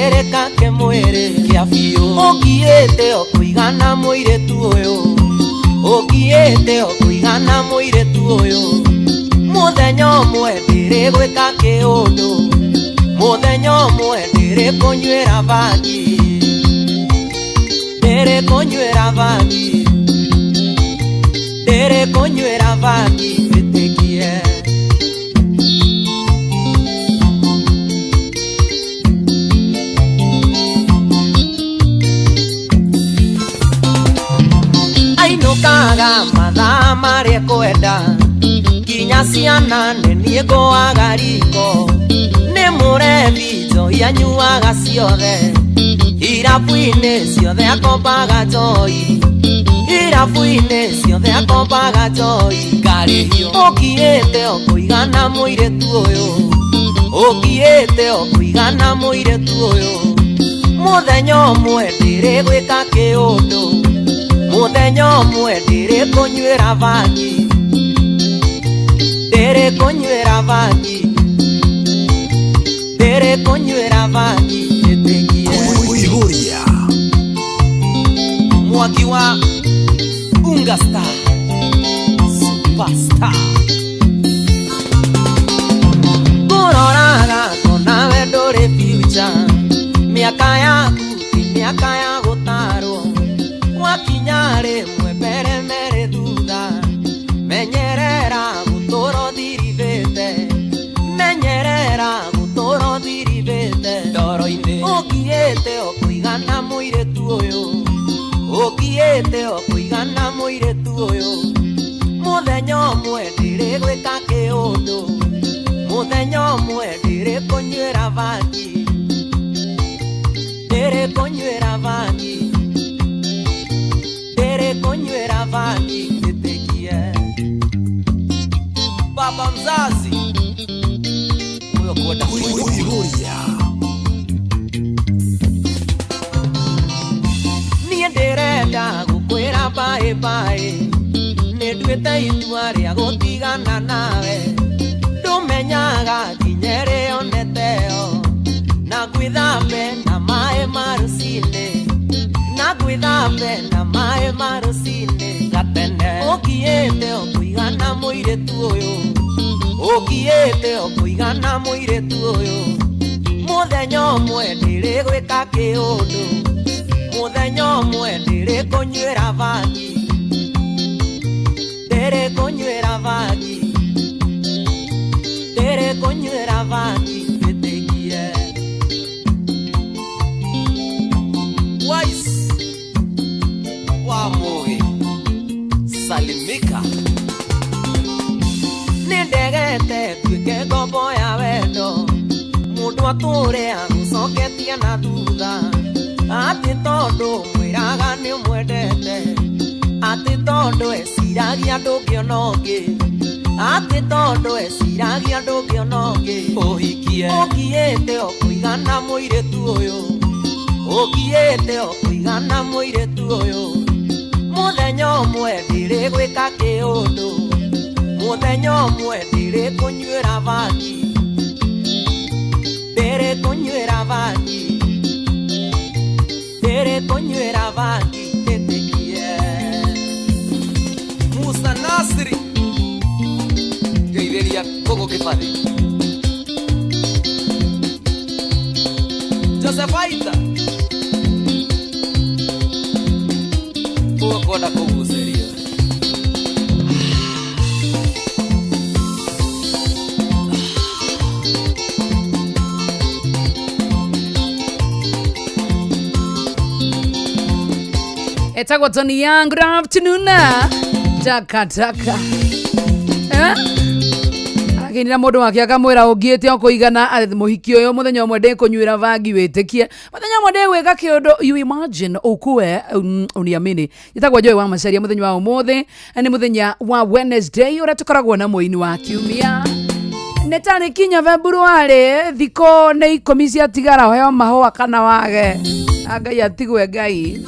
Ndĩrĩka kĩmwĩrĩ kĩa biũ. Ũngiĩte o kũigana mũirĩtu ũyũ, ũngiĩte o kũigana mũirĩtu ũyũ. Mũthenya ũmwe ndĩrĩgwĩka kĩũndũ, mũthenya ũmwe ndĩrĩkũnyuĩra bangi, ndĩrĩkũnyuĩra bangi, ndĩrĩkũnyuĩra bangi, wĩtĩkie. Ainũkaga mathaa marĩa kwenda, nginya ciana nĩ niĩ ngũaga riko. Nĩ mũrebi njohi anyuaga ciothe, irabu-inĩ ciothe akombaga njohi, irabu-inĩ ciothe akombaga njohi. Ngarĩhio ũkiĩte o kũigana mũirĩtu ũyũ, ũkiĩte o kũigana mũirĩtu ũyũ. Mũthenya ũmwe ndĩrĩgwĩka kĩũndũ, mũthenya ũmwe ndĩrĩkũnyuĩra bangi, ndĩrĩkũnyuĩra bangi, ndĩrĩkũnyuĩra bangi, ĩtĩkie. Kuihuria. Mwaki wa Unga Star Superstar. Ngũroraga ngona we ndũrĩ future, mĩaka yaku ti mĩaka ya gũtarwo. Wakinya rĩmwe mbere merĩ thutha, menyerera gũtũra ũthirithĩte, menyerera gũtũra ũthirithĩte ndoro-inĩ. Ũngiĩte o kũigana mũirĩtu ũyũ, ũngiĩte o kũigana mũirĩtu ũyũ. Mũthenya ũmwe ndĩrĩgwĩka kĩũndũ, mũthenya ũmwe ndĩrĩkũnyuĩra bangi, ndĩrĩkũnyuĩra bangi, ndĩrĩkũnyuĩra bangi, ĩtĩkie. Baba mzazi huyo kwenda. Kuihuria. Niĩ ndĩrenda gũkwĩra bye bye, nĩ nduĩte itua rĩa gũtigana nawe. Ndũmenyaga nginya ĩrĩa oneteo, na ngwĩthambe na maĩ ma rũcinĩ, na ngwĩthambe na maĩ ma rũcinĩ gatene. Ũngiĩte o kũigana mũirĩtu ũyũ, ũngiĩte o kũigana mũirĩtu ũyũ. Mũthenya ũmwe ndĩrĩgwĩka kĩũndũ, mũthenya ũmwe ndĩrĩkũnyuĩra bangi, ndĩrĩkũnyuĩra bangi, ndĩrĩkũnyuĩra bangi, ĩtĩkie. Wise wa Mugi salimika. Nĩ ndegete nduĩke ngombo ya wendo, mũndũ atũre agũcoketie na thutha, atĩ tondũ mwĩraga nĩ ũmwendete, atĩ tondũ eciragia ndũngĩona ũngĩ, atĩ tondũ eciragia ndũngĩona ũngĩ. Ũhikie. Ũngiĩte o kũigana mũirĩtu ũyũ, ũngiĩte o kũigana mũirĩtu ũyũ. Mũthenya ũmwe ndĩrĩgwĩka kĩũndũ, mũthenya ũmwe ndĩrĩkũnyuĩra bangi, ndĩrĩkũnyuĩra bangi, ndĩrĩkũnyuĩra bangi, ĩtĩkie. Musa Nasri ngeithĩria kũgũ kĩbathi Joseph Aita ũgũkwenda kũgucĩrio. Etagwo Tony Young. Good afternoon. Taka taka. Eh? Arakĩinĩra mũndũ wake akamwĩra ũngiĩte o kũigana mũhiki ũyũ, mũthenya ũmwe ndĩkũnyuĩra bangi, wĩtĩkie, mũthenya ũmwe ndĩgwĩka kĩũndũ, you imagine ukue uniamini. Njĩtagwo Joy wa Macaria. Mũthenya wa ũmũthĩ nĩ mũthenya wa Wednesday ũrĩa tũkoragwo na mũini wa kiumia. Nĩ tarĩ kinya February, thikũ nĩ 10 ciatigara ũheo mahũa kana wage. Ah, Ngai atigwe Ngai.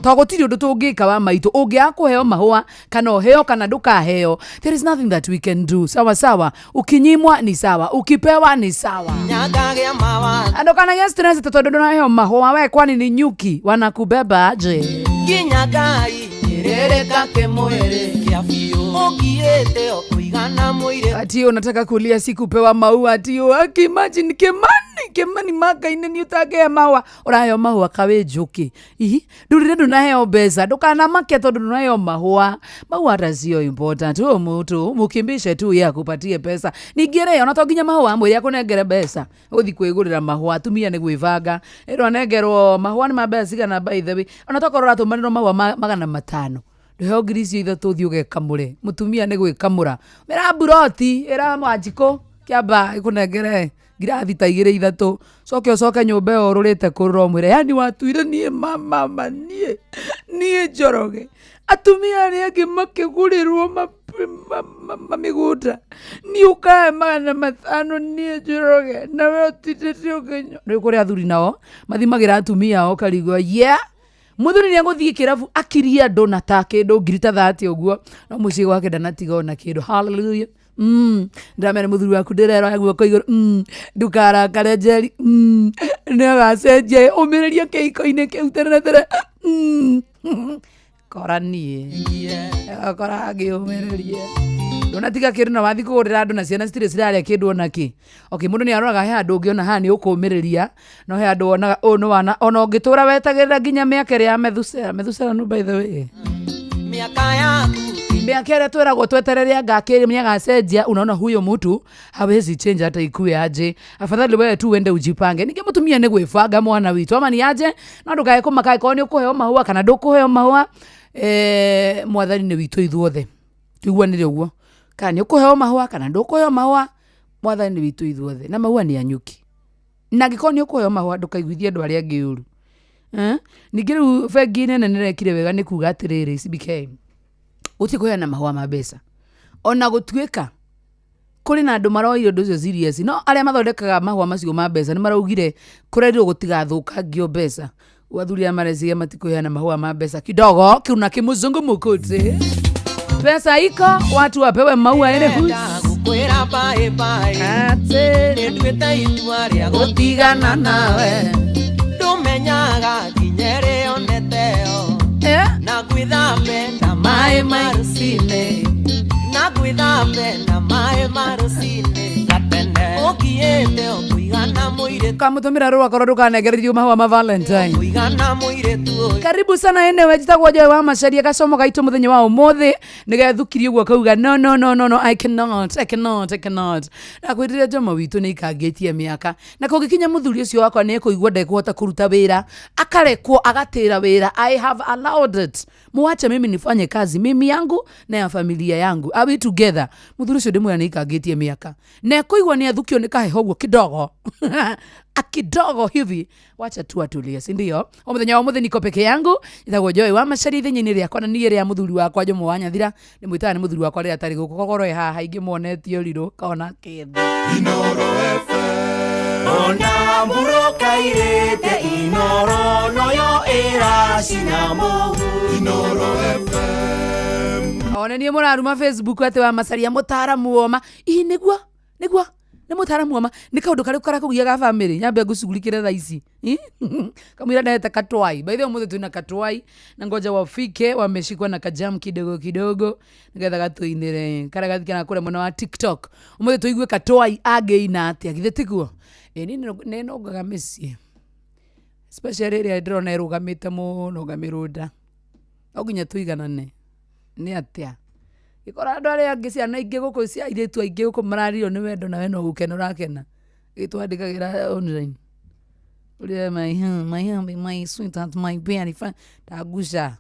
To gũtirĩ ũndũ tũngĩka wa maitũ. Ũngĩaga kũheo mahũa kana ũheo kana ndũkaheo, there is nothing that we can do. Sawa sawa, ukinyimwa ni sawa, ukipewa ni sawa. Nyangagĩa mawa. Andũ kanagia stress tondũ ndũnaheo mahũa, we kwani ni nyuki wanakubeba aje? Nginya ngai nyerere kĩmwĩrĩ kĩa biũ ũngiĩte o kũigana mũirĩtu. Ati unataka kulia sikupewa maua, ati imagine Kimani, Kimani makaine ni utagea maua, uraheo mahua kawe njuki ihi ndurire ndunaheo mbeca, ndukanamake tondu ndunaheo mahua. Maua hata sio important, huyo mtu mukimbishe tu ye akupatie pesa. Ningĩ rĩ, ona to nginya mahũa amwĩre akũnengere mbeca ũthi kwĩgũrĩra mahũa. Atumia nĩ gwĩbanga, ĩrwo anengerwo mahũa nĩ ma mbeca cigana? By the way, ona tokorwo ũratũmanĩrwo mahũa 500, ndũheo ngiri icio ithatũ ũthiĩ ũgekamũre. Mũtumia nĩ gwĩkamũra, ĩra mburoti, ĩra Wanjikũ kĩamba ĩkũnengere ngirathi ta igĩrĩ ithatũ, coke ũcoke nyũmba ĩyo ũrũrĩte kũrũra ũmwĩre, yani watuire niĩ mama niĩ Njoroge, atumia arĩa angĩ makĩgũrĩrwo mamĩgũnda, niĩ ũkahe 500 niĩ Njoroge, nawe ũtindĩte ũkĩnyua. Rĩu kũrĩ athuri nao mathimagĩra atumia ao ũkarigwo, yeah, muthuri nĩ egũthiĩ kĩrabu akirie andũ na ta kĩndũ ngiri ta 30 ũguo, no mũciĩ gwake ndanatiga ona kĩndũ. Hallelujah. Ndĩramera mũthuri waku ndĩreroya guoko igũrũ, ndũkarakare Njeri, nĩ agacenjia, ũmĩrĩrie kĩhiko-inĩ kĩu tene na tene. Kora niĩ agakora ngĩũmĩrĩrie, ndũnatiga kĩndũ na wathi kũgũrĩra andũ na ciana citirĩ cirarĩa kĩndũ ona kĩ. Okay, mũndũ nĩ aroraga he handũ ũngĩona haha nĩ ũkũmĩrĩria, no he handũ wonaga ũyũ nĩ wana ona ũngĩtũra wetagĩrĩra nginya mĩaka ĩrĩa ya Methusela. Methusela no, by the way, mĩaka yaku mĩaka ĩrĩa twĩragwo tweterere anga akĩrĩ nĩagacenjia, unaona huyo mtu hawezi change hata ikue aje. Afadhali wewe tu uende ujipange. Ningĩ mũtumia nĩ gwĩbanga, mwana witũ, ama ni aje? No ndũkae kũmaka angĩkorwo nĩ ũkũheo mahũa kana ndũkũheo mahũa. Mwathani nĩ witũ ithuothe, tuiguanĩre ũguo, kana nĩ ũkũheo mahũa kana ndũkũheo mahũa, mwathani nĩ witũ ithuothe, na mahũa nĩ anyuki. Na angĩkorwo nĩ ũkũheo mahũa, ndũkaiguithie andũ arĩa angĩ ũru. Eh? Ningĩ rĩu bengi nene nĩrekire wega nĩ kuga atĩrĩrĩ, CBK gũtirĩ kũheana mahũa ma mbeca, ona gũtuĩka kũrĩ na andũ maroire ũndũ ũcio serious, no arĩa mathondekaga mahũa macio ma mbeca nĩ maraugire kũrerirwo gũtigathũkangio mbeca. Athuri aya mareciria matikũheana mahũa ma mbeca kidogo, kuna kimuzungumukuti, pesa iko, watu wapewe maua ene Ndĩrenda gũkwĩra bye bye. Ate nĩ nduĩte itua rĩa gũtigana nawe. Ndũmenyaga nginya ĩrĩa oneteo Eh? na gwĩthambe na maĩ ma rũcinĩ, na gwĩthambe na maĩ ma rũcinĩ gatene ũngiĩte o kũigana mũirĩtu. Kamũtũmĩra rũa korwo ndũkanengererio mahũa ma Valentine. Kũigana mũirĩtu ũyũ. Karibu sana enewe, njitagwo Joy wa Macaria. Gacomo gaitũ mũthenya wa ũmũthĩ nĩgethukirie ũguo kauga no no no no no, I cannot, I cannot, I cannot. Nakwĩrire Jomo witũ nĩ ikangĩtie mĩaka, na kũngĩkinya mũthuri ũcio wakwa nĩ ekũigua ndekũhota kũruta wĩra, akarekwo agatĩra wĩra, I have allowed it. Muache mimi nifanye kazi mimi yangu na ya familia yangu. Are we together? Mũthuri ũcio ndĩmwĩra nĩ ikangĩtie mĩaka na ekũigua nĩ athukio nĩ kaheho ũguo kidogo akidogo hivi, wacha tu atulie, si ndio? O mũthenya wa mũthĩ niko peke yangu, njĩtagwo Joy wa Macaria, ithenya-inĩ rĩakwa na niĩ rĩa mũthuri wakwa Jomo wa Nyathira. Ndĩmwĩtaga nĩ mũthuri wakwa rĩrĩa atarĩ gũkũ, kokorwo ĩ haha ingĩmuonetie ũrirũ kona kĩndũ. Inoro FM. Ona mburokairĩte inoro noyo ĩracina mũhu. Inoro FM. Ona niĩ mũraruma Facebook atĩ wa Macaria mũtaaramu woma. Ii nĩguo, nĩguo nĩ mũtaaramu woma, nĩ kaũndũ karĩkũ karakũgia ga bamĩrĩ nyambe ngũcugurikĩre thaa ici? Ĩ? Kamwĩra ndahete katwai. By the way, ũmũthĩ twĩna katwai na ngoja wafike, wameshikwa na kajam kidogo kidogo, nĩgetha gatũinĩre karĩa gathikana kũrĩa mwena wa TikTok. Ũmũthĩ tũigue katwai angĩina atĩa, githĩ tiguo? Ĩ niĩ nĩ nongaga mĩciĩ, especially ĩrĩa ndĩrona ĩrũgamĩte mũno ngamĩrũnda, no nginya tũiganane. Nĩ atĩa gĩkora andũ arĩa angĩ, ciana ingĩ gũkũ, cia airĩtu aingĩ gũkũ marario nĩ wendo, nawe no gũkena ũrakena, gĩtwandĩkagĩra online ũrĩa my my hubby, my sweetheart, my very fine tagusha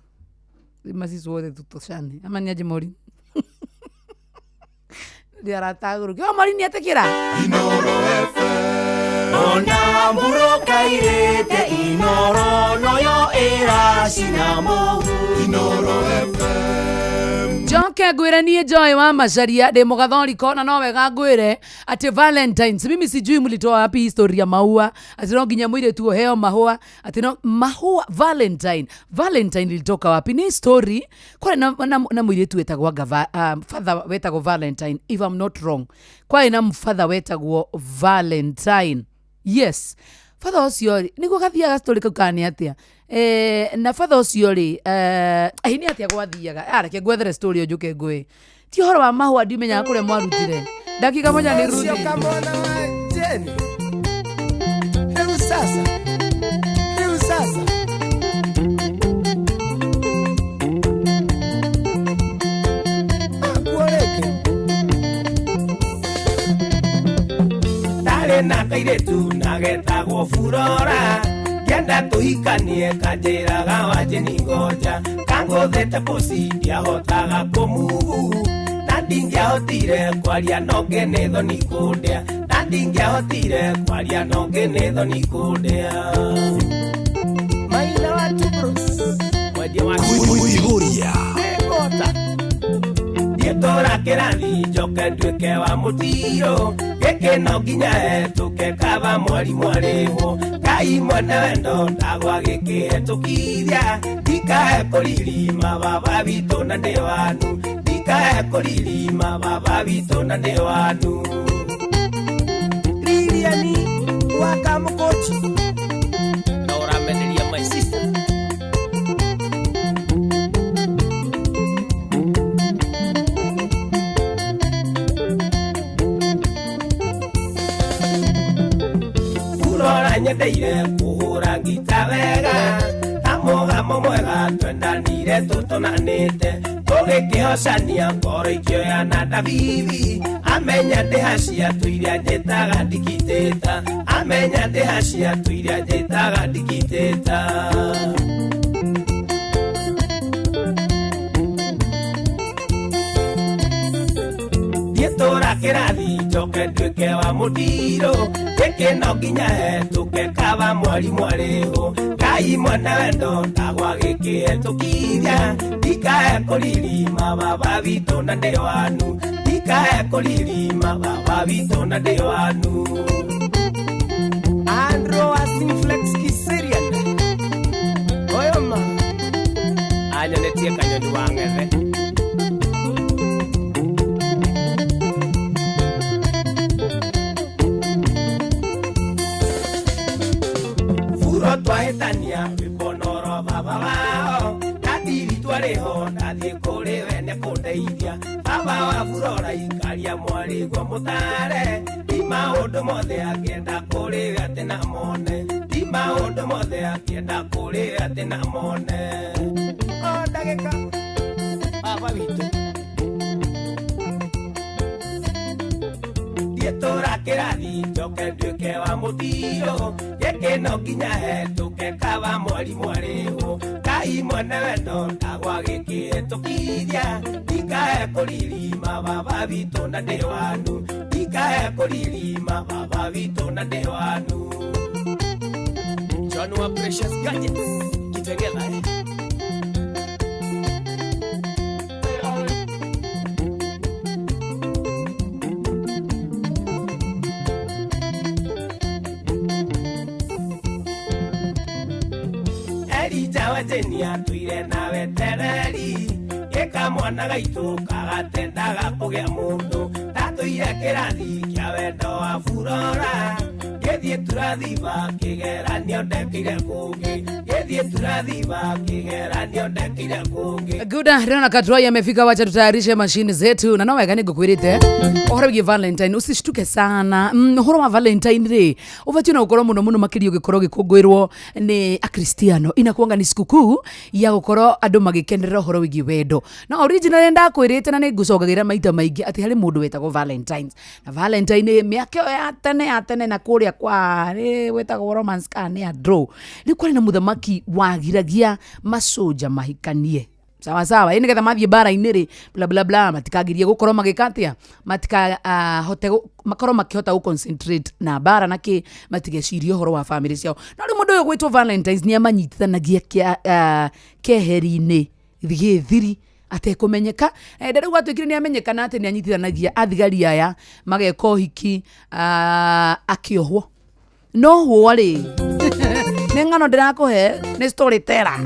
lazima sisi wote tutoshane, ama ni aje Maureen? Ndio aratagũrũkia o Maureen nĩetĩkĩra. Inoro FM. Ona mburokairĩte inoro noyo ĩracina mũhu. Inoro FM. Njoke Reke ngwĩre niĩ Joy wa Macharia ndĩ mũgathoriko, na no wega ngwĩre atĩ Valentines, mimi sijui mlitoa wapi history ya maua, atĩ no nginya mũirĩtu ũheo mahũa, atĩ no mahũa Valentine. Valentine ilitoka wapi? Ni story kwarĩ na mũirĩtu wetagwo anga father wetagwo Valentine, if I'm not wrong. Kwarĩ na father wetagwo Valentine. Yes, father ũcio rĩ, nĩguo gathiaga story kau kana nĩ atĩa? Na father ũcio rĩ, nĩ atĩa gwathiaga? Reke ngwethere story ĩyo njũke ngwĩ ti ũhoro wa mahũa, ndimenyaga kũrĩa mwarutire. Dakika moja ni Sio rudi. Kamwana wa Jeni. Hebu sasa. Hebu sasa. Akuoreke. Ndarĩ na kairĩtu na getagwo Furora, ngĩenda tũhikanie kanjĩraga wanjĩ ngoja, kangũthĩte pusi ndiahotaga kũmugu, na ndingĩahotire kwaria nonge nĩ thoni kũndĩa, na ndingĩahotire kwaria nonge nĩ thoni kũndĩa. Maina wa Tubros. Mwendia wa Kuihuria. Nĩngũhota. Ndietũra kĩrathi njoke nduĩke wa mũtiro, gĩkĩ no nginya hetũke kaba mwarimũ arĩhwo, Ngai mwene wendo ndagwa gĩkĩhetũkithia, ndikae kũririma baba witũ na ndĩ wanu, ndikae kũririma baba witũ na ndĩ wanu. Liliani wa Kamũkũchi. Na ũramenderia my sister. Urora nyendeire kũhũra ngita wega, ta mũgamo mwega twendanire tũtũnanĩte, tũgĩkĩhocania ngoro ikĩoya na ndabibi, amenya ndĩhacia tũiria njĩtaga ndikitĩta, amenya ndĩhacia tũiria njĩtaga ndikitĩta. Ndietũra kĩrathi njoke nduĩke wa mũtiro, gĩkĩ no nginya hetũke kaba mwarimũ arĩhwo, Ngai mwene wendo ndagwa gĩkĩhetũkithia, ndikae kũririma baba witũ na ndĩ wanu, ndikae kũririma baba witũ na ndĩ wanu. Andrew wa Simflex Kiserian. Oyoma. Anyonetie kanyoni wa ng'ethe. Furo twahĩtania rwĩmbo noro baba wao, ndatiri twarĩho ndathiĩ kũrĩ we nĩ kũndeithia, baba wa Furora ikaria mwarĩguo mũtare, ti maũndũ mothe akĩenda kũrĩ we atĩ na mone, ti maũndũ mothe akĩenda kũrĩ we atĩ na mone. O ndagĩka. Baba witũ. Ndietũra kĩrathi njoke nduĩke wa mũtiro, gĩkĩ no nginya hetũke kaba mwarimũ arĩhwo, Ngai mwene wendo ndagwa gĩkĩhetũkithia, ndikae kũririma baba witũ na ndĩ wanu, ndikae kũririma baba witũ na ndĩ wanu. John wa Precious Gadgets, Kitengela, eh? Elija wa Jeni atũire na wetereri, gĩka mwana gaitũ kagatendaga kũgĩa mũndũ, ndatũire kĩrathi kĩa wendo wa Furora, gĩthiĩ turathiba kĩgeranio ndekĩire kũngĩ, gĩthiĩ turathiba kĩgeranio ndekĩire kũngĩ. Guda ndĩrona Katwai amefika, wacha tutayarishe mashini zetu na no wega nĩ ngũkwĩrĩte ũhoro wĩgiĩ Valentine, usishtuke sana. Ũhoro wa Valentine rĩ ũbatiĩ na gũkorwo mũno mũno makĩria ũgĩkorwo ũgĩkũngũĩrwo nĩ Akristiano, inakuanga ni sikukuu ya gũkorwo andũ magĩkenerera ũhoro wĩgiĩ wendo. Na originally ndakwĩrĩte na nĩ ngũcokagĩra maita maingĩ atĩ harĩ mũndũ wetagwo Valentines, na Valentine mĩaka ĩyo ya tene ya tene na kũrĩa kwa wetagwo romance kana nĩ andũ, rĩu kwarĩ na mũthamaki wagiragia macoja mahikanie sawa sawa, nĩgetha mathiĩ mbara-inĩ rĩ bla bla bla, matikagirie gũkorwo magĩka atĩa, matikahote makorwo makĩhota gũ concentrate na mbara na kĩ, matigecirie ũhoro wa family ciao. No rĩu mũndũ ũyũ gwĩtwo Valentines nĩ amanyitithanagia keheri-inĩ gĩthiri, Atekũmenyeka. Rĩu gwatuĩkire nĩ amenyekana atĩ nĩ anyitithanagia athigari aya mageka ũhiki, akĩohwo. No hwo rĩ, nĩ ng'ano ndĩrakũhe, nĩ storyteller.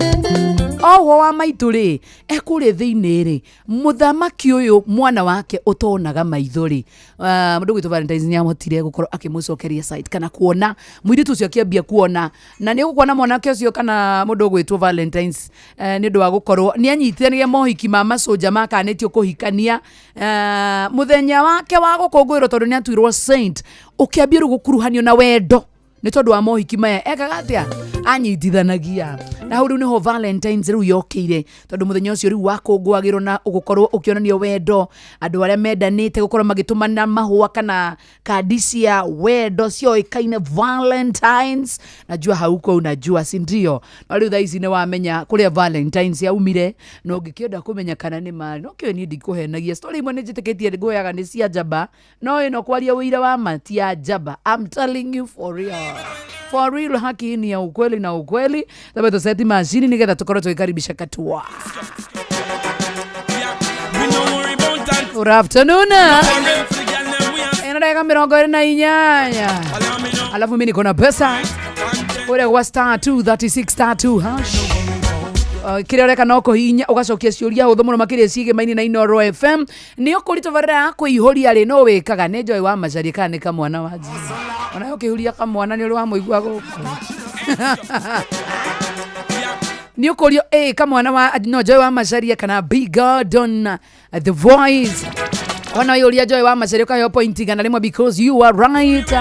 Ohwo wa maitũ rĩ, ekũrĩa thĩinĩ rĩ, mũthamaki ũyũ mwana wake ũtonaga maitho rĩ, mũndũ gwĩtwo Valentines nĩ ahotire gũkorwo akĩmũcokeria sight kana kuona. Mũirĩtu ũcio akĩambia kuona, na nĩ ũgũkuona mwanake ũcio kana mũndũ ũgwĩtwo Valentines, nĩ ũndũ wa gũkorwo nĩ anyitithanagia mohiki ma macoja makanĩtio kũhikania, mũthenya wake wa gũkũngũĩrwo, tondũ nĩ atuirwo saint, ũkĩambia rĩu gũkuruhanio na wendo nĩ tondũ wa mohiki maya ekaga atĩa, anyitithanagia. Na hau rĩu nĩho Valentines rĩu yokĩire, tondũ mũthenya ũcio rĩu wakũngũagĩrwo na gũkorwo ũkĩonania wendo, andũ arĩa mendanĩte gũkorwo magĩtũmana mahũa kana kandi cia wendo cioĩkaine Valentines. Najua hauko unajua, si ndio? No rĩu thaa ici nĩ wamenya kũrĩa Valentines yaumire, na ũngĩkĩenda kũmenya kana nĩ ma, no kĩo niĩ ndikũhenagia. Story imwe nĩ njĩtĩkĩtie ngũheaga nĩ cia njamba, no ĩno kwaria ũira wa ma ti ya njamba. I'm telling you for real, for real, haki ni ya ukweli na ukweli. Labda tuseti mashini nigetha tukorwo tukikaribisha katua. We no worry about that. Good afternoon. Worry for the girl them we are. Ĩno ndagĩka 28, Allow me now. alafu mi niko na pesa kũrĩa gwa star 236 star 2 hash. Kĩrĩa ũreka no kũhihinya ũgacokia ciũria hũthũ mũno makĩria ciĩgĩmaini na Inoro FM. Nĩ ũkũri tabarĩra ya kũihũria rĩ, no wĩkaga nĩ Joy wa Macaria kana nĩ kamwana wa Njiri? Ona ũkĩhuria kamwana nĩ ũrĩ wamũigua gũkũ. Nĩ ũkũrio A, kamwana wa no Joy wa Macaria, kana B, Gordon the Voice. Ona waihũria Joy wa Macaria ũkaheo point 100 because you are right.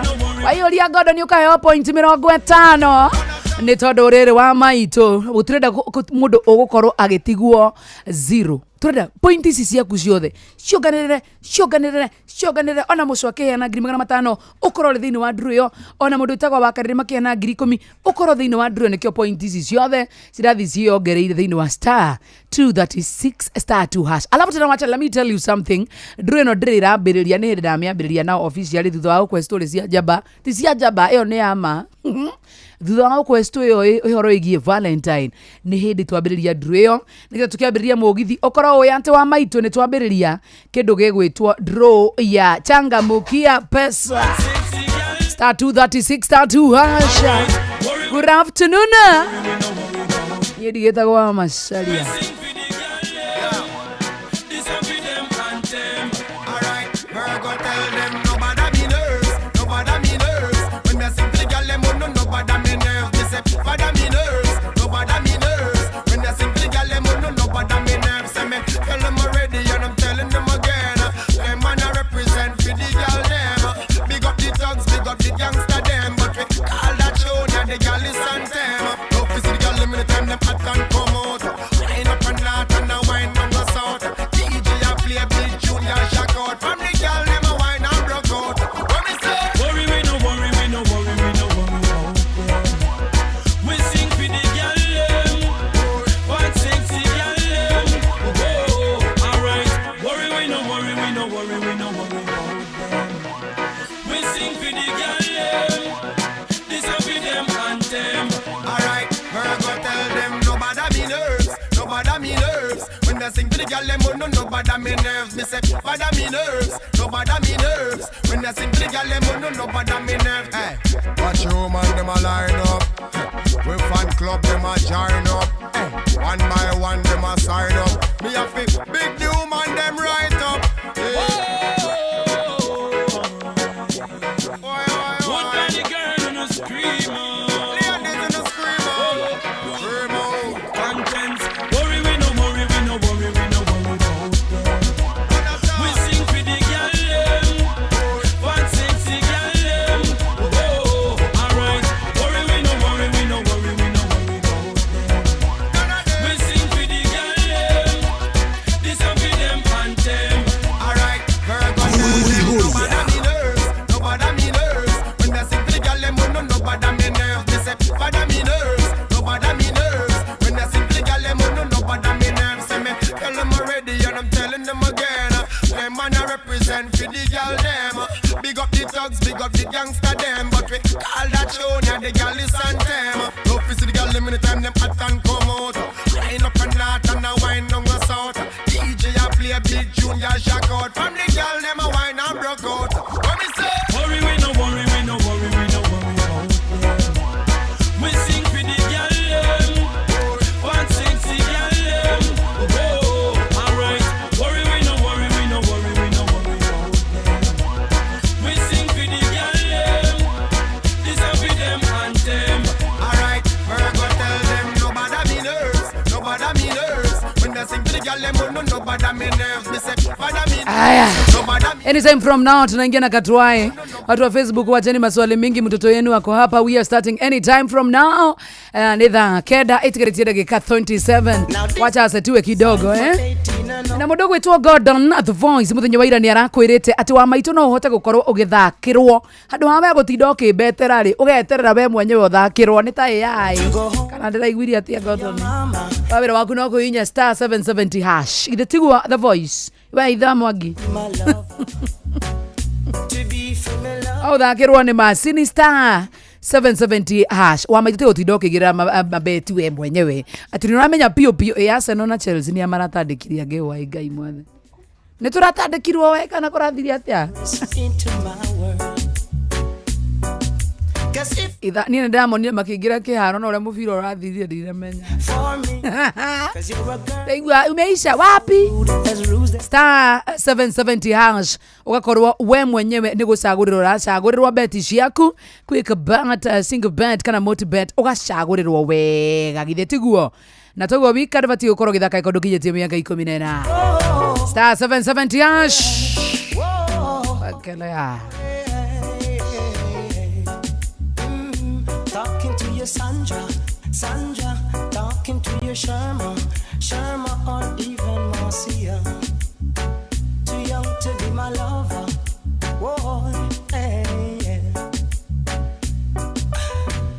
Waihũria Gordon ũkaheo point 50, nĩ tondũ rĩrĩ wa maitũ gũtirenda mũndũ ũgũkorwo agĩtigwo zero. Tũrenda point ici ciaku ciothe cionganĩrĩre, cionganĩrĩre, cionganĩrĩre. Ona mũco akĩheana 500,000 ũkorwo ũrĩ thĩinĩ wa nduru ĩyo. Ona mũndũ wĩtagwo wa Karĩrĩ makĩheana 10,000 ũkorwo thĩinĩ wa nduru ĩyo. Nĩkĩo point ici ciothe cirathiĩ ciĩyongereire thĩinĩ wa star 236 star 2 hash. Alafu tena wacha, let me tell you something. Nduru ĩno ndĩrĩ ĩrambĩrĩria, nĩ hĩndĩ ndamĩambĩrĩria nao officially thutha wa gũkũhe story cia njamba. Ti cia njamba, ĩyo nĩ ya ma. Thutha wa gũkũhe story ĩyo ũhoro wĩgiĩ Valentine, nĩ hĩndĩ twambĩrĩria nduru ĩyo, nĩgetha tũkĩambĩrĩria mũgithi ũkorwo ũĩ atĩ wa maitũ nĩ twambĩrĩria kĩndũ gĩgwĩtwo draw ya changamukia pesa, star 236 star 2 hash. Good afternoon. Niĩ ndigĩtagwo wa Macaria. This a for them anthem. Alright, Virgo tell them no bother me nerves, no bother me nerves. When me sing for the girl them, oh no, no bother me nerves. Me say bother me nerves, no bother me nerves. When me sing for the girl them, oh no, no bother me nerves. Say me tell them already and I'm telling them again. Them man a represent for the girl them. Big up the thugs, big up the gangster them, but we call that tune and the girl is anthem. Love to see the girl them in the time them hot and come out. Wine up and out and a wine down the south. DJ a play big tune and shock out. From the girl them a wine and broke out. What me say? Worry we no worry, we no worry, we no worry about them. We sing for the girl them, one sexy girl them. Oh, alright. Worry we no worry, we no worry, we no worry about them. We sing for the girl them. This a for them anthem. Alright, Virgo tell them no bother me nerves, no bother me nerves. When they sing to the girl them, oh no, no bother me nerves. Me say bother me nerves, no bother me nerves. When they sing to the girl them, oh no, no bother me nerves. Hey, watch you man them a line up. We fan club them a join up. Hey, one by one them a sign up. Me have to big new man them right up. Hey. Oi, oi, Good oi. kind of girl and a screamer. Ladies in the scream out, scream out. Contents. Worry we no worry, we no worry, we no worry about them. We sing for the girl them, one sexy girl them. Oh, alright. Worry we no worry, we no worry, we no worry about them. We sing for the girl them. This a for them anthem. Alright, Virgo tell them no bother me nerves, no bother me nerves. When they sing for the girl them, oh no, no bother me nerves. They say bother me nerves, no bother me nerves. When they sing for the girl them, oh no, no bother me nerves. Say me tell them already and I'm telling them again. Them man a represent for the girl them. Big up the thugs, big up the gangster them, but we call that tune and the girl is anthem. Love to see the girl them in the time them hot and come out. Wine up and out and a wine down the south. tune, girl shock out. From the girl them a wine and broke out. What me say? Worry, we no worry, we no worry, we no worry about them. We sing for the girl them, one sexy girl them. Oh, alright. Worry, we no worry, we no worry, we no worry about them. We sing for the girl them. This a for them anthem. Alright, Virgo tell them no bother me nerves, no bother me nerves. When they sing for the girl them, oh no, no bother me nerves. Me say bother me Aya. nerves, no bother me. Anytime from now tunaingia na Katwae. Watu wa Facebook wacheni maswali mingi, mtoto yenu ako hapa. We are starting anytime from now. Nĩ thaa kenda ĩtigarĩtie ndagĩka 27. Wacha asetiwe kidogo eh? Na mũndũ ũgwĩtwo Gordon the Voice mũthenya wa ira nĩ arakwĩrĩte atĩ wa maitũ no ũhote gũkorwo ũgĩthakĩrwo handũ ha we gũtinda ũkĩmbetera rĩ, ũgeterera we mwenyewe ũthakĩrwo nĩ ta AI kana ndĩraiguire atĩa Gordon? Wa wĩra waku no kũhihinya star 770 hash. Githĩ tiguo the Voice we ithaa Mwangi ũthakĩrwo nĩ macini star 770 hash wa maitũ tigũtinda ũkĩgĩra mabeti we mwenyewe atĩ nĩ ũramenya piũ piũ ĩ Arsenal na Chelsea nĩ maratandĩkirie angĩ wai Ngai mwathe nĩ tũratandĩkirwo we kana kũrathirie atĩa? Itha niĩ nĩ ndĩramonire makĩingĩra kĩharo na ũrĩa mũbira ũrathirie ndiramenya. Ndaigua umeisha wapi? Star 770 hash ugakorwo we mwenyewe nĩ gũcagũrĩrwo ũracagũrĩrwo beti ciaku quick bet, single bet kana multi bet ũgacagũrĩrwo wega githĩ tiguo na toguo wika ndũbatiĩ gũkorwo ũgĩthaka ĩkorwo ndũkinyĩtie mĩaka 14. Star 770 hash. Wakelea. Talking to your Sandra, Sandra, talking to your Sharma, Sharma, or even Marcia. Too young to be my lover, boy. Hey, yeah.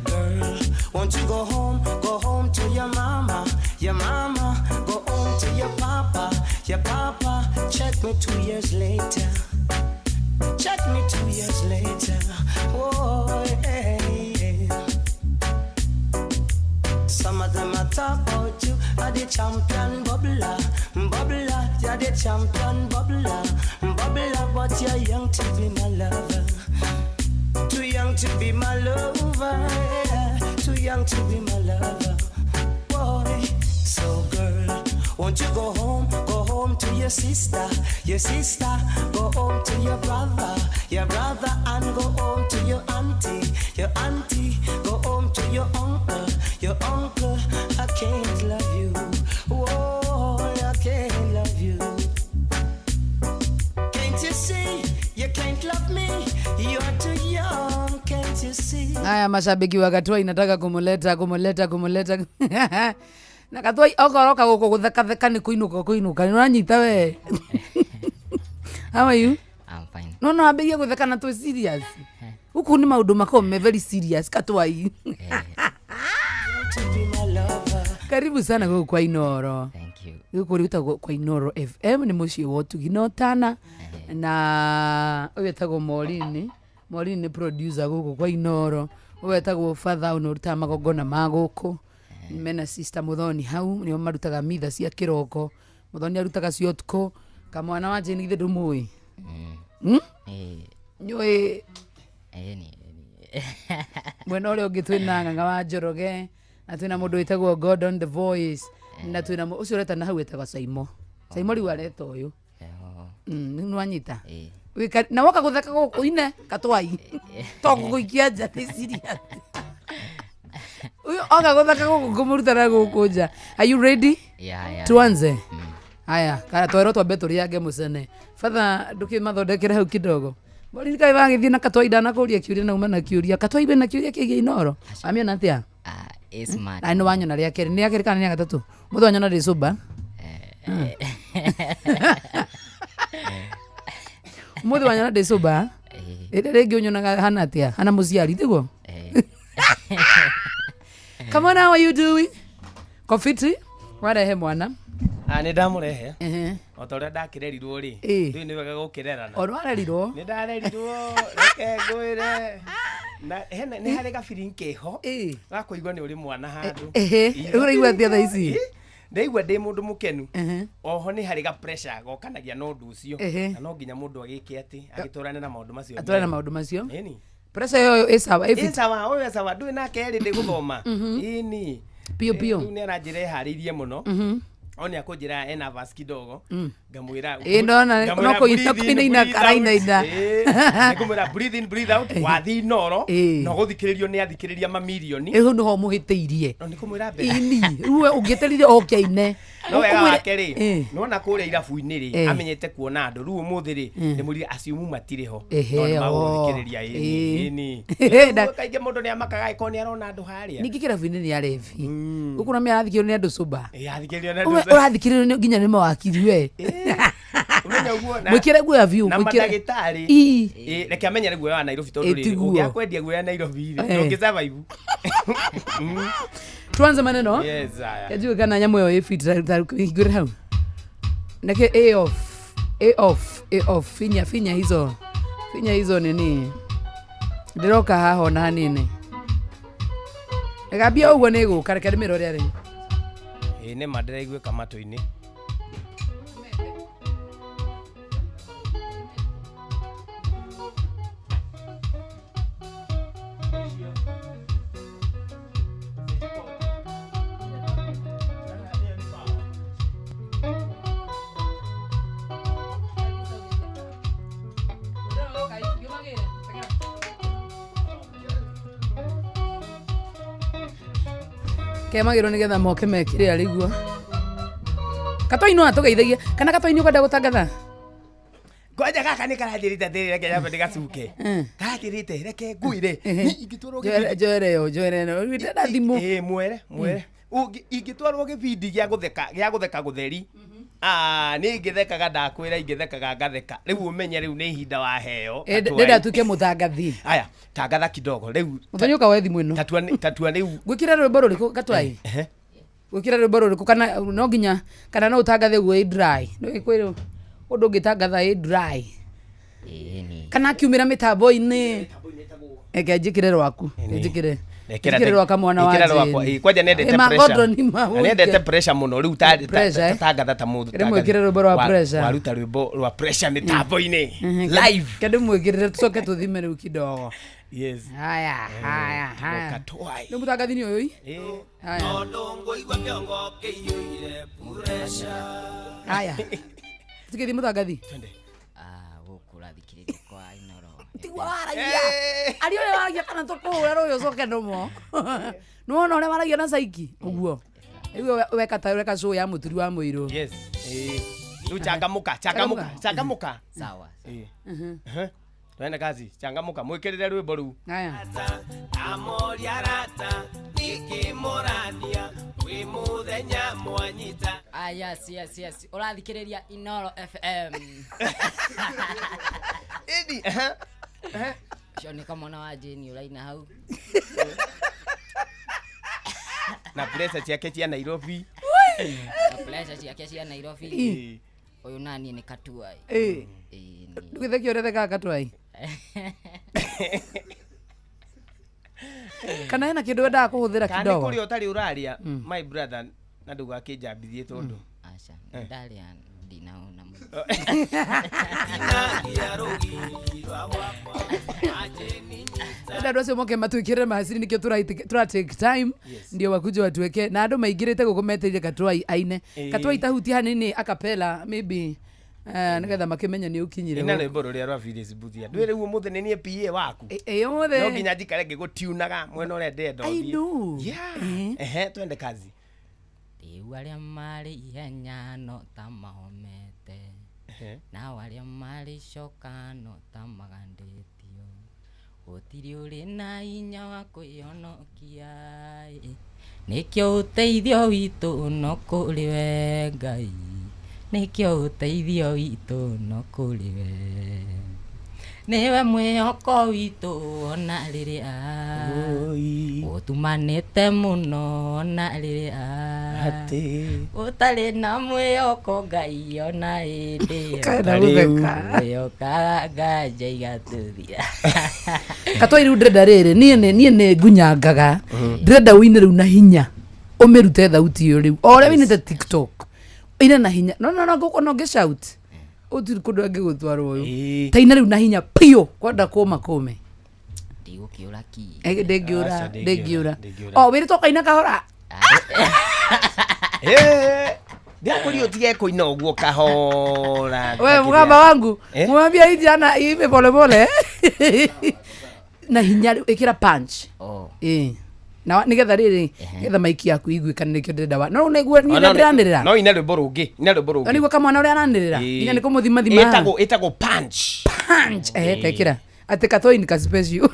Girl, won't you go home to your mama, go home to your papa, your papa. Check me 2 years later. Check me 2 years later. Oh, hey, yeah. Some of them a talk about you are the champion bubbler, bubbler. You're the champion bubbler, bubbler. But you're young to be my lover, too young to be my lover, yeah. Too young to be my lover, boy. So girl, won't you go home to your sister, go home to your brother, and go home to your auntie, go home to your uncle, I can't love you, oh, I can't love you. Can't you see, you can't love me, you're too young, can't you see? Haya, mashabiki wa Katwai nataka kumuleta kumuleta kumuleta na Katwai okoroka gũkũ gũthekatheka nĩ kũinũka kũinũka nĩ ũranyita we. How are you? I'm fine. No no ambĩrĩrie gũtheka na twĩ serious huku nĩ maũndũ makoragwo me very serious Katwai. To be my lover. Karibu sana gũkũ kwa Inoro. Thank you. Gũkũ rĩtagwo kwa Inoro FM nĩ mũciĩ wa ũtugi na ũtana na ũyũ etagwo Morini. Morini nĩ producer gũkũ kwa Inoro. Ũyũ etagwo Father ũyũ ũrutaga magongona ma gũkũ. Mena sister Muthoni hau nĩo marutaga mitha cia kĩroko. Muthoni arutaga cia ũtukũ. Kamwana wa Jane githĩ ndũmũĩ? Hmm? Eh, Nĩũĩ eh, ni, mwena ũrĩa ũngĩ twĩna Ng'ang'a wa Njoroge na twĩna mũndũ wĩtagwo Gordon the Voice na twĩna ũcio ũreta na hau etagwo Saimo. Saimo rĩu areta ũyũ. Oh, Nĩ wanyita? eh. Wĩka na woka gũtheka gũkũ ine Katwai to gũgũikia nja nĩ serious. Ũyũ oka gũtheka gũkũ ngũmũruta na gũkũ nja. Are you ready? Yeah, yeah. Tuanze. Haya, kana twerwo twambe tũrĩange mũcene. Father ndũkĩmathondekere hau kidogo. Mbori kaĩ wagĩthiĩ na Katwai ndanakũria kĩũria na uma na kĩũria. Katwai wĩna kĩũria kĩgiĩ Inoro. Wamĩona atĩa? Ah, it's smart. Na nĩ wanyona rĩa kerĩ. Nĩ rĩa kerĩ kana nĩ rĩa gatatũ? Mũthĩ wanyona ndĩ sober. Mũthĩ wanyona ndĩ sober. Eh, Rĩrĩa rĩngĩ ũnyonaga hana atĩa? Hana mũciari tiguo? eh. Come on, how are you doing? Kofiti, warehe mwana. Ah, nĩ ndamũrehe Ehe. o ta ũrĩa ndakĩrerirwo rĩ Ĩ. ndũĩ nĩ wega gũkĩrerana O nĩwarerirwo? nĩ ndarerirwo reke ngwĩre na hena nĩ harĩ gabiringi keho Ĩ. ga kũigua nĩ ũrĩ mwana handũ Ehe. Rĩu ũraigua atĩa thaa ici? Ĩ, Ndaigua ndĩ mũndũ mũkenu. Ehe. Oho nĩ harĩ ga pressure gokanagia na ũndũ ũcio. Ehe. Na no nginya mũndũ agĩke atĩ agĩtwarane na maũndũ macio. Atwarane na maũndũ macio. Ĩni. Pressure ĩyo ĩ sawa, ĩ Ĩ fit. sawa, ũyũ e sawa, ndũĩ nake erĩ ndĩ gũthoma. Ĩni. Piũ, piũ. Rĩu nĩ aranjĩra eharĩirie mũno. O nĩ akũnjĩra ena verse kidogo. Ngamwĩra. Ĩ, ndona, ngamwĩra no kũina- breathe in, kũinaina breathe out. karainaina. Ĩ, nĩngũmwĩra breathe in, breathe out. Wathiĩ Inooro, Ĩ. na ũgũthikĩrĩrio nĩ athikĩrĩria mamirioni. Ĩ, hau nĩho mũhĩtĩirie. No nĩkũmwĩra mbere. Ini, rĩu we ũngĩeterire oke aine. No wega Ũkũmwĩra- wake rĩ, Ĩ. nĩwona kũrĩa irabu-inĩ rĩ, Ĩ. amenyete kuona andũ. Rĩu ũmũthĩ rĩ, ndĩmwĩrire aciumu matirĩ ho. Ehe, No nĩ oh. magũgũthikĩrĩria, ĩni, Ĩ. ĩni. Na- Rĩu kaingĩ mũndũ nĩamakaga angĩkorwo nĩarona andũ harĩa. Ningĩ kĩrabu-inĩ nĩ arebi. Gũkũ na mĩarathikĩrĩrio nĩ andũ sober. Ĩ, athikĩrĩrio nĩ Ũwe andũ. ũrathikĩrĩrio nginya nĩ mawakiri we. Ũmenye ũguo na- Mwĩkĩre guoya biũ, na mwĩkĩre- mandagĩtarĩ. Ĩ. Ĩ, reke amenyere guoya wa Nairobi tondũ Ĩ, rĩrĩ, tiguo. ũngĩaga kwendia guoya Nairobi rĩ, Eh. ndũngĩ survive. Tuanze maneno. Yes, aya. Kajue kana nyamũ ĩyo ĩ fit hingũre hau. Nake A off, A off, A off. Finya, finya hizo. Finya hizo nini. Ndĩroka haha ona hanini. Gambia ũguo nĩ ĩgũka, reke ndĩmĩrore arĩ. Ĩ, nĩma ndĩraiguĩka matũ-inĩ. Kemagĩrwo nĩgetha moke mekĩre arĩ guo. Katoi no atũgeithagia kana Katoi nĩ ũkwenda gũtangatha? Kwanja gaka nĩ karanjĩrĩte atĩrĩrĩ, reke nyambe ndĩgacuke. Karanjĩrĩte, reke ngwĩre. Niĩ ingĩtwarwo Njoere gĩbindi- njoere yo njoere yo ndĩrenda thimũ. Ĩ, mwere, mwere. Ingĩtwarwo gĩbindi gĩa gũtheka, gĩa gũtheka gũtheri. Ah, nĩ ingĩthekaga ndakwĩra ingĩthekaga ngatheka. Rĩu ũmenye rĩu nĩ ihinda waheo. Ĩ, Gatwai. ndĩrenda atuĩke mũtangathi. Aya, tangatha kidogo rĩu. Mũthoni ũka we thimũ ĩno. Tatua tatua rĩu. Gwĩkĩra rwĩmbo rũrĩkũ Gatwai? Ehe. Gwĩkĩra rwĩmbo rũrĩkũ kana no nginya kana no ũtangathe ũguo ĩ dry. No ĩkwĩrwo ũndũ ũngĩtangatha ĩ dry. Ĩni. Kana akiumĩra mĩtambo-inĩ. Reke njĩkĩre rwaku. Njĩkĩre. Nekĩra Njĩkĩre rwa kamwana wa ĩkĩra rwakwa. Jane. Ĩ, kwanja nĩendete Ĩ, ma pressure. Gordon ma- Na nĩendete pressure mũno rĩu Pressure, eh? tangatha ta mũndũ. Rĩmwe ĩkĩre rwĩmbo rwa pressure. Waruta rwĩmbo rwa pressure mĩtambo-inĩ. Live. Kende mwĩkĩrĩre tũcoke tũthime rĩu kidogo. Yes. Haya, haya, haya. Gatwai. Nĩ mũtangathi nĩ ũyũ ĩ? Ĩ. Haya. Tondũ ngũigua kĩongo kĩiyũire pressure. Haya. Tũkĩthiĩ mũtangathi. Twende. Ah, gũkũ ũrathikĩrĩria kwa Inooro. Tigua waragia. Ari ũrĩa waragia kana tũkũhũra rũĩ ũcoke nũmo. Nĩwona ũrĩa waragia na caiki? Ũguo. Rĩu weka ta weka show ya mũturi wa mũirũ. Yes. Ĩ. Rĩu changamuka, changamuka, changamuka. Sawa. Ĩ. Ehe. Twende kazi, changamuka, mwĩkĩrĩre rwĩmbo rũu. Haya. Amoria arata, nĩkĩ mũrathia, wĩ mũthenya mwanyita. Ah, yes, yes, yes. Ũrathikĩrĩria Inooro FM. Ĩni, ehe. Ũcio nĩ kamwana wa Jane ũraina hau. Na pressure ciake cia Nairobi. Na pressure ciake cia Nairobi. Ĩ. Ũyũ naniĩ nĩ Katuai. Ĩ. Ĩni. Ndũgĩtheke ũrĩa thekaga Katwai. Kana hena kĩndũ wendaga kũhũthĩra Kana nĩ kidogo? kũrĩa ũtarĩ ũrarĩa, my brother, na ndũgakĩnjambithie tondũ. Aca, ndarĩa ndinaona mũno. Enda andũ acio moke matwĩkĩrĩre macini nĩkĩo tũra take time ndio wakuje watuweke na andũ maingĩrĩte gũkũ metereire Katwai aine. Ĩ. Katwai tahutia hanini acapella maybe nĩgetha makĩmenye nĩ ũkinyire Ina gũkũ. rwĩmbo rũrĩa rwa Phyllis Mbuthia. Ndũĩ rĩu ũmũthĩ nĩ niĩ PA waku. Ĩ ũmũthĩ. No nginya njikare ngĩgũtiunaga mwena ũrĩa ndĩrenda I ũthiĩ. know. Yeah. Ĩ. Ehe, twende kazi. Rĩu arĩa marĩ ihenya no ta mahomete. Ehe. Nao arĩa marĩ coka no ta magandĩtio. Gũtirĩ ũrĩ na hinya wa kwĩhonokia ĩ. Nĩkĩo ũteithio witũ no kũrĩ we Ngai. Nĩkĩo ũteithio witũ no kũrĩ we. Nĩwe mwĩhoko witũ ona rĩrĩa ũtumanĩte mũno ona rĩrĩa Atĩ. ũtarĩ na mwĩhoko Ngai ona hĩndĩ ĩyo. Kaenda gũtheka. Mwĩhokaga nganja igatũthira. Katwai rĩu ndĩrenda rĩrĩ niĩ nĩ ngunyangaga ndĩrenda ũine rĩu na hinya. Ũmĩrute thauti ĩyo rĩu o ũrĩa wĩinĩte TikTok ina na hinya no no no ngũkũ no ngĩshout ũtiri kũndũ angĩgũtwarwo ũyũ. Ĩĩ. Ta ina rĩu na hinya piũ kwenda kũma kũme. Ndigũkĩũra ki. Eh, ndĩngĩũra. Aca, ndĩngĩũra ndĩngĩũra, ndĩngĩũra. O wĩrĩtwo kaina kahora. Ndĩrakũria ũtige kũina ũguo kahora. We mgamba wangu. Eh? Mwambia hii jana ive polepole na hinya rĩu ĩkĩra punch. Oh. Ĩĩ. Na nĩgetha rĩrĩ nĩgetha maiki yaku iguĩkane nĩkĩo ndĩrenda wa no nĩguo niĩ No, no, ndĩranĩrĩra. no ine rwĩmbo rũngĩ, ine rwĩmbo No rũngĩ. nĩguo kamwana ũrĩa aranĩrĩra Ĩĩ. nginya nĩ kũmũthimathima. Ĩtagwo punch. Punch eh tekĩra atĩ katoi ni ka special.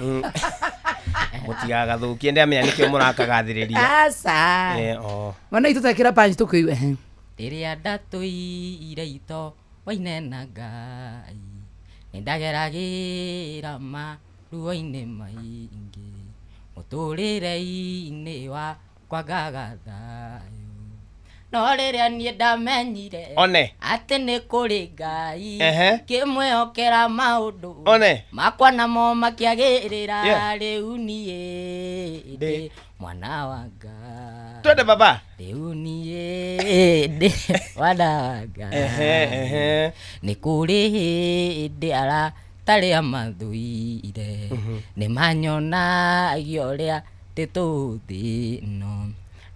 Mũtigagathũkie, ndĩramenya nĩkĩo mũrakagathĩrĩria. Aca. Eh, oh. Mwana itũ tekĩra punch tũkĩigua ehe. Rĩrĩa ndatũire ito wainena Ngai nĩndageragĩra maruo-inĩ maingĩ mũtũrĩre-inĩ wakwa ngaga thayũ no rĩrĩa niĩ ndamenyire One. atĩ nĩ kũrĩ Ngai Ehe. kĩmwĩhokera maũndũ One. makwa namo makĩagĩrĩra. Yeah. Rĩu niĩ ndĩ mwana wa Ngai. Twende baba. Rĩu niĩ ndĩ mwana wa Ngai. Ehe, ehe. Nĩ kũrĩ hĩndĩ aratarĩa mathũire nĩ manyonagia ũrĩa ndĩtũthĩno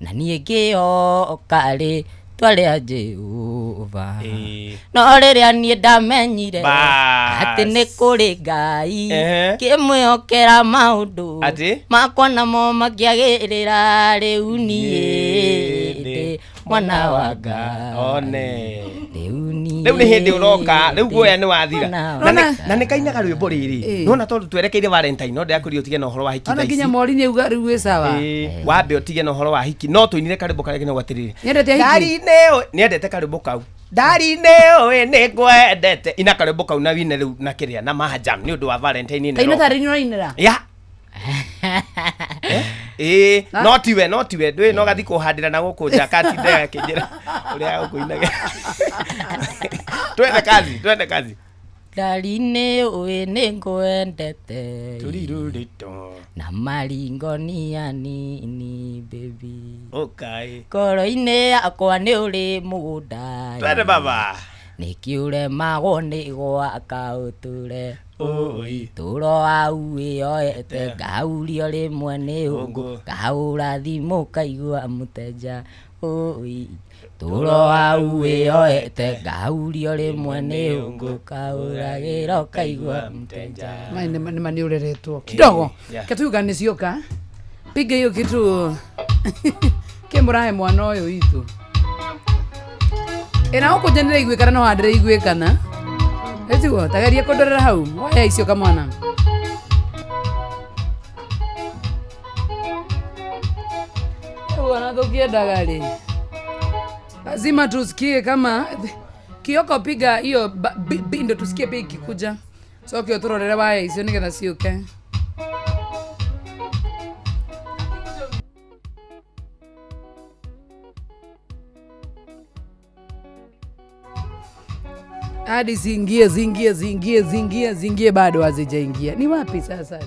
na niĩ ngĩoka rĩtwa rĩa Jehova. Ĩĩ. No rĩrĩa niĩ ndamenyire Bas. atĩ nĩ kũrĩ Ngai Ehe. kĩmwĩhokera maũndũ Atĩ? makwa namo makĩagĩrĩra rĩu niĩ ndĩ mwana wa Ngai. One. Rĩu niĩ Rĩu nĩ hĩndĩ ũroka, rĩu guoya nĩ wathira. Mwana Na wa nĩ- na nĩ kainaga rwĩmbo rĩrĩ. Ĩĩ. Nona tondũ twerekeire Valentine, no ndĩrakũria ũtige na ũhoro wa hiki Ona thaa nginya ici. mori nĩ auga rĩu wĩ sawa. Ĩĩ, wambe ũtige na ũhoro wa hiki no tũinire karwĩmbo karĩa kinauga atĩrĩrĩ. Nĩendete hiki? Ndari nĩ nĩendete karwĩmbo kau. Ndari nĩ ũĩ nĩ ngwendete. Ina karwĩmbo kau na wine rĩu na kĩrĩa na mahajam nĩ ũndũ wa Valentine Ta ina ĩno ĩroka. tarĩ nĩ ũrainĩra. Ya. Eh? Ĩĩ, no tiwe, no tiwe, ndũĩ no gathi kũhandĩra na gũkũ nja katinde gakĩnjĩra ũrĩa ũkũinaga. Twende kazi, twende kazi. Ndari nĩ ũĩ nĩ ngwendete Turirurito. na maringo ni anini baby. Okay. Ngoro-inĩ yakwa nĩ ũrĩ mũgũnda. Twende baba. Nĩkĩ ũremagwo nĩ gwaka ũtũre Oi. tũro wau wĩyoete ngaurio rĩmwe nĩ ũngũ ngahũra thimũ kaigua mũteja oi tũro wau wĩyoete ngaurio rĩmwe nĩ ũngũ kahũragĩra ũkaigua mũteja. Mai nĩ ma nĩ ũreretwo kidogo. Yeah. Katuga nĩ cioka piga hiyo kitu kĩmũrahe mwana ũyũ witũ ĩna gũkũ nja nĩraiguĩkana no handĩraiguĩkana ĩtiguo tagerie kũndorera hau waya icio kamwana. Rĩu ona tũkĩendaga rĩ lazima tusikie kama Kioko piga hiyo ndo tusikie pia ikikuja so kio turorere waya icio nigetha ciũke. Hadi ziingie ziingie ziingie ziingie ziingie bado hazijaingia. Ni wapi sasa?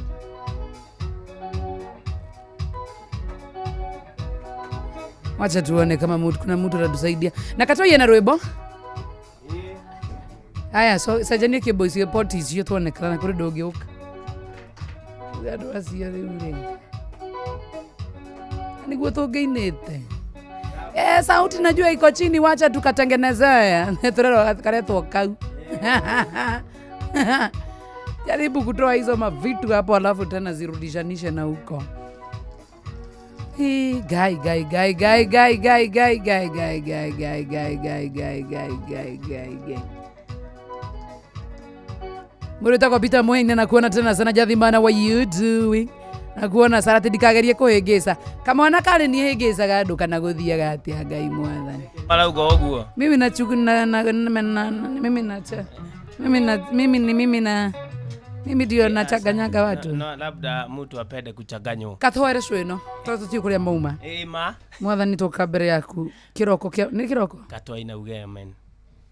Wacha tuone kama mtu, kuna mtu atatusaidia na katoi na rwĩmbo. Haya, so sajanie kĩmbo icio poti icio tuone kana kũrĩ ndũngĩũka andũ acio rĩu rĩ nĩguo tũngĩinĩte. Eh, sauti najua iko chini, wacha tukatengenezea. Turero karetwo kau. Jaribu kutoa hizo mavitu hapo alafu tena zirudishanishe na huko. Hii, gai gai gai gai gai gai gai gai gai gai gai gai gai gai gai gai gai gai. Mũndũ wĩtagwo Peter Mwene nakuona tena sana Jathimana, what you doing? Nakuona Sarah ndikagerie kũhĩngĩca kamwana karĩ niĩ hĩngĩcaga andũ kana gũthiaga atĩa Ngai mwathani. Marauga ũguo. Mimi nachuku na na na na mimi na mimi na mimi ni mimi na mimi ndio nachanganyaga watu. No, labda mtu apende kuchanganywa. Katware cwĩno tondũ tũtiũĩ kũrĩa mauma. Ĩĩ ma. Mwathani tũka mbere yaku kĩroko kĩa nĩ kĩroko Katwai na uge amen.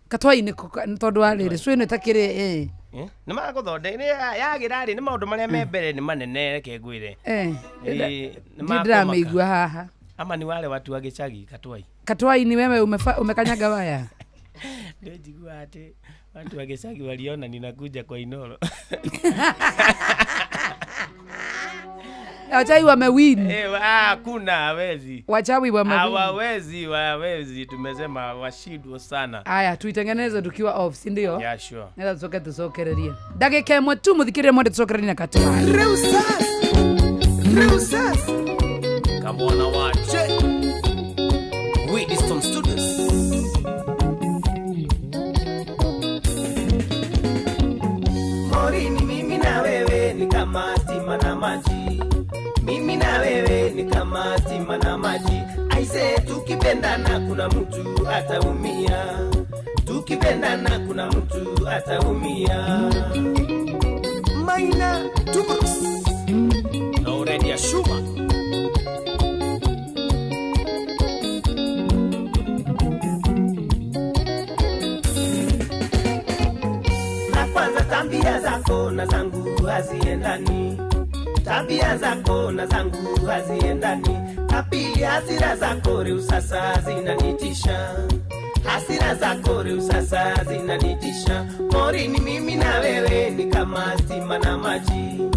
katwai nĩko tondũ wa rĩrĩ cwĩno ĩtakĩrĩ ĩ Eh? Nĩ magũthonde nĩ yagĩra rĩ nĩ maũndũ marĩa me mbere nĩ manene reke ngwĩre. Eh, Ĩĩ, nĩ ndiĩ ndĩramĩigua haha. Ama ni wale watu wa gĩcagi Katwai. Katwai ni wewe umekanyaga waya. Ndio ati watu wa gĩcagi waliona ninakuja kwa Inoro. Wachawi wamewin. Hakuna hawezi. Wachawi wamewin. Hawawezi, tumesema washindwa sana. Aya, tuitengeneze tukiwa off, si ndio? Yeah, sure. Nenda tusoke tusokererie. Ndagĩka ĩmwe tu mũthikĩrĩrie mwende tucokererie na Katwai. Reusas. Kamwana wache. Widiston Studios. Morini, mimi na wewe ni kama stima na maji. Mimi na wewe ni kama stima na maji. Aise, tukipendana kuna mtu ataumia. Tukipendana kuna mtu ataumia. Maina Tubrus. Na Aurelia Shuma. Na kwanza tabia zako na zangu haziendani. Tabia zako na zangu haziendani. Pili, hasira zako reu sasa zinanitisha. Hasira zako reu sasa zinanitisha. Morini, mimi na wewe ni kama stima na maji.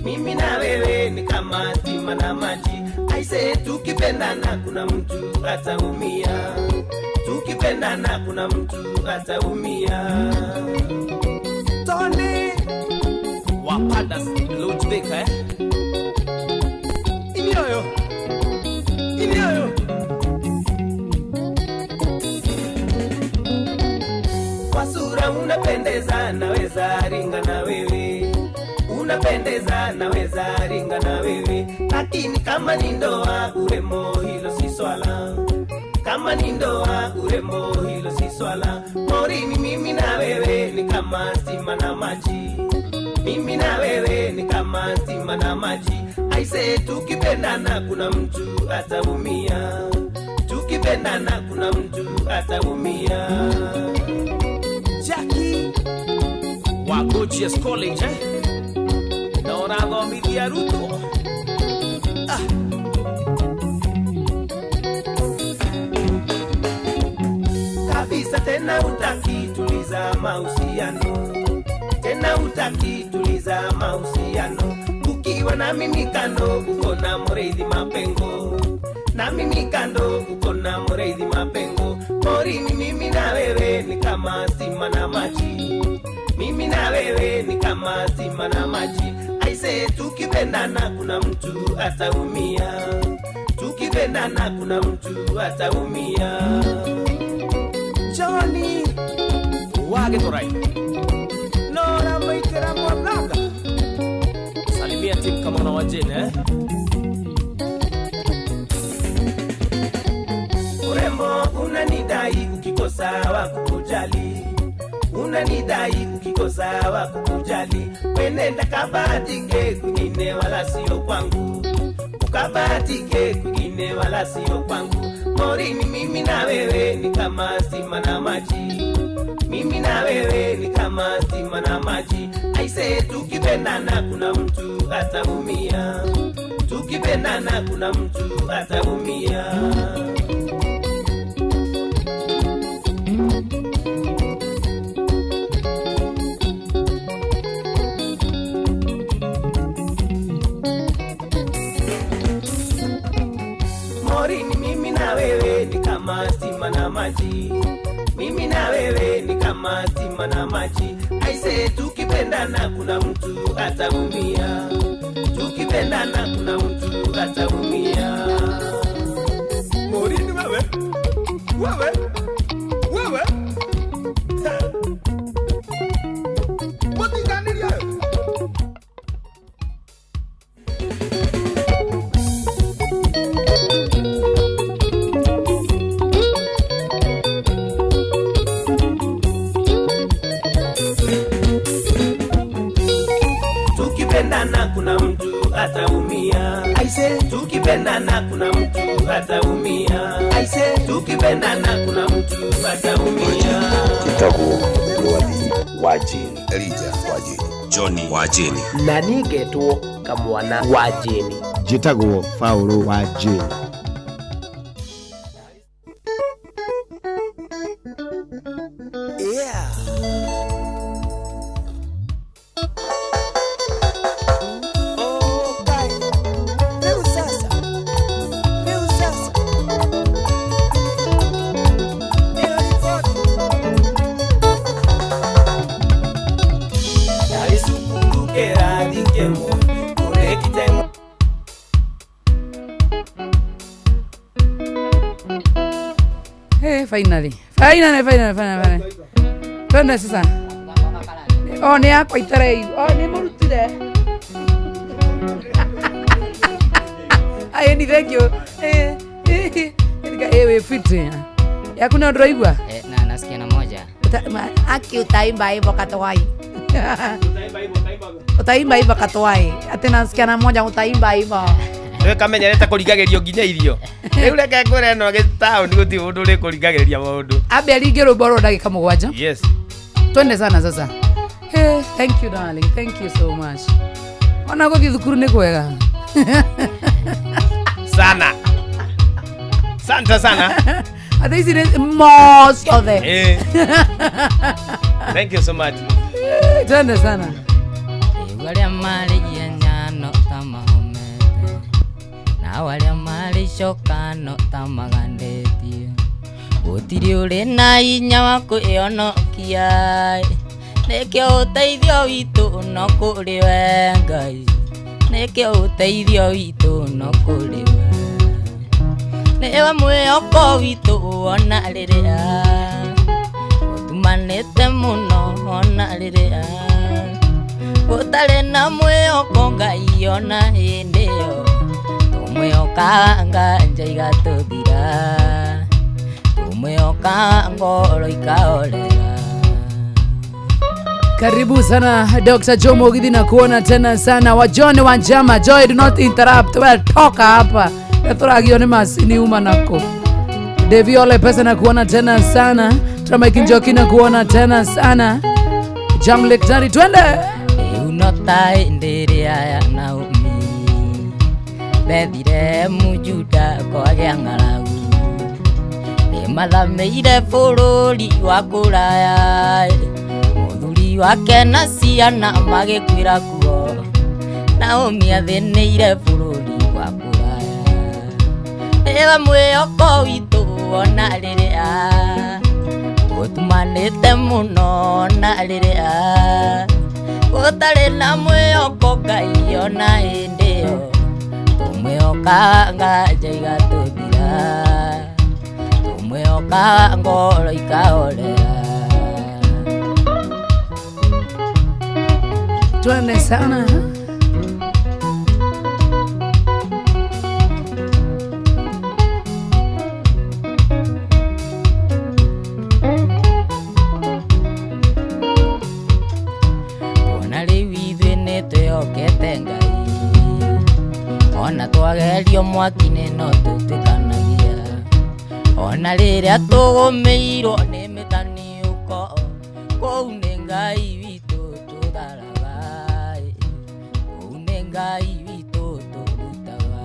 Mimi na wewe ni kama stima na maji. Aise, tukipendana kuna mtu ataumia. Tukipendana kuna mtu ataumia. Tony Wapadas Lodge Baker, Inyoyo. Inyoyo. Kwa sura unapendeza, naweza ringa na wewe. Unapendeza, naweza ringa na wewe. Lakini kama ni ndoa, urembo hilo si swala. Kama ni ndoa, urembo hilo si swala. Morini, mimi na wewe ni kama stima na maji. Mimi na wewe ni kama stima na maji. Aise, tukipendana kuna mtu ataumia. Tukipendana kuna mtu ataumia. Jackie wa Gorgeous College, Na ũrathomithia Ruto. Kabisa tena utaki tuliza mahusiano. Tena utaki tuliza mahusiano. Ukiwa na mimi kando uko na Muriithi Mapengo. Na mimi kando uko na Muriithi Mapengo. Morini, mimi na wewe ni kama stima na maji. Mimi na wewe ni kama stima na maji. Aise, tukipendana kuna mtu ataumia. Tukipendana kuna mtu ataumia. Johnny Wagetorai. Nora Maitera Mwathanga. Salimia team kama na wajene, Urembo unanidai ukikosa wa kukujali. Unanidai ukikosa wa kukujali. Wenenda kabahatike kwingine wala sio kwangu. Ukabahatike kwingine wala sio kwangu. Morini, mimi na wewe ni kama stima na maji. Mimi na wewe ni kama stima na maji. Aise, tukipendana kuna mtu ataumia. Tukipendana kuna mtu ataumia. Morini, mimi na wewe ni kama stima na maji. Mimi na wewe ni kama stima na maji. Aise, tukipendana kuna mtu ataumia. Tukipendana kuna mtu ataumia. Morini, wewe. Wewe. Wewe. Mũtiganĩrie. Tukipendana kuna mtu ataumia. Aise, tukipendana kuna mtu ataumia. Aise, tukipendana kuna mtu ataumia. Njĩtagwo Rwathi wa Jane. Elijah wa Jane. Johnny wa Jane. Na niĩ ngetwo Kamwana wa Jane. Njĩtagwo Paũlũ wa Jane. Finally. Finally, finally, finally, finally. Twende sasa. Oh, nĩ yakwa itarei. Oh, nĩ mũrutire. Aye, ni thank you. Wĩ fit. Yaku nĩ ndũraigua? Na nasikia na moja. Aki utaimba hivyo katwai. Utaimba hivyo katwai. Ati nasikia na moja utaimba hivyo. Nĩ kamenyerete kũringagĩrio nginya irio. Rĩu reke ngwĩre no gĩtaũni gũtirĩ mũndũ ũrĩkũringagĩrĩria maũndũ. Ambe aringe rwĩmbo rwa ndagĩka 7. Yes. Twende sana sasa. Hey, thank you darling, thank you so much. Ona gũthiĩ thukuru nĩ kwega. Sana. Santa sana. Ate ici nĩ mo ciothe. Thank you so much. Twende sana. Rĩu arĩa marĩgia nyano ta mahomete, nao arĩa marĩ icoka no ta magandĩtie. Gũtirĩ ũrĩ na hinya wa kwĩhonokia, nĩkĩo ũteithio witũ no kũrĩ we Ngai, nĩkĩo ũteithio witũ no kũrĩ we. Nĩwe mwĩhoko witũ ona rĩrĩa ũtumanĩte mũno, ona rĩrĩa gũtarĩ na mwĩhoko Ngai, ona hĩndĩ ĩyo tũmwĩhokaga nganja igatũthira, tũmwĩhokaga ngoro ikahorera. Karibu sana Dr. Joe Mugithi na kuona tena sana. Wa John wa Njama, Joy, do not interrupt. Well, toka hapa. Tũragio nĩ macini uma nako. Devi Ole Pesa na kuona tena sana. Tramike Njoki na kuona tena sana. Jam Lektari, twende. Rĩu no ta hĩndĩ ĩrĩa ya Naomi Bethilehemu Juda kwagĩa ng'aragu, nĩmathamĩire bũrũri wa kũraya, mũthuri wake na ciana magĩkuĩra kuo. Naomi athĩnĩire bũrũri wa kũraya. Nĩwe mwĩhoko witũ ona rĩrĩa ũtumanĩte mũno, ona rĩrĩa gũtarĩ na mwĩhoko Ngai, ona hĩndĩ ĩyo tũmwĩhokaga nganja igatũthira, tũmwĩhokaga ngoro ikahorera. Twende sana. Ona rĩu ithuĩ nĩtwĩhokete Ngai, ona twagerio mwaki-inĩ no tũtuĩkanagia, ona rĩrĩa tũgũmĩirwo nĩ mĩtaniũko, kũu nĩ Ngai witũ tũtharaga, kũu nĩ Ngai witũ tũrutaga.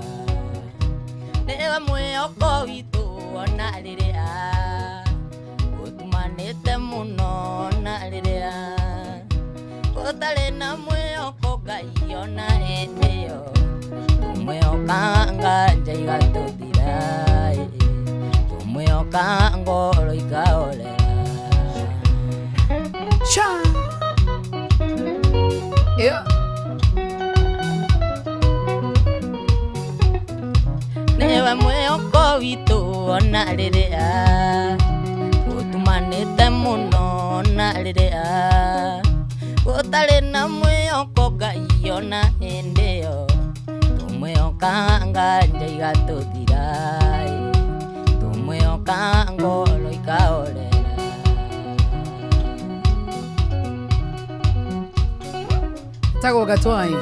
Nĩwe mwĩhoko witũ ona rĩrĩa ũtumanĩte mũno, ona rĩrĩa gũtarĩ na mwĩhoko Ngai, ona hĩndĩ ĩyo tũmwĩhokaga nganja igatũthira, tũmwĩhokaga ngoro ikahorera. Cha. Yeah. Nĩwe mwĩhoko witũ ona rĩrĩa ũtumanĩte mũno, ona rĩrĩa gũtarĩ na mwĩhoko Ngai, ona hĩndĩ ĩyo tũmwĩhokaga nganja igatũthira, tũmwĩhokaga ngoro ikahorera. Tagwo Gatwai.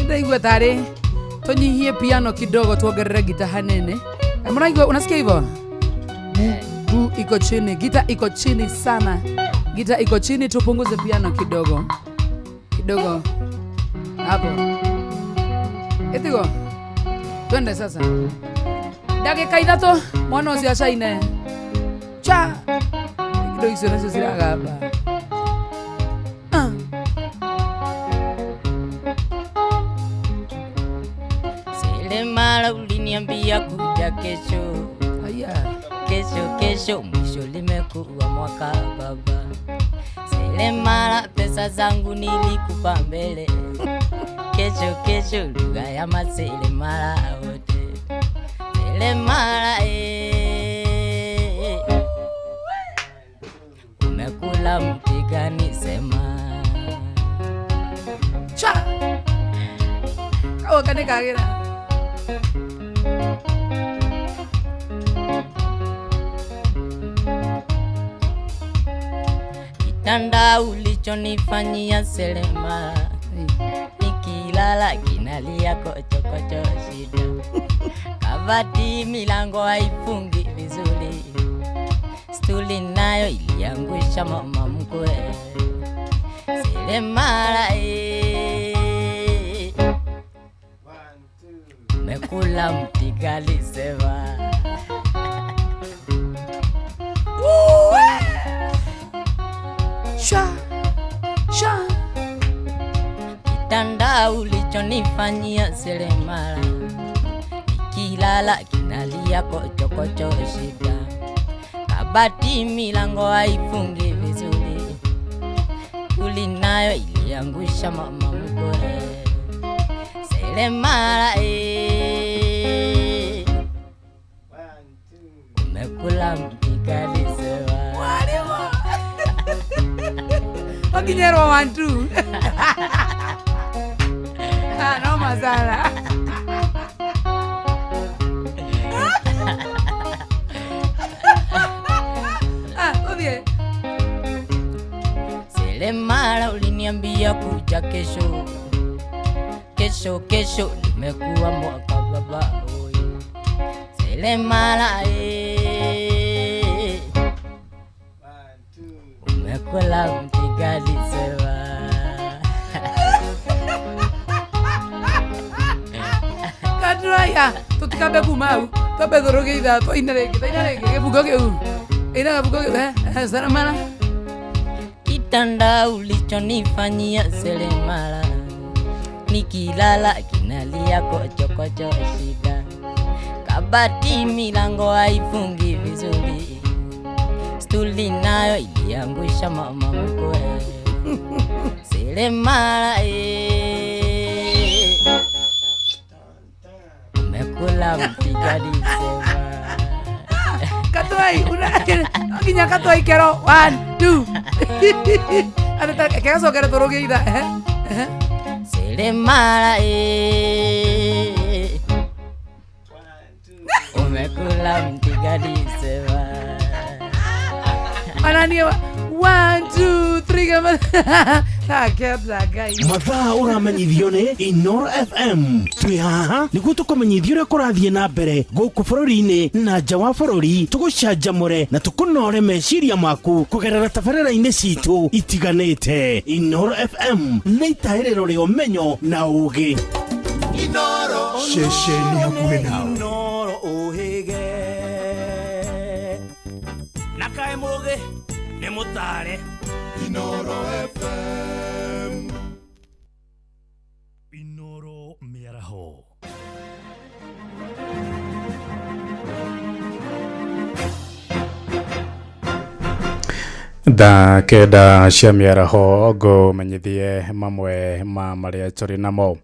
Ndaigua tarĩ tũnyihie piano kidogo tuongerere gita hanene. Mnaigua, unasikia hivyo? Bu iko chini, gita iko chini sana. Gita iko chini, tupunguze piano kidogo. Kidogo. Hapo. Etigo. Twende sasa. Ndagĩka 3 mwana ũcio acaine. Cha. Indo icio nacio ciragamba. Seremala uliniambia kuja kesho. Aya. Kesho kesho mwisho limekuwa mwaka baba. Seremala pesa zangu nilikupa mbele. Kesho Kesho kesho lugha ya maseremala wote. Seremala eh. Umekula mti gani sema. Cha. Kawa kane kagira. Kitanda ulichonifanyia seremala, nikilala kinalia kochokocho shida. Kabati milango haifungi vizuri, stuli nayo iliangusha mama mkwe. Seremala eh. Umekula mti gani sema. Sha. Sha. Kitanda ulichonifanyia seremala, nikilala kinalia kochokocho shida. Kabati milango haifungi vizuri, stuli nayo iliangusha mama mkwe. Seremala eh. Umekula mti gani sema. Wakinyerwa 1 2. Ah, noma sana. Ah, uthie. Seremala uliniambia kuja kesho. Kesho kesho nimekuwa mwaka baba oyo. Seremala eh. Umekula mti gani sema. Katraya, tutikabe kumau. Tobe thoroge itha, twaina rĩngĩ, twaina rĩngĩ, gĩbungo kĩu. Ina gĩbungo kĩu, eh, seremala. Kitanda ulichonifanyia seremala, nikilala kinalia kochokocho shida. Kabati milango haifungi vizuri, stuli nayo iliangusha mama mkwe. Seremala eh. Umekula mti gani sema. Katwai, una nginya katwai kero 1 2. Ata kegacokere tũrũge itha, eh. Eh. Seremala eh. Umekula mti gani sema. Ananie 1 2 3 kama. Takebla guys. Mathaa ũramenyithio nĩ Inoro FM. Twĩ haha nĩguo tũkũmenyithia ũrĩa kũrathiĩ na mbere gũkũ bũrũri-inĩ na nja wa bũrũri, tũgũcanjamũre na tũkũnore meciria maku kũgerera tabarĩra-inĩ citũ itiganĩte. Inoro FM nĩ itahĩrĩro rĩa ũmenyo na ũgĩ. Ceceni hakuhĩ nawe. Inoro ũhĩge na kaĩ mũgĩ nĩ mũtare. Inoro FM. Inoro mĩaraho. Thaa kenda cia mĩaraho ngũmenyithie mamwe ma marĩa tũrĩ namo.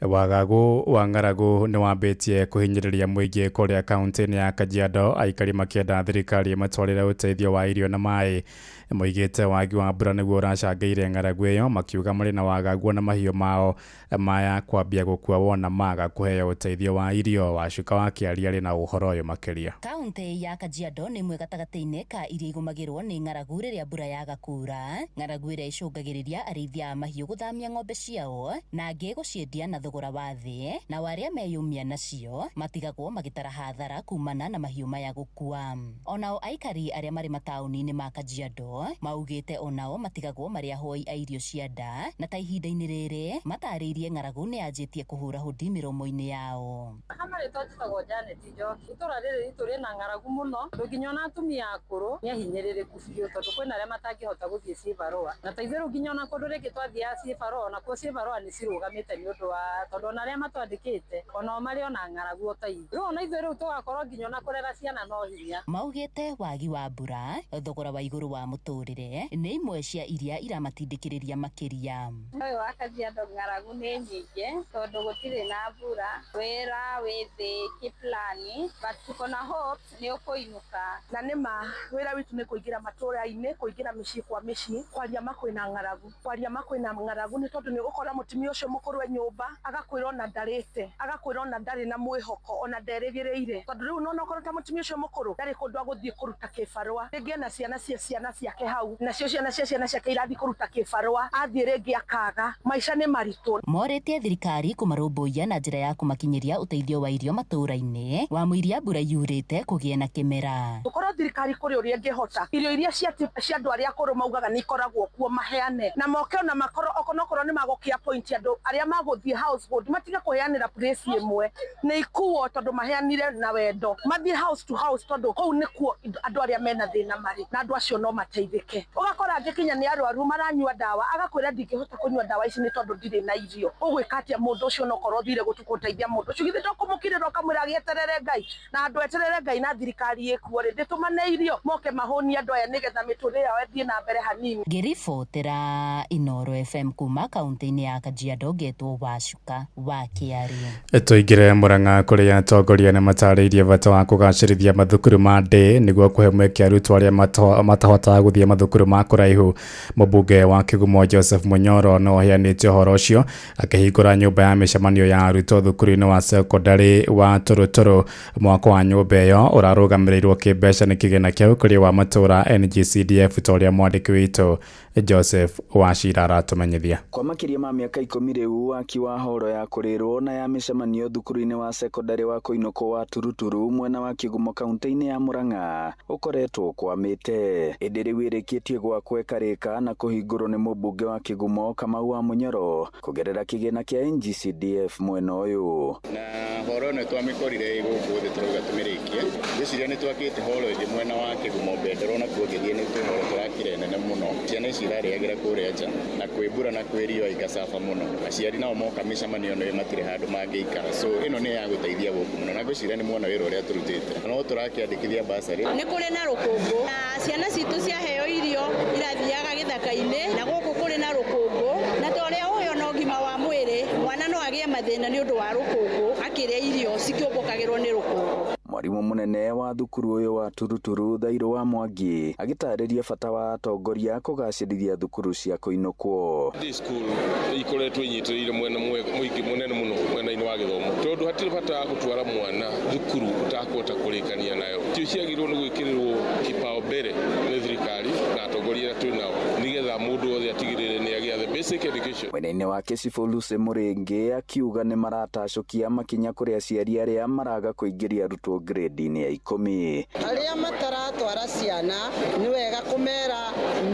Wagagu wa ng'aragu nĩ wambĩtie kũhinyĩrĩria mũingĩ kũrĩa kaunti-inĩ ya Kajiado, aikari makĩenda thirikari ĩmatwarĩre ũteithio wa irio na maĩ. Moigĩte wagi wa mbura nĩguo ũracangĩire ng'aragu ĩyo, makiuga marĩ na wagagu na mahiũ mao maya kwambia gũkua wona maga kũheo ũteithio wa irio. Wacuka wa Kĩaria arĩ na ũhoro ũyũ makĩria. Kaunti ya Kajiado nĩ ĩmwe gatagatĩ-inĩ ka iria igũmagĩrwo nĩ ng'aragu rĩrĩa mbura yaga kuura. Ng'aragu ĩrĩa ĩcũngagĩrĩria arĩithia a mahiũ gũthamia ng'ombe ciao na angĩ gũciendia na thogora wa thĩ, nao arĩa meyũmia nacio matigagwo magĩtara hathara kumana na mahiũ maya gũkua. Onao aikari arĩa marĩ mataũni-inĩ ma Kajiado maugĩte onao matigagwo marĩ ahoi a irio cia nda, na ta ihinda-inĩ rĩrĩ matarĩirie ng'aragu nĩ yanjĩtie kũhũra hũndi mĩromo-inĩ yao. Hama rĩtwa njĩtagwo Janet Njoki. Itũra rĩrĩ ritũ rĩna ng'aragu mũno, tondũ nginya ona atumia akũrũ nĩ ahinyĩrĩrĩku biũ, tondũ kwĩna arĩa matangĩhota gũthiĩ cibarũa, na ta ithuĩ rĩu nginya ona kũndũ rĩngĩ twathiaga cibarũa, onakuo cibarũa nĩ cirũgamĩte nĩ ũndũ wa tondũ ona arĩa matwandĩkĩte onao marĩ ona ng'aragu o ta ithuĩ. Rĩu ona ithuĩ rĩu tũgakorwo nginya ona kũrera ciana no hinya. Maugĩte wagi wa mbura, thogora wa igũrũ wa mũtũrĩre mũtũrĩre nĩ imwe cia iria iramatindĩkĩrĩria makĩria. Ũyũ wa Kajiado ng'aragu nĩ nyingĩ tondũ gũtirĩ na mbura, wĩra wĩ thĩ kĩplani, but tuko na hope nĩ ũkũinũka. Na nĩ ma wĩra witũ nĩ kũingĩra matũra-inĩ, kũingĩra mĩciĩ kwa mĩciĩ, kwaria ma kwĩna ng'aragu, kwaria ma kwĩna ng'aragu nĩ tondũ nĩ ũgũkora mũtumia ũcio mũkũrũ e nyũmba agakwĩra ona ndarĩte, agakwĩra ona ndarĩ na mwĩhoko, ona nderĩgĩrĩire, tondũ rĩu nona okorwo ta mũtumia ũcio mũkũrũ ndarĩ kũndũ agũthiĩ kũruta kĩbarũa, rĩngĩ ena ciana cia ciana ciake hau, nacio ciana cia ciana ciake irathiĩ kũruta kĩbarũa, athiĩ rĩngĩ akaga, maica nĩ maritũ. Morĩtie thirikari kũmarũmbũiya na njĩra ya kũmakinyĩria ũteithio wa irio matũũra-inĩ wa mũiria mbura yurĩte kũgĩe na kĩmera. Gũkorwo thirikari kũrĩ ũrĩa ĩngĩhota, irio iria cia andũ arĩa akũrũ maugaga nĩ ikoragwo kuo maheane, na moke ona makorwo onokorwo nĩ magũkĩa point andũ arĩa magũthiĩ household matige kũheanĩra place ĩmwe, nĩ ikuo tondũ maheanire na wendo, mathiĩ house to house tondũ kũu nĩkuo andũ arĩa mena thĩna marĩ, na andũ acio no mateithĩke. Ũgakora angĩ kinya nĩ arwaru maranyua ndawa, agakwĩra ndingĩhota kũnyua ndawa ici nĩ tondũ ndirĩ na irio. Ũgwĩka atĩa mũndũ ũcio onokorwo ũthire gũtukũ ũteithia mũndũ ũcio, githĩ to kũmũkirĩra ũkamwĩra agĩeterere Ngai, na andũ eterere Ngai na thirikari ĩkuo rĩ, ndĩtũmane irio moke mahũnie andũ aya nĩgetha mĩtũrĩre yao ĩthiĩ na mbere hanini. Ngĩribotera Inooro FM kuma kaunti-inĩ ya Kajiado ngetwo Wacuka wa Kĩario. Tũingĩre Murang'a kũrĩa atongoria nĩ matarĩirie bata wa kũgacĩrithia mathukuru ma ndĩ nĩguo kũhe mweke arutwo arĩa matahotaga gũthiĩ mathukuru ma kũraihu. Mũmbunge wa Kĩgumo Joseph Munyoro no aheanĩte ũhoro ũcio akĩhingũra nyũmba ya mĩcemanio ya arutwo thukuru-inĩ wa sekondarĩ wa Tũrũtũrũ. Mwako wa nyũmba ĩyo ũrarũgamĩrĩirwo kĩmbeca nĩ kĩgĩna kĩa ũkũria wa matũũra NGCDF ta ũrĩa mwandĩki witũ Joseph Wachira aratũmenyithia. Kwa makĩria ma mĩaka 10 rĩu waki wa horo ya kũrĩrwo na ya mĩcemanio thukuru-inĩ wa sekondarĩ wa Kũinũkwo wa Turuturu mwena wa Kĩgumo kaunti-inĩ ya Murang'a ũkoretwo ũkwamĩte, ĩndĩ rĩu ĩrĩkĩtie gwakwo ĩkarĩka na kũhingũrwo nĩ mũmbunge wa Kĩgumo Kamau wa Munyoro kũgerera kĩgĩna kĩa NGCDF mwena ũyũ. Na horo ĩno twamĩkorire gũkũ thĩ tũrauga tũmĩrĩkie, ngwĩciria nĩ twakĩte horo ĩngĩ mwena wa Kĩgumo Bendera onakuo ũngĩthiĩ nĩ kwĩ horo tũrakire nene mũno, ciana ici irarĩagĩra kũrĩa nja na kwĩ mbura na kwĩ riũa igacaba mũno, aciari nao moka mĩcemanio ĩno matirĩ handũ mangĩikara, so ĩno nĩ ya gũteithia gũkũ mũno na ngwĩciria nĩ muona wĩra ũrĩa tũrutĩte, no tũrakĩandĩkithia bursary. Nĩ kũrĩ na rũkũngũ na ciana citũ ciaheo irio irathiaga gĩthaka-inĩ, na gũkũ kũrĩ na rũkũngũ, na ta ũrĩa ũyũ na ũgima wa mwĩrĩ mwana no agĩe mathĩna nĩ ũndũ wa rũkũngũ akĩrĩa irio cikĩũmbũkagĩrwo nĩ rũkũngũ. Mwarimu munene wa thukuru ũyũ wa Turuturu Thairũ wa Mwangi agĩtarĩria bata wa atongoria kũgacĩrithia thukuru cia kũinũkwo. Day school ikoretwo inyitĩrĩire mwena mũingĩ mũnene mũno mwena-inĩ wa gĩthomo, tondũ hatirĩ bata wa gũtwara mwana thukuru ũtakũhota kũrĩkania nayo. Tio ciagĩrĩirwo nĩ gwĩkĩrĩrwo kĩbao mbere nĩ thirikari na atongoria arĩa twĩ nao nĩgetha mũndũ wothe atigĩrĩre nĩ agĩa the basic education. Mwena-inĩ wake Cibũ Lucy Mũrĩngĩ akiuga nĩ maratacũkia makinya kũrĩ aciari arĩa maraga kũingĩria arutwo grade-inĩ ya 10. Arĩa mataratwara ciana nĩ wega kũmera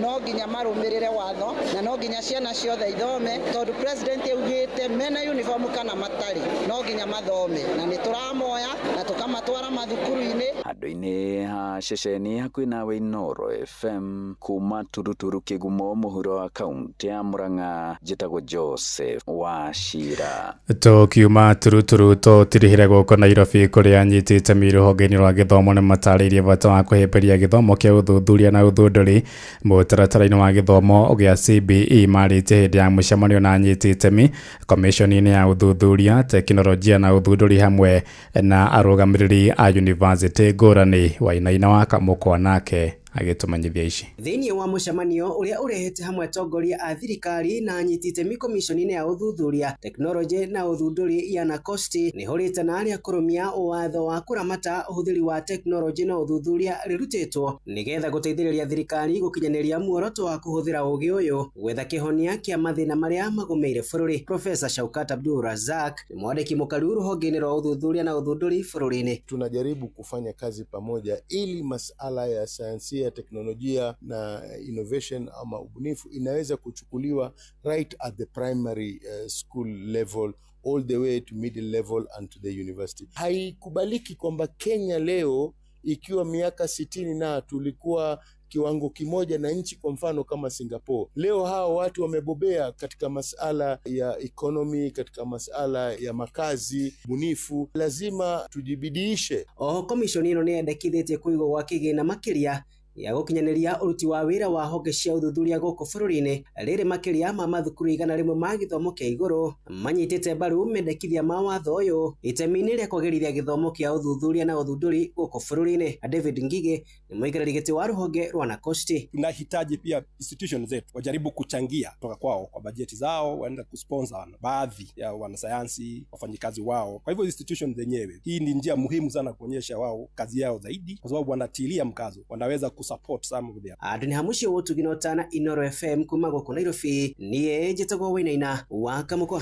no nginya marũmĩrĩre watho na no nginya ciana ciothe ithome, tondũ president augĩte mena uniform kana matarĩ no nginya mathome, na nĩ tũramoya na tũkamatwara mathukuru-inĩ. Handũ-inĩ ha ceceni hakuhĩ nawe Inooro FM kuma Turuturu Kĩgumo mũhuro wa kaunti ya Murang'a, njĩtagwo Joseph Wachira. Tũkiuma Turuturu tũtirihire gũkũ Nairobi kũrĩa anyitĩte rũhonge-inĩ rwa gĩthomo nĩ matarĩirie bata wa kũhĩmbĩria gĩthomo kĩa ũthuthuria na ũthundũri mũtaratara-inĩ wa gĩthomo gĩa CBE. Marĩtie hĩndĩ ya mũcemanio na anyiti itemi komishoni-inĩ ya ũthuthuria tekinoronjia na ũthundũri hamwe na arũgamĩrĩri a yunivasĩtĩ ngũrani. Wainaina wa Kamũkwa nake agĩtũmenyithia ici. Thĩinĩ wa mũcemanio ũrĩa ũrehete hamwe atongoria a thirikari na anyiti itemi komishoni-inĩ ya ũthuthuria tekinoronjĩ na ũthundũri ya NACOSTI nĩ hũrĩte na arĩa kũrũmia watho wa kũramata ũhũthĩri wa tekinoronjĩ na ũthuthuria rĩrutĩtwo nĩgetha gũteithĩrĩria thirikari gũkinyanĩria muoroto wa kũhũthĩra ũũgĩ ũyũ gwetha kĩhonia kĩa mathĩna marĩa magũmĩire bũrũri. Profesa Shaukat Abdul Razak nĩ mwandĩki mũkaru rũhonge-inĩ rwa ũthuthuria na ũthundũri bũrũri-inĩ. Tunajaribu kufanya kazi pamoja ili masala ya sayansi, teknolojia na innovation ama ubunifu inaweza kuchukuliwa right at the primary school level all the way to middle level and to the university. Haikubaliki kwamba Kenya leo ikiwa miaka 60 na tulikuwa kiwango kimoja na nchi kwa mfano kama Singapore. Leo hawa watu wamebobea katika masala ya economy, katika masala ya makazi, bunifu. Lazima tujibidiishe. Oho komishoni ĩno nĩ yendekithĩtie kũigwo gwa kĩgĩna makĩria ya gũkinyanĩria ũruti wa wĩra wa honge cia ũthuthuria gũkũ bũrũri-inĩ rĩrĩ makĩria ma mathukuru 100 ma gĩthomo kĩa igũrũ manyitĩte mbaru mendekithia ma watho ũyũ itemi-inĩ rĩa kwagĩrithia gĩthomo kĩa ũthuthuria na ũthundũri gũkũ bũrũri-inĩ. David Ngige ni mũikarĩri gĩtĩ wa rũhonge rwa NACOSTI. Tunahitaji pia institution zetu wajaribu kuchangia kutoka kwao kwa bajeti zao, waenda kusponsor baadhi ya wanasayansi, wafanyikazi wao. Kwa hivyo institution zenyewe, hii ni njia muhimu sana kuonyesha wao kazi yao zaidi, kwa sababu wanatilia mkazo, wanaweza kusupport some of their. Andũ nĩ hamuciĩ wotugino tana Inoro FM kuma gũkũ Nairobi niĩ njĩtagwo Wainaina wa Kamũkwa.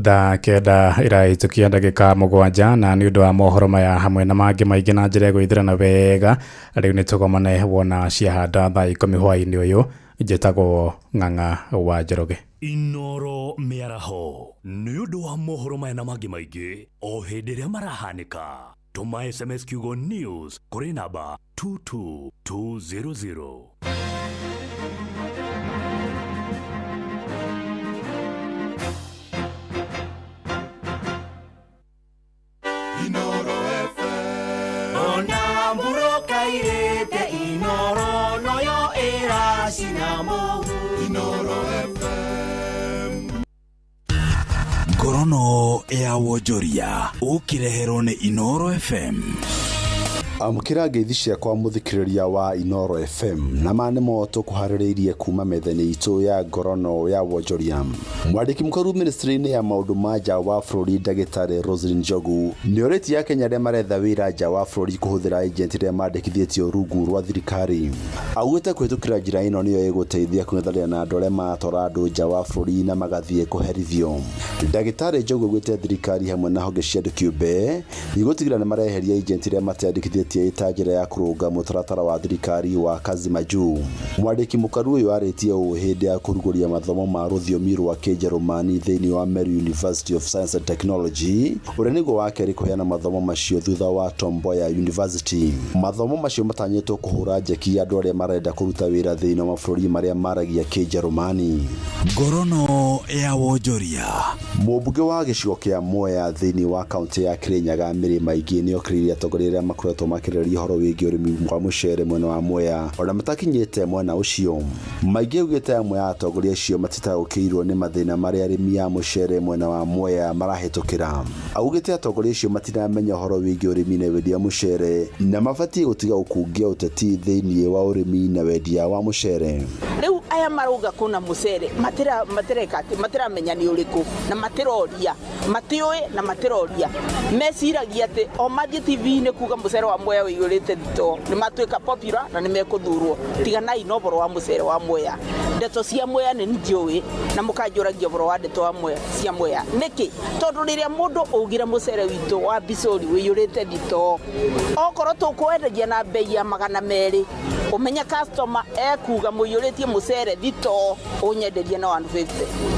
Thaa 9 ĩrahĩtũkia ndagĩka 7 na nĩ ũndũ wa mohoro maya hamwe na mangĩ maingĩ na njĩra ĩgũithĩrana wega rĩu nĩ tũgomane wona ciahanda thaa 10 hwaĩ-inĩ ũyũ. Njĩtagwo Ng'ang'a wa Njoroge. Inoro mĩaraho nĩ ũndũ wa mohoro maya na mangĩ maingĩ o hĩndĩ ĩrĩa marahanĩka. Tũma SMS kiugo news kũrĩ namba 22200. Inoro FM. Ona mburoka irĩte Inoro noyo ĩracina mũhu. Inoro FM. Ngorono ya wonjoria ũkĩreherwo nĩ Inoro FM. Amũkĩra ngeithi ciakwa mũthikĩrĩria wa Inoro FM na ma nĩmo tũkũharĩrĩirie kuma metha-inĩ itũ ya ngorono ya wonjoria. Mwandĩki mũkaru ministry-inĩ ya maũndũ ma nja wa bũrũri ndagĩtarĩ Roselyn Njogu nĩorĩtie Akenya arĩa maretha wĩra nja wa bũrũri kũhũthĩra agent arĩa mandĩkithĩtio rungu rwa thirikari. Augĩte kũhĩtũkĩra njĩra ĩno nĩyo ĩgũteithia kũng'ethanĩra na andũ arĩa maratwara andũ nja wa bũrũri na magathiĩ kũherithio. Ndagĩtarĩ Njogu augĩte thirikari hamwe na honge cia andũ kĩũmbe igũtigĩrĩra nĩmareheria agent arĩa mateandĩkithĩtie ĩta njĩra ya kũrũnga mũtaratara wa thirikari wa kazi majuu. Mwandĩki mũkaru ũyũ arĩtie ũũ hĩndĩ ya kũrugũria mathomo ma rũthiomi rwa Kĩnjerumani thĩinĩ wa Meru University of Science and Technology ũrĩa nĩguo wa kerĩ kũheana mathomo macio thutha wa Tom Mboya University. Mathomo macio matanyĩtwo kũhũra njeki andũ arĩa marenda kũruta wĩra thĩinĩ wa mabũrũri marĩa maragia Kĩnjerumani. Ngorono ya wonjoria. Mũmbunge wa gĩcigo kĩa Mwea thĩinĩ wa kaũntĩ ya Kirinyaga Mĩrĩ Maingĩ nĩokĩrĩirie atongoria arĩa makoretwo makĩrĩrĩria ũhoro wĩgiĩ ũrĩmi wa mũcere mwena wa Mwea ona matakinyĩte mwena ũcio. Maingĩ augĩte amwe a atongoria acio matitaũkĩirwo nĩ mathĩna marĩa arĩmi a mũcere mwena wa Mwea marahĩtũkĩra. Augĩte atongoria acio matiramenya ũhoro wĩgiĩ ũrĩmi na wendia mũcere na mabatiĩ gũtiga gũkungia ũteti thĩinĩ wa ũrĩmi na wendia wa mũcere. Rĩu aya marauga kuna mũcere matireka atĩ matiramenya nĩ ũrĩkũ na matiroria matiũĩ na matiroria meciragia atĩ o mathiĩ TV-inĩ kuga mũcere wa Mwea ũiyũrĩte thitoo nĩ matuĩka popular na nĩ mekũthurwo. Tiganai na ũhoro wa mũcere wa Mwea. Ndeto cia Mwea nĩ njũĩ na mũkanjũragia ũhoro wa ndeto wa Mwea cia Mwea nĩkĩ? Tondũ rĩrĩa mũndũ augire mũcere witũ wa Mbicũri ũiyũrĩte thitoo okorwo tũkwendagia na bei ya 200 ũmenye customer ekuga mũiyũrĩtie mũcere thitoo ũnyenderie na 150.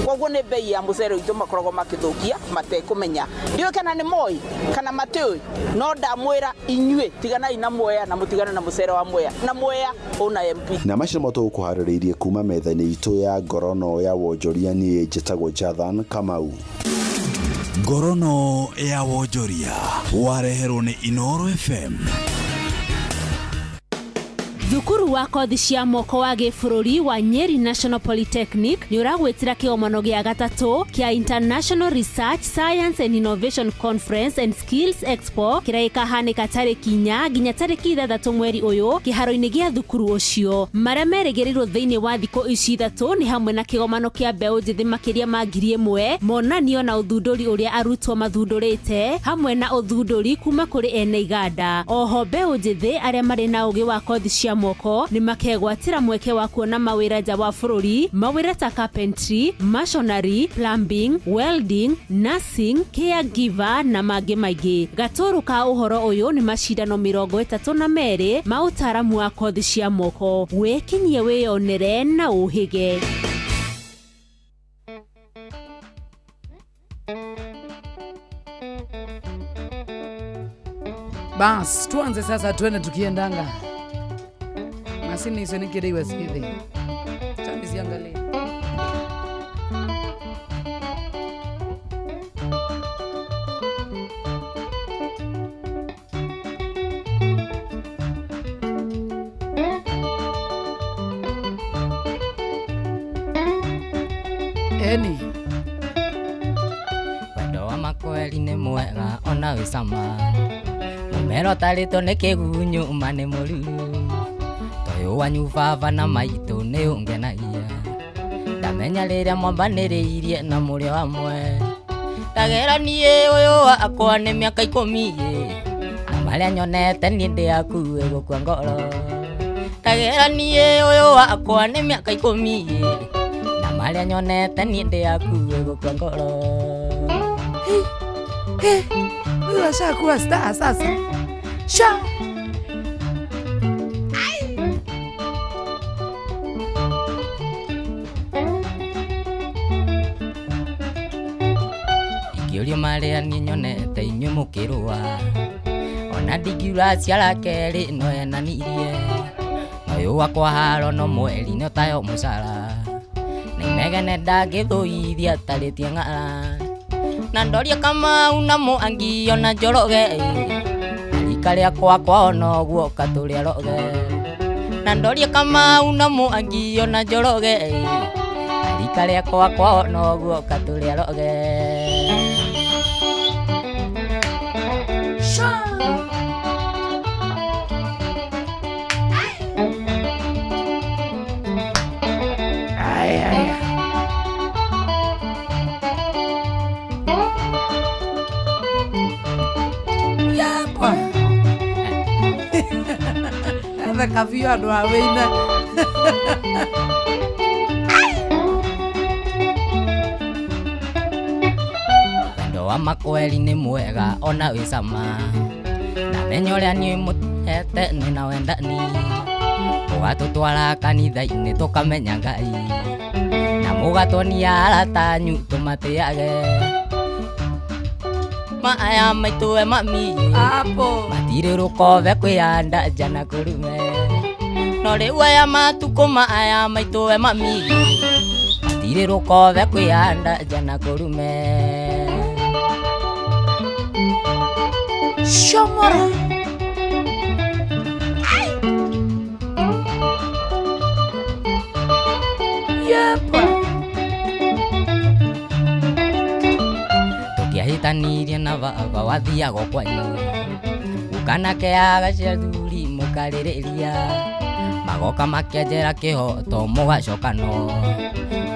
Koguo nĩ bei ya mũcere witũ makoragwo makĩthũkia matekũmenya. Ndiũĩ kana nĩ moĩ kana matiũĩ, no ndamwĩra inyuĩ tiganai na Mwea na mũtigane na mũcere wa Mwea na Mwea ũna MP. Na macio nĩmo tũgũkũharĩrĩirie kuma metha-inĩ itũ ya ngorono ya wonjoria. Niĩ njĩtagwo Jathan Kamau. Ngorono ya wonjoria wareherwo nĩ Inoro FM. Thukuru wa kothi cia moko wa gĩbũrũri wa Nyeri National Polytechnic nĩ ũragwĩtĩra kĩgomano gĩa gatatũ kĩa International Research Science and Innovation Conference and Skills Expo kĩrĩa gĩkahanĩka tarĩki 4 nginya tarĩki 6 mweri ũyũ kĩharo-inĩ gĩa thukuru ũcio. Marĩa merĩgĩrĩirwo thĩinĩ wa thikũ ici 3 nĩ hamwe na kĩgomano kĩa mbeũ njĩthĩ makĩria ma 1000, monanio na ũthundũri ũrĩa arutwo mathundũrĩte hamwe na ũthundũri kuma kũrĩ ene iganda. Oho mbeũ njĩthĩ arĩa marĩ na ũgĩ wa kothi cia moko nĩ makegwatĩra mweke wa kuona mawĩra nja wa bũrũri, mawĩra ta carpentry, masonry, plumbing, welding, nursing, caregiver na mangĩ maingĩ. Gatũrũ ka ũhoro ũyũ nĩ macindano 32 ma ũtaaramu wa kothi cia moko. Wĩkinyie wĩyonere na ũhĩge. Bas, tuanze sasa tuende tukiendanga. Masini iso nikiriwe sithi. Chani siangalie. Eni Wendo wa makweli nĩ mwega ona wĩ cama. Mũmero ũtarĩtwo nĩ kĩgunyũ ma nĩ mũruru. Toyũ wanyu baba na maitũ nĩ ũngenagia. Ndamenya rĩrĩa mwambanĩrĩirie na mũrĩ hamwe. Ndagera niĩ ũyũ wakwa nĩ mĩaka 10 na marĩa nyonete niĩ ndĩ hakuhĩ gũkua ngoro. Ndagera niĩ ũyũ wakwa nĩ mĩaka 10 na marĩa nyonete niĩ ndĩ hakuhĩ gũkua ngoro. Huyu ashakuwa star sasa. Sha. Ingĩũrio marĩa niĩ nyonete inyuĩ mũkĩrũa. Ona ndingiura ciara kerĩ no enanirie. Ũyũ wakwa haro no mweri no tayo mũcara. Na inegene ndangĩthũithia tarĩtie ng'ara. Na ndoria Kamau na Mwangi ona Njoroge. Rika rĩakwa kwao noguo katũrĩa roge. Na ndoria Kamau na Mwangi ona Njoroge. Rika rĩakwa kwao noguo katũrĩa roge. Theka biũ andũ a wĩina. Wendo wa makweli nĩ mwega ona wĩ cama. Ndamenya ũrĩa niĩ mũhete nĩ na wendani. Mũgatũtwara kanitha-inĩ tũkamenya Ngai. Na mũgatuonia arata anyu tũmatĩage. Maya maitũ we mami. Apo. Matirĩ rũkobe kwĩyanda nja na kũrume. No rĩu aya matukũ maya maitũ we mami. Matirĩ rũkobe kwĩyanda nja na kũrume. Shomora. Yepa. Tũkĩahĩtanirie na baba wathiaga kwanyu. Ũkanakeaga cia thuri mũkarĩrĩria. Magoka makĩenjera kĩhoto mũgacokano.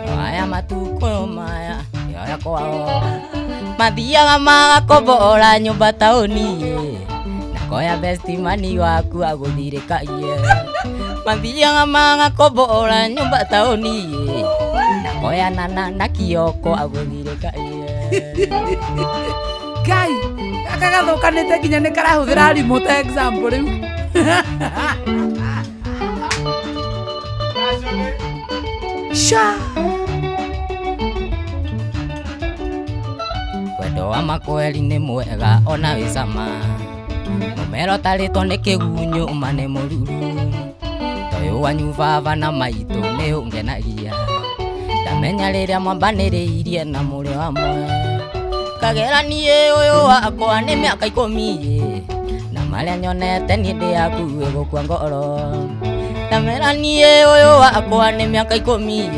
No aya matukũ maya kĩoya kwao. Mathiaga magakombora nyũmba taũni. Na koya bestimani waku agũthirĩkagie. Mathiaga magakombora nyũmba taũni. Na koya nana na kioko agũthirĩkagie. Ngai, gaka gathũkanĩte nginya nĩ karahũthĩra arimũ ta example rĩu. Sha. Wendo wa makweli nĩ mwega ona wĩ cama. Mũmero ũtarĩtwo nĩ kĩgunyũ ma nĩ mũruru. Toyũ wanyu baba na maitũ nĩ ũngenagia. Ndamenya rĩrĩa mwambanĩrĩirie na mũrĩ hamwe. Kagera niĩ ũyũ wakwa nĩ mĩaka 10 na marĩa nyonete niĩ ndĩ hakuhĩ gũkua ngoro. Ndamera niĩ ũyũ wakwa nĩ mĩaka 10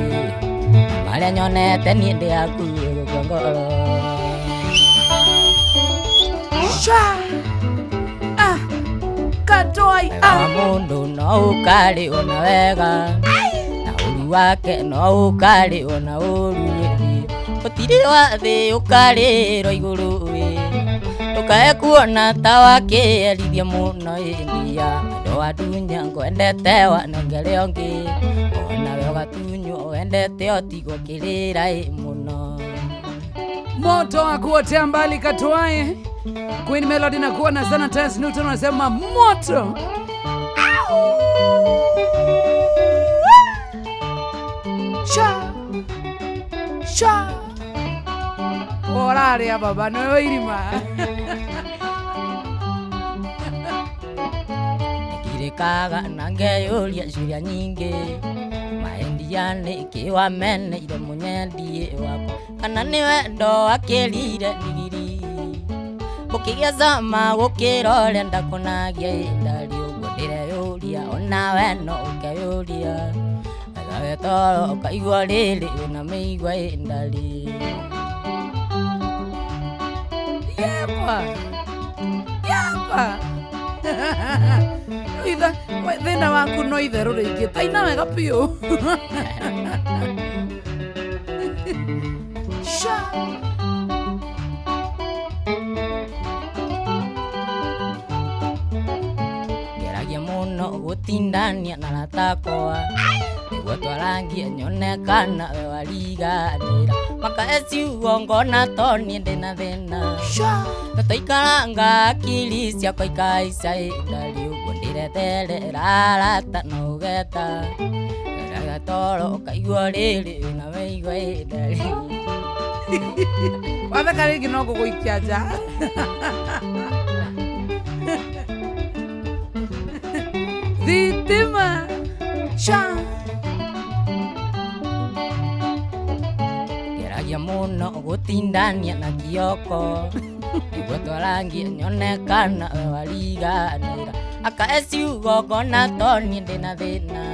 na marĩa nyonete niĩ ndĩ hakuhĩ gũkua ngoro. Sha. Ah. Katoi. Wega wa mũndũ no ũkarĩo na wega. Na ũru wake no ũkarĩo na ũru. Gũtirĩ wa thĩ ũkarĩrwo igũrũ ĩ. Ndũkae kuona ta wakĩerithia mũno ĩndia. Wendo wa ndunya ngwendete wanengere ũngĩ. Onawe ũgatunywo wendete ũtigwo kĩrĩra ĩ mũno. Moto wa kuotea mbali Katwae. Queen Melody na kuona sana. Tess Newton anasema moto. Sha. Sha. Oraria baba no irima. Ngirĩkaga na ngeyũria ciũria nyingĩ. Maendia nĩkĩ wameneire mũnyendie wakwa. Kana nĩ wendo wakĩrire ndigiri. Ũkĩgĩa cama gũkĩra ũrĩa ndakũnagia. Ndarĩ ũguo ndĩreyũria onawe no ũkeyũria. Toro ũkaigua rĩrĩ wĩna mĩigua ĩndari. Yepa. Yepa. Itha thĩna waku no itherũ rĩingĩ taina wega biũ. Sha. Ngeragia mũno gũtindania na ratakwa nĩguo twarangie nyone kana we wariganĩra makae ciugo ngona to niĩ ndĩna thĩna tũtaikaranga akili ciakwa ikaica ĩndari ũguo ndĩreterera arata no ũgeta ngeraga toro ũkaigua rĩrĩ wĩna mĩigua ĩndari. Watheka rĩngĩ no ngũgũikia nja. Thitima. Sha. Ngeragia mũno gũtindania na kĩoko nĩguo twarangie nyone kana we wariganĩra akae ciugo ngona to niĩ ndĩna thĩna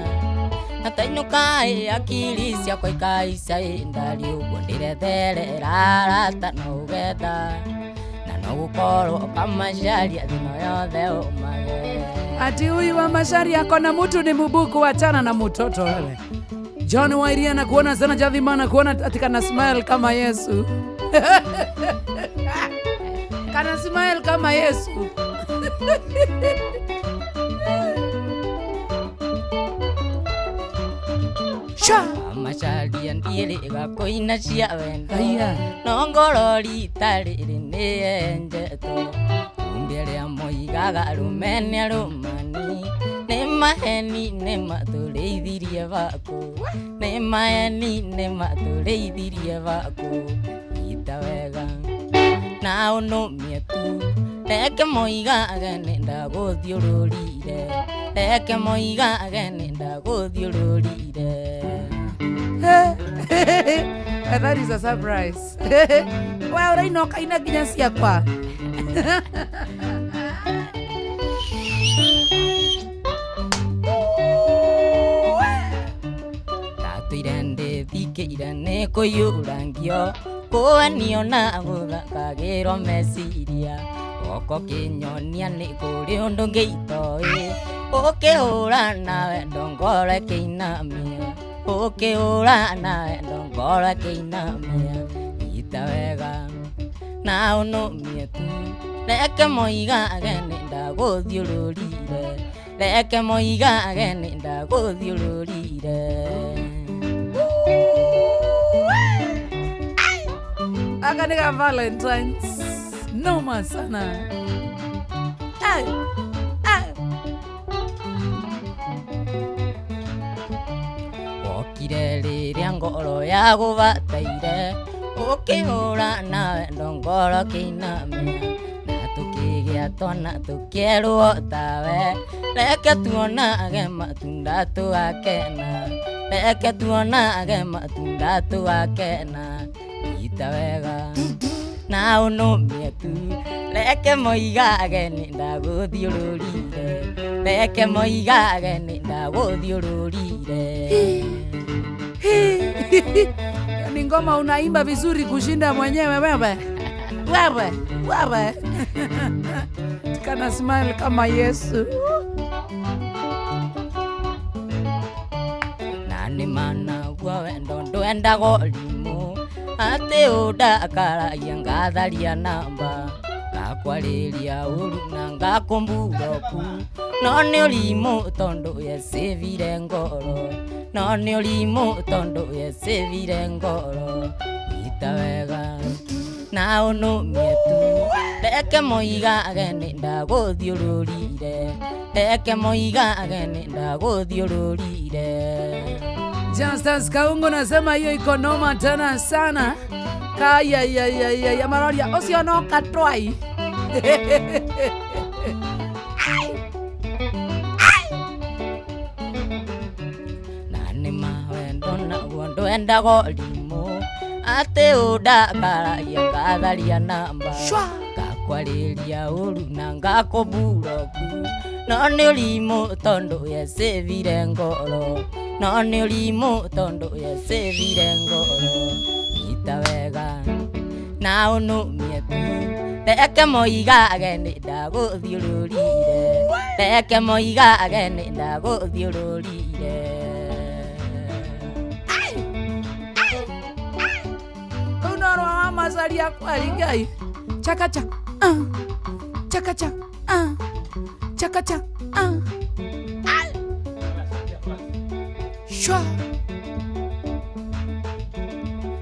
na tainũka ĩ akili ciakwa ikaica ĩndari ũguo ndĩreterera arata no ũgetha na no gũkorwo ũkamacaria thĩna yothe ũmage. Ati huyu wa Macharia kona mtu ni mubuku, achana na mtoto wewe. John Wairia na kuona sana Jathima kuona ati kana smile kama Yesu. Kana smile kama Yesu. Sha. Macharia ndiĩrĩga kũina cia wendo no ngoro rita rĩrĩ nĩyenjetwo kumbe arĩa moigaga arũme nĩ arũmani nĩ maheni nĩ matũrĩithirie baku nĩ maheni nĩ matũrĩithirie baku nyita wega na ũnũmie tu reke moigage nĩ ndagũthiũrũrire reke moigage nĩ ndagũthiũrũrire. That is a surprise. We ũraina ũkaina nginya ciakwa. Ndatũire ndĩthikĩire nĩ kũiyũrangio kũanio na gũthakagĩrwo meciria goko kĩnyonia nĩ kũrĩ ũndũ ngĩitoĩ ũkĩhũra nawe ndongoro ĩkĩinamia ũkĩhũra nawe ndongoro ĩkĩinamia nyita wega na ũnũmie tu reke moigage nĩ ndagũthiũrũrire reke moigage nĩ ndagũthiũrũrire. Aka nĩ ka Valentine's noma sana. Ai, ai. Wokire rĩrĩa ngoro yagũbataire ũkĩhũra nawe ndongoro kĩinamia na tũkĩgĩa twana tũkĩerwo tawe reke tuonage matunda tũgakena reke tuonage matunda tũgakena nyita wega na ũnũmie tu reke moigage nĩ ndagũthiũrũrire reke moigage nĩ ndagũthiũrũrire. Ni ngoma unaimba vizuri kushinda mwenyewe wewe. Wewe, wewe. Kana smile kama Yesu. Na nĩ mana guo wendo ndwendaga ũrimũ atĩ ũndakaragia ngatharia namba ngakwarĩria ũru na ngakũmburoku no nĩ ũrimũ tondũ yecĩvire ngoro no nĩ ũrimũ tondũ yecĩvire ngoro nyita wega na ũnũmie tu reke moigage nĩ ndagũthiũrũrire reke moigage nĩ ndagũthiũrũrire. Justus Kaungo nasema hiyo iko noma tena sana. Kaya ya ya ya ya maroria ucio no katwai. Na nĩ mawendo naguo ndwendaga ũrimũ atĩ ũndakaragia ngatharia namba ngakwarĩria ũru na ngakũmburoku no nĩ ũrimũ tondũ yecĩvire ngoro No nĩ ũrimũ tondũ yecĩthire ngoro. Nyita wega na ũnũmie tu. Reke moigage nĩ ndagũthiũrũrire. Reke moigage nĩ ndagũthiũrũrire. Rũu no rwa wa macaria kweri Ngai. Chakacha. Ah. Chakacha. Ah. Chakacha. Ah. Ai. Shwa.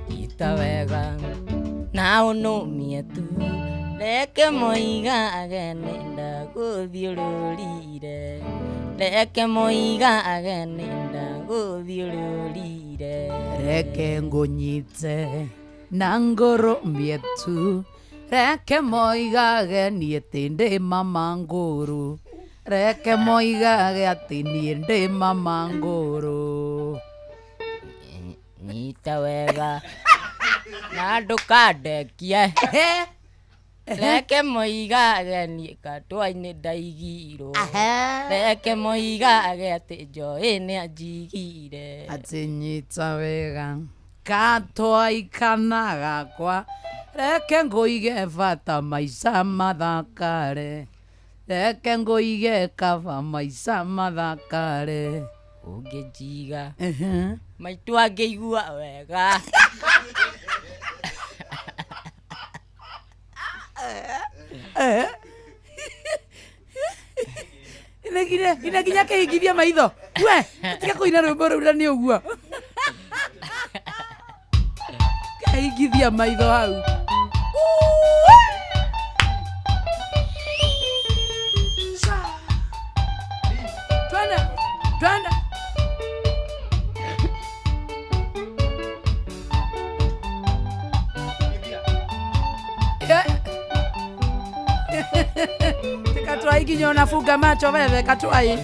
Nyita wega na ũnũmie tu. Reke moigage nĩ ndagũthiũrũrire. Reke moigage nĩ ndagũthiũrũrire. Reke ngũnyite na ngũrũmie tu. Reke moigage niĩ ti ndĩ mama ngũrũ. Reke moigage atĩ niĩ ndĩ mama ngũrũ. Nyita wega na ndũkandekie. Reke moigage niĩ gatwa-inĩ ndaigirwo. Reke moigage atĩ njoĩ nĩanjigire. Atĩ nyita wega katwaikana gakwa. Reke ngũige bata maica mathakare. Reke ngũige kaba maica mathakare. Ũngĩnjiga maitũ angĩigua wega. Ina nginya kĩhingithia maitho. We, tiga kũina rwĩmbo rũu na nĩ ũguo. Kĩhingithia maitho hau. Twende, twende. Katwai nginya unafunga macho wewe katwai.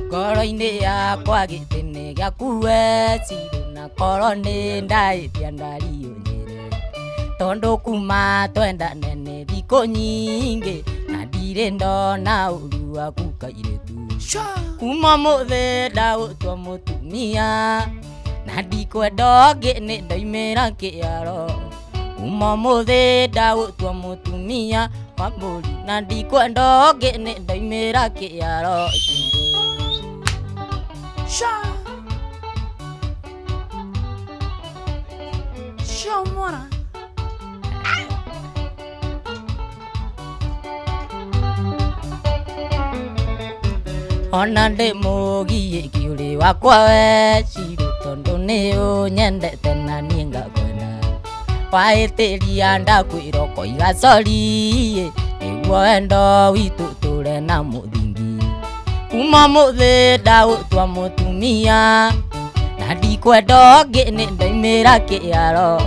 Ngoro-inĩ yakwa gĩtĩ nĩ gĩaku we Ciro, na korwo nĩ ndahĩtia ndariũnyĩre. Tondũ kuma twendane nĩ thikũ nyingĩ na ndirĩ ndona ũru waku kairĩtu. Kuma mũthĩ ndagũtua mũtumia na ndikwenda ũngĩ nĩ ndoimĩra kĩaro. Kuma mũthĩ ndagũtua mũtumia wa mbũri na ndikwenda ũngĩ nĩ ndoimĩra kĩaro. Sha. Shomora. Ona ndĩ mũgiĩ kĩũrĩ wakwa we Ciro, tondũ nĩ ũnyendete na niĩ ngakwenda. Wahĩtĩria ndakwĩra ũkoiga sorry, nĩguo wendo witũ ũtũre na mũthingi. Kuma mũthĩ ndagũtua mũtumia na ndikwenda ũngĩ nĩ ndoimĩra kĩaro.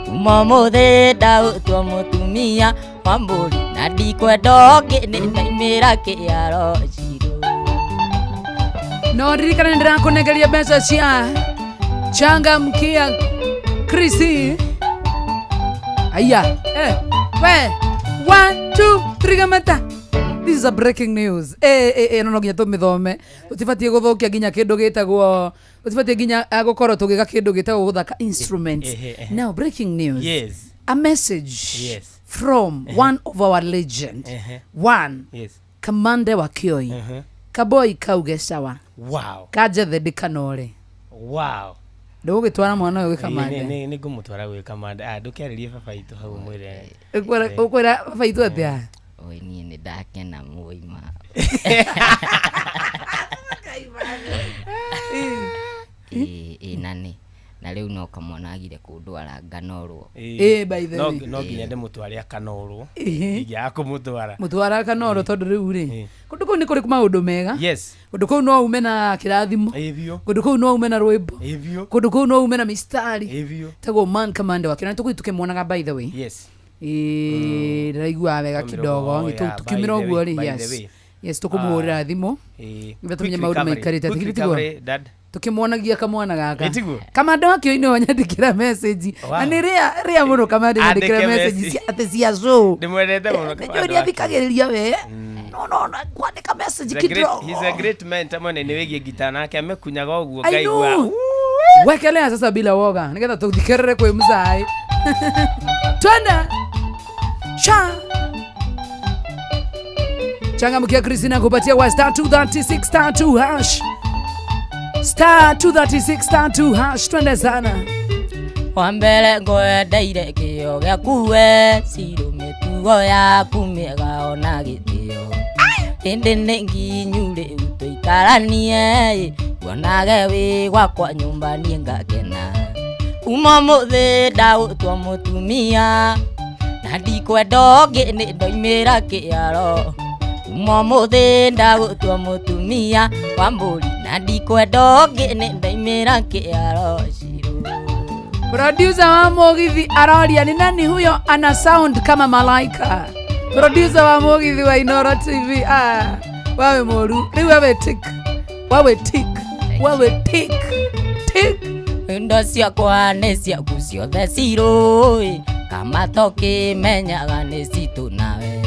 Kuma mũthĩ ndagũtua mũtumia wa mbũri na ndikwenda ũngĩ nĩ ndoimĩra kĩaro. No ririkana ndĩrakũnengeria mbeca cia changamkia Chrissy. Aya, we, 1 2 3 gamata. This is a breaking news. No no nginya tũmĩthome. Tũtibatiĩ gũthũkia nginya kĩndũ gĩtagwo, tũtibatiĩ nginya gũkorwo tũgĩka kĩndũ gĩtagwo gũthaka instruments. Now breaking news. Yes. A message. Yes. From one of our legend. One. Yes. Kamande wa Kioi. Kaboi kauge sawa. Wow. Kajethe ndikanore. Wow. Ndũgũgĩtwara mwana ũyũ gwĩ Kamande? Nĩ ngũmũtwara gwĩ Kamande. Ndũkĩarĩrie baba itũ hau ũmwĩre. Ũkwĩra baba itũ atĩa? Oi niĩ nĩ ndakena mũima. Ĩ na nĩ na rĩu no kamwana agire kũndwara nganorwo. By the way. No nginya ndĩmũtware akanorwo. Ingĩaga kũmũtwara. Mũtwara akanorwo tondũ rĩu rĩ, kũndũ kũu nĩ kũrĩ maũndũ mega. Yes. Kũndũ kũu no ume na kĩrathimo. Kũndũ kũu no ume na rwĩmbo. Kũndũ kũu no ume na mistari. Tagwo man Kamande wake. Na tũgũthiĩ tũkĩmuonaga by the way. Yes. Ndĩraiguaga wega kidogo. Tũkiumĩra ũguo rĩ, yes. Yes, tũkũmũhũrĩra thimũ. Nĩgetha tũmenye maũndũ maikarĩte. Tukimwonagia kamwana gaka. Kamande wa Kioi nĩwe wanyandĩkĩra message. Na nĩ rĩa mũno Kamande nyandĩkĩra message atĩ cia show. Ndĩmwendete mũno Kamande. Nĩnjũĩ nĩathikagĩrĩria we. No, no, kwandĩka message He's a great- kidogo. he's a great mentor mwene wĩgiĩ gita nake amekunyaga ũguo I ngaigua know. Wekelea sasa bila woga nigetha tuthikerere kwĩ mzai. Twende sha changamkia Christina kupatia wa star 236 star 2 hash, star 236 star 2 hash. Twende sana. Wa mbere ngwendeire kĩo gĩaku we cirũ mĩtugo yaku mĩega ona gĩtĩo ĩndĩ nĩ nginyu rĩu tũikaranie kuonage wĩ gwakwa nyũmba niĩ ngakena kuma mũthĩ ndagũtua mũtumia na ndikwenda ũngĩ nĩ ndoimĩra kĩaro kuma mũthĩ ndagũtua mũtumia wa mbũri na ndikwenda ũngĩ nĩ ndoimĩra kĩaro. Producer wa Mugithi aroria ni nani huyo ana sound kama malaika. Producer wa Mugithi wa Inoro TV. Ah, wawe moru. Riu wawe tick. Wawe tick. Wawe tick. Tick. Indo ciakwa nĩ ciaku ciothe cirũĩ kama tũkĩmenyaga nĩ citũ nawe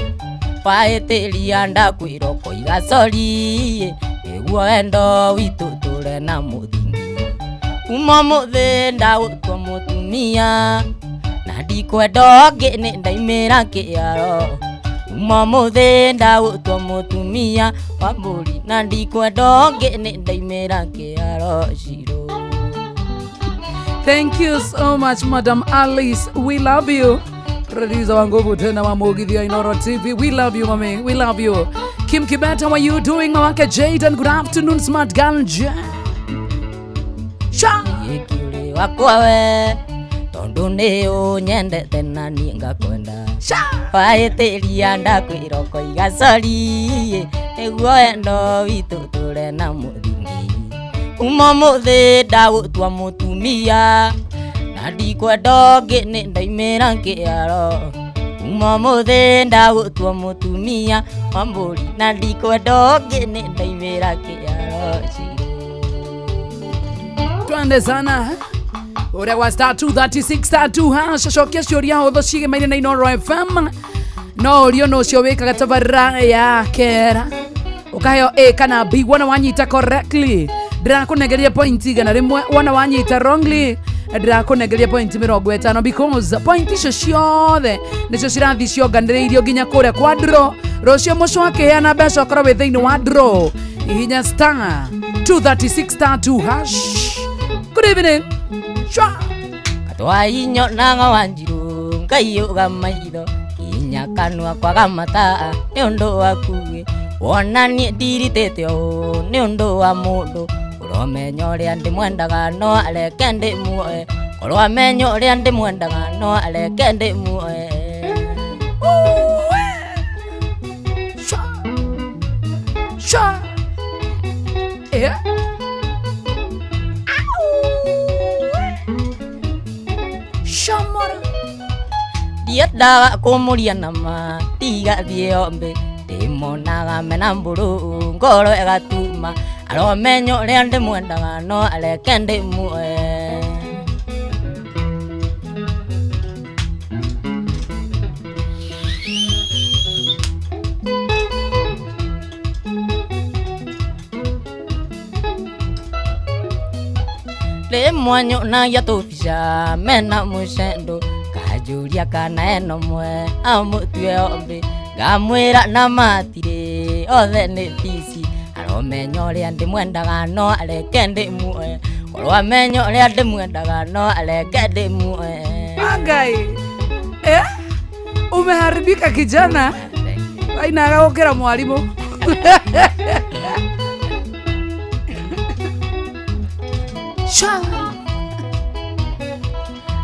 wahĩtĩria ndakwĩra ũkoiga sori nĩguo wendo witũ tũre na mũthingi kuma mũthĩ ndagũtua mũtumia na ndikwenda ũngĩ nĩ ndaimĩra kĩaro kuma mũthĩ ndagũtua mũtumia wa mbũri na ndikwenda ũngĩ nĩ ndaimĩra kĩaro cirũ. Thank you so much, Madam Alice. We love you. Producer wa nguvu tena wa Mugithi wa Inoro TV. We love you, mami. We love you. Kim Kibet, how are you doing? Mamake Jaden, good afternoon, smart girl. Sha. Gĩkĩũrĩ wakwa we tondũ nĩ ũnyendete na niĩ ngakwenda wahĩtĩria ndakwĩra ũkoiga sori nĩguo wendo witũ tũre na mũthingi kuma mũthĩ ndagũtua mũtumia na ndikwenda ũngĩ nĩ ndaimĩra kĩaro kuma mũthĩ ndagũtua mũtumia wa mbũri na ndikwenda ũngĩ nĩ ndaimĩra kĩaro. Twende sana uria wa star 236 star 2 hash cokia ciũria hũthũ cigemaine na Inoro FM no ũrio no ũcio wĩkaga tabarĩra ya kera ũkaheo A kana B wona wanyita correctly ndĩrakũnengeria point 100 wona wanyita wrongly ndĩrakũnengeria point 50 because point icio ciothe nĩcio cirathiĩ cionganĩrĩirio nginya kũrĩa kwa draw rũciũ mũco akĩheana mbeca ũkorwo wĩ thĩinĩ wa draw ihinya star 236 star 2 hash. Good evening. Shwa. Katwainyonaga wanjiru ngaiuga maitho nginya kanua kwaga mata nĩ ũndũ waku wona niĩ ndiritĩte ũũ nĩ ũndũ wa mũndũ ũromenya ũrĩa ndĩmwendaga no areke ndĩmuoe korwo amenya ũrĩa ndĩmwendaga no areke ndĩmuoe. Shwa. Shwa. Yeah. Shamora. Ndiendaga kũmũria nama tigathiĩ ombe ndĩmonaga mena mbũrũ ngoro ĩgatuma aromenya ũrĩa ndĩmwendaga no areke ndĩmuoe. Rĩmwe nyonagia tũbica mena mũcendo kanjũria kana eno mwe amũtue ombe ngamwĩra na matirĩ othe nĩ bici aromenya ũrĩa ndĩmwendaga no areke ndĩmuoe korwo amenya ũrĩa ndĩmwendaga no areke ndĩmuoe. Ngai. Eh? Umeharibika kijana. Ainaga gũkĩra mwarimu. Sha.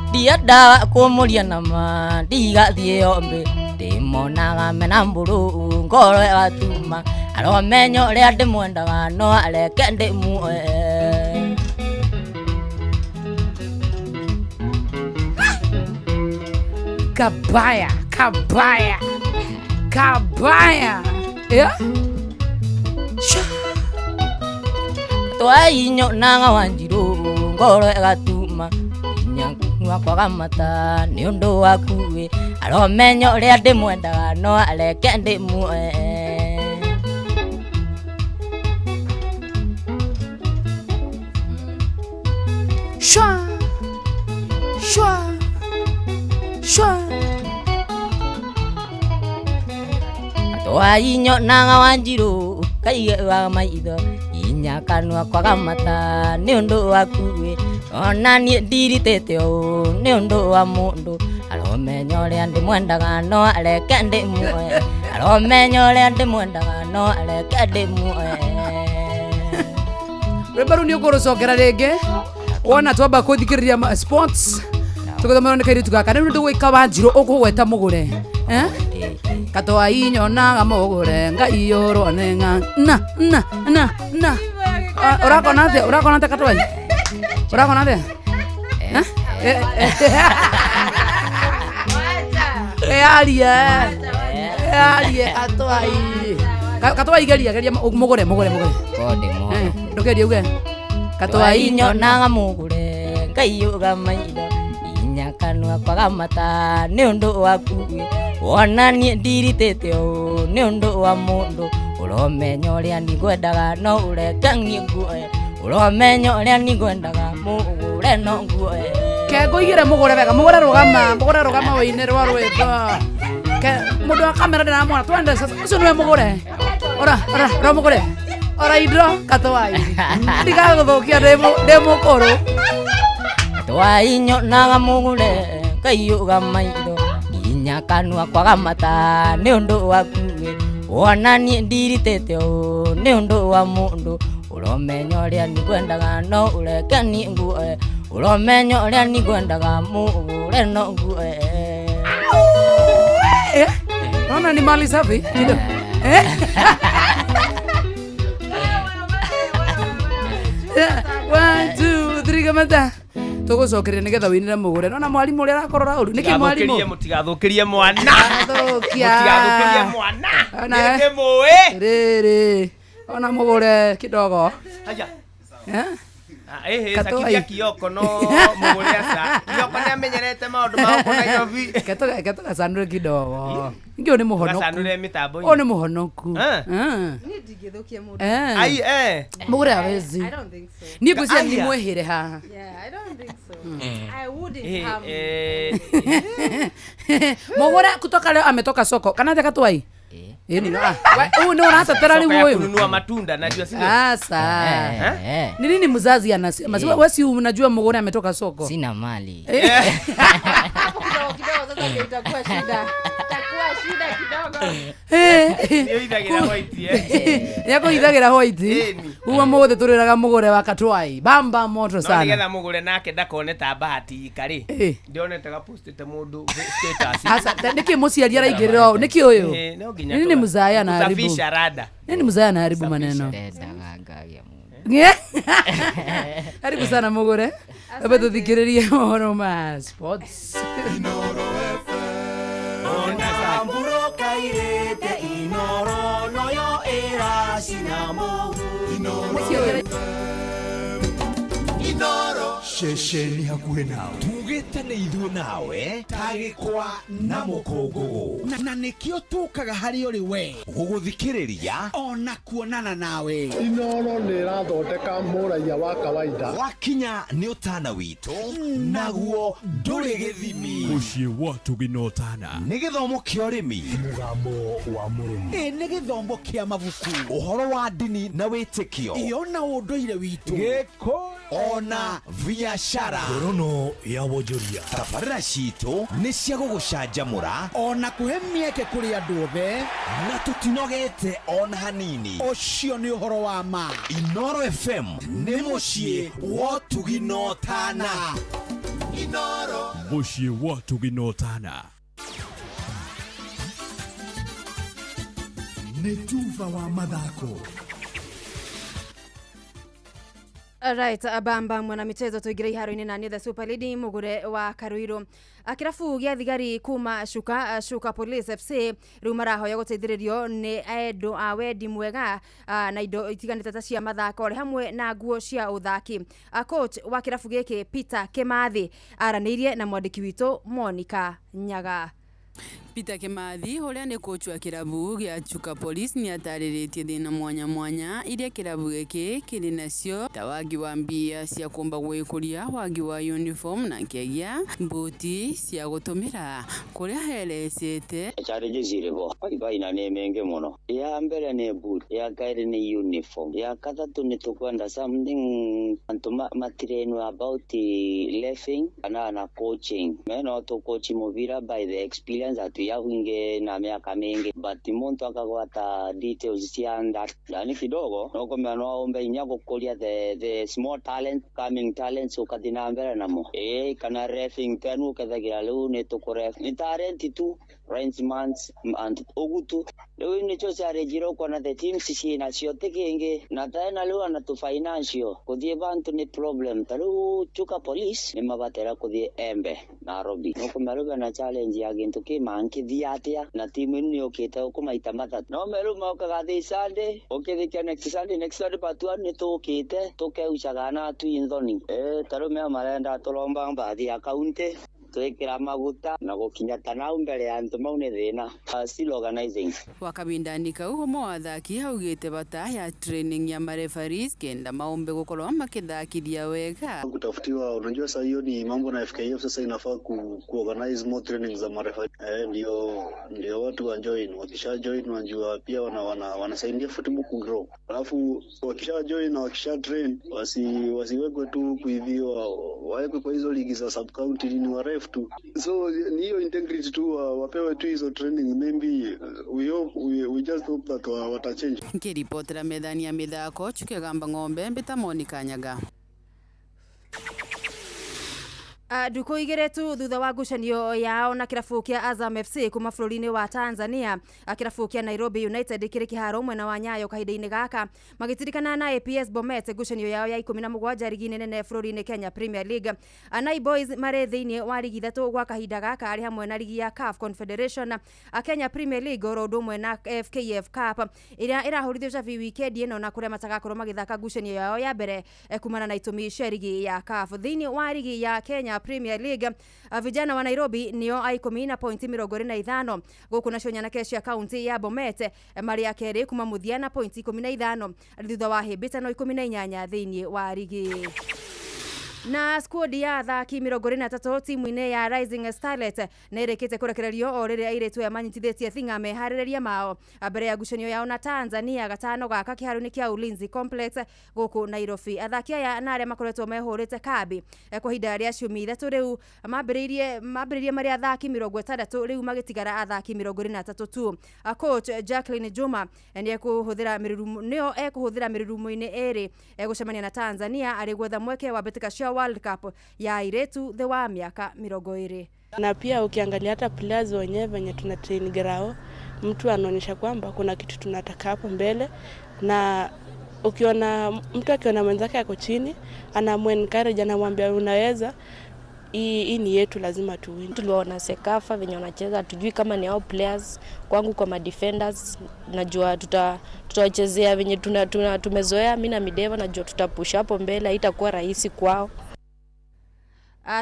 Ndiendaga kũmũria nama ndigathiĩ ombe ndĩmonaga mena mbũrũ ngoro ĩgatuma aromenya ũrĩa ndĩmwendaga no areke ndĩmuoe. Kabaya, kabaya, kabaya. Yeah? Sha. Twainyonaga wanjiru ngoro ĩgatuma nginya kanua kwaga mata nĩ ũndũ waku aromenya ũrĩa ndĩmwendaga no areke ndĩmuoe. Shwa shwa shwa. Katwai nyonaga Wanjiru kaiga maitho inya kanua kwaga mata nĩ ũndũ waku we ona niĩ ndiritĩte ũũ nĩ ũndũ wa mũndũ aromenya ũrĩa ndĩmwendaga no areke ndĩmuoe aromenya ũrĩa ndĩmwendaga no areke ndĩmuoe. Rwĩmbo rũu nĩ ũkũrũcokera rĩngĩ wona twamba kũthikĩrĩria sports tũgũthomerwo nĩ kairĩtu gaka rĩu nĩ tũgwĩka Wanjiru ũkũgweta mũgũre eh? Katwai nyonaga mũgũre ngaiyũrwo nĩ ng'a na na na na. Ũrakona atĩa? Ũrakona atĩa Katwai? Ũrakona atĩa? Eh? Arie arie Katwai. Katwai geria geria mũgũre mũgũre mũgũre. Ndũgerie uge Katwai nyonaga mũgũre ngaiyũga maitho inya kanua kwaga mata nĩ ũndũ waku wona niĩ ndiritĩte ũũ nĩ ũndũ wa mũndũ ũromenya ũrĩa ningwendaga no ũreke niĩ nguoe ũromenya ũrĩa ningwendaga mũgũre no nguoe. Kengũigĩre mũgũre wega mũgũre rũgama mũgũre rũgama wĩine rwa rwĩmbo. Ke mũndũ wa kamera ndĩramwona twende sasa ũcio nĩwe mũgũre ora ora ora mũgũre ora indo Katwai ndigagũthũkia ndĩ mũkũrũ. Katwai nyonaga mũgũre ngaiyũga maitho nginya kanua kwaga mata nĩ ũndũ waku wona niĩ ndiritĩte ũũ nĩ ũndũ wa mũndũ ũromenya ũrĩa ningwendaga no ũreke niĩ nguoe ũromenya ũrĩa ningwendaga mũgũre no nguoe. Naona ni mali safi kidogo. One, two, three, kamata tũgũcokeria nĩgetha wĩinĩre mũgũre. Nona mwarimũ ũrĩa arakorora ũru nĩkĩ mwarimũ mũtigathũkĩrie mwana mũtigathũkĩrie mwana nĩndĩmũĩ rĩrĩ ona mũgũre kidogo. Haya sakithia Kioko no mũgũre aca Kioko nĩamenyerete maũndũ ma gũkũ Nairobi. Ketũgacanũre kidogo ingĩ ũyũ nĩ mũhonoku ũyũ nĩ mũhonoku. Niĩ ndingĩthũkia mũndũ. Ai eh mũgũre awezi. I don't think so. Niĩ ngwĩciria nĩ mwĩhĩre haha. Yeah, I don't think so. I wouldn't have. Mũgũre kutoka leo ametoka soko kana atĩa Katwai? Ĩni no huyu ndio unatetera rĩu huyu. Kununua matunda najua sio. Sasa. Ni nini mzazi anasema? Wewe si unajua mũgũre ametoka soko? Sina mali. Hapo kidogo kidogo sasa ndio itakuwa shida. Itakuwa shida kidogo. Ndio ithagira white eh. Yako ithagira white. Uwa mothe turiraga mũgũre wa Katwai. Bamba moto sana. No nigetha mũgũre nake ndakone ta bahati ikari. Ndionete ga postete mũndũ status. Sasa niki mũciari araingĩrĩra ũũ? Niki ũyũ? No nginya Nini mzaya anaharibu? Kusafisha rada. Nini mzaya anaharibu maneno? Karibu sana mũgũre. Ebe tũthikĩrĩrie ũhoro ma sports. Ceceni hakuhĩ nawe tugĩte nĩ ithuĩ nawe tagĩkwa na mũkũngũgũ na nĩkĩo tũkaga harĩ ũrĩ we gũgũthikĩrĩria ona kuonana nawe. Inoro nĩ ĩrathondeka mũraiya wa kawaida wakinya nĩ ũtana witũ naguo ndũrĩ gĩthimi. Mũciĩ wa Ũtugi na Ũtana nĩ gĩthomo kĩa ũrĩmi mũgambo wa mũrĩmi ĩ nĩ gĩthomo kĩa mabuku ũhoro wa ndini na wĩtĩkio ĩ ona ũndũire witũ gĩkũyũ ona biashara Ngorono ya wonjoria tabarĩra citũ nĩ cia gũgũcanjamũra ona kũhe mĩeke kũrĩ andũ othe na tũtinogete ona hanini. Ũcio nĩ ũhoro wa ma. Inoro FM nĩ mũciĩ wa Ũtugi na Ũtana. Inoro mũciĩ wa Ũtugi na Ũtana nĩ tuba wa mathako. Right, bamba mwana michezo tuingire iharo-inĩ na nĩ the Super Lady mũgũre wa Karuiru. Kĩrabu gĩa thigari kuma Shuka, Shuka Police FC rĩu marahoya gũteithĩrĩrio nĩ andũ a wendi mwega na indo itiganĩte ta cia mathako ore hamwe na nguo cia ũthaki. Coach wa kĩrabu gĩkĩ Peter Kimathi aranĩirie na mwandĩki witũ Monica Nyaga. Peter Kimathi uria ni coach wa kirabu gia Chuka Police ni atariritie thina mwanya mwanya iria kirabu giki kiri nacio ta wagi wa mbia cia kumba gwikuria, wagi wa uniform na nkegia mbuti cia gutumira kuria herecete. Challenges iriho baina ni mingi muno. Ya mbere ni boot, ya kairi ni uniform, ya kathatu ni tukwenda something antu matirenu about lefing kana na coaching. Meno to coach muvira by the experience that we have inge na miaka mingi, but muntu akagwata details cia ndani kidogo no kumenya no ombe inya gukuria the small talent coming talents ukathi na mbere namo kana refing tenu ukethagira riu ni tukuref ni talent tu arrangements and ugutu riu nicho ciarĩnjirwo kuona the teams ciina cio ti kingi na tena riu ana tu financial kuthie bantu ni problem ta riu Chuka Police ni mabatera kuthie Embe Nairobi no kumeruga na challenge ya gintu ki mankithia atia na timu inu yukite uku maita matatu no meru mokaga thi Sunday ukithikia next Sunday next Sunday patua ni tukite tukeucaga na tu inthoni ta riu meo marenda turomba mbathi ya kaunti twikira maguta na gukinya tanau mbere ya antu mau ni thina. Still organizing. Wakabindani kau umo wa athaki augite bata ya training ya mareferees kenda maombe gukorwo makithakithia wega. Kutafutiwa, unajua saa hiyo ni mambo na FKF sasa inafaa ku organize more training za mareferee, ndio watu wa join, wakisha join wanajua pia wanasaidia football ku grow. Alafu wakisha join na wakisha train wasiwekwe tu kuhivi, wawekwe kwa hizo ligi za sub county ni waref tu. So ni hiyo integrity tu, wapewe tu hizo training, maybe we hope, we just hope that watachange. Nkiripotera methani ya mithako Chukegamba ng'ombe mbita Monica Nyaga. Nduku igĩrĩ tu thutha wa ngucanio yao na kĩrabu kĩa Azam FC kuma bũrũri-inĩ wa Tanzania, kĩrabu kĩa Nairobi United kĩrĩ kĩharo mwena wa Nyayo kahinda-inĩ gaka magĩtirikana na APS Bomet ngucanio yao ya 17 rigi-inĩ nene bũrũri-inĩ Kenya Premier League. Nai Boys marĩ thĩinĩ wa rigi ithatũ gwa kahinda gaka arĩ hamwe na rigi ya CAF Confederation, Kenya Premier League oro ũndũ ũmwe na FKF Cup ĩrĩa ĩrahũrithio cabi wikendi ĩno na kũrĩa matagakorwo magĩthaka ngucanio yao ya mbere kumana na itũmi cia rigi ya CAF. Thĩinĩ wa rigi ya Kenya Premier League, vijana wa Nairobi nio a 10 na pointi 25 guku nacio nyanake cia kaunti ya Bomet marĩ a kerĩ kuma mũthia na pointi 15 thutha wa hĩmbĩtano 18 thĩinĩ wa rigi. Na squad ya athaki 23 timu-inĩ ya Rising Starlet nĩ ĩrĩkĩte kũrekererio o rĩrĩa airĩtu aya manyitithĩtie thing'a meharĩrĩria mao mbere ya ngucanio yao na Tanzania gatano gaka kĩharo-inĩ kĩa Ulinzi Complex gũkũ Nairobi. Athaki aya na arĩa makoretwo mehũrĩte kambi kwa ihinda rĩa ciumia ithatũ rĩu mambĩrĩirie marĩ athaki 60 rĩu magĩtigara athaki 23 tu. Coach Jacqueline Juma nĩ ekũhũthĩra mĩrurumo-inĩ ĩrĩ egũcemania na Tanzania arĩ gwetha mweke wa mbĩtĩka cia World Cup ya airĩtu thĩ wa miaka 20. Na pia ukiangalia hata players wenyewe venye tuna train grao, mtu anaonyesha kwamba kuna kitu tunataka hapo mbele, na ukiona mtu akiona mwenzake ako chini anamuencourage, anamwambia unaweza, hii ni yetu, lazima tuwin. Tuliwaona Sekafa venye wanacheza, tujui kama ni hao players. Kwangu kwa ma defenders najua tutawachezea venye tumezoea. Mimi na Mideva najua tutapush hapo mbele, haitakuwa rahisi kwao.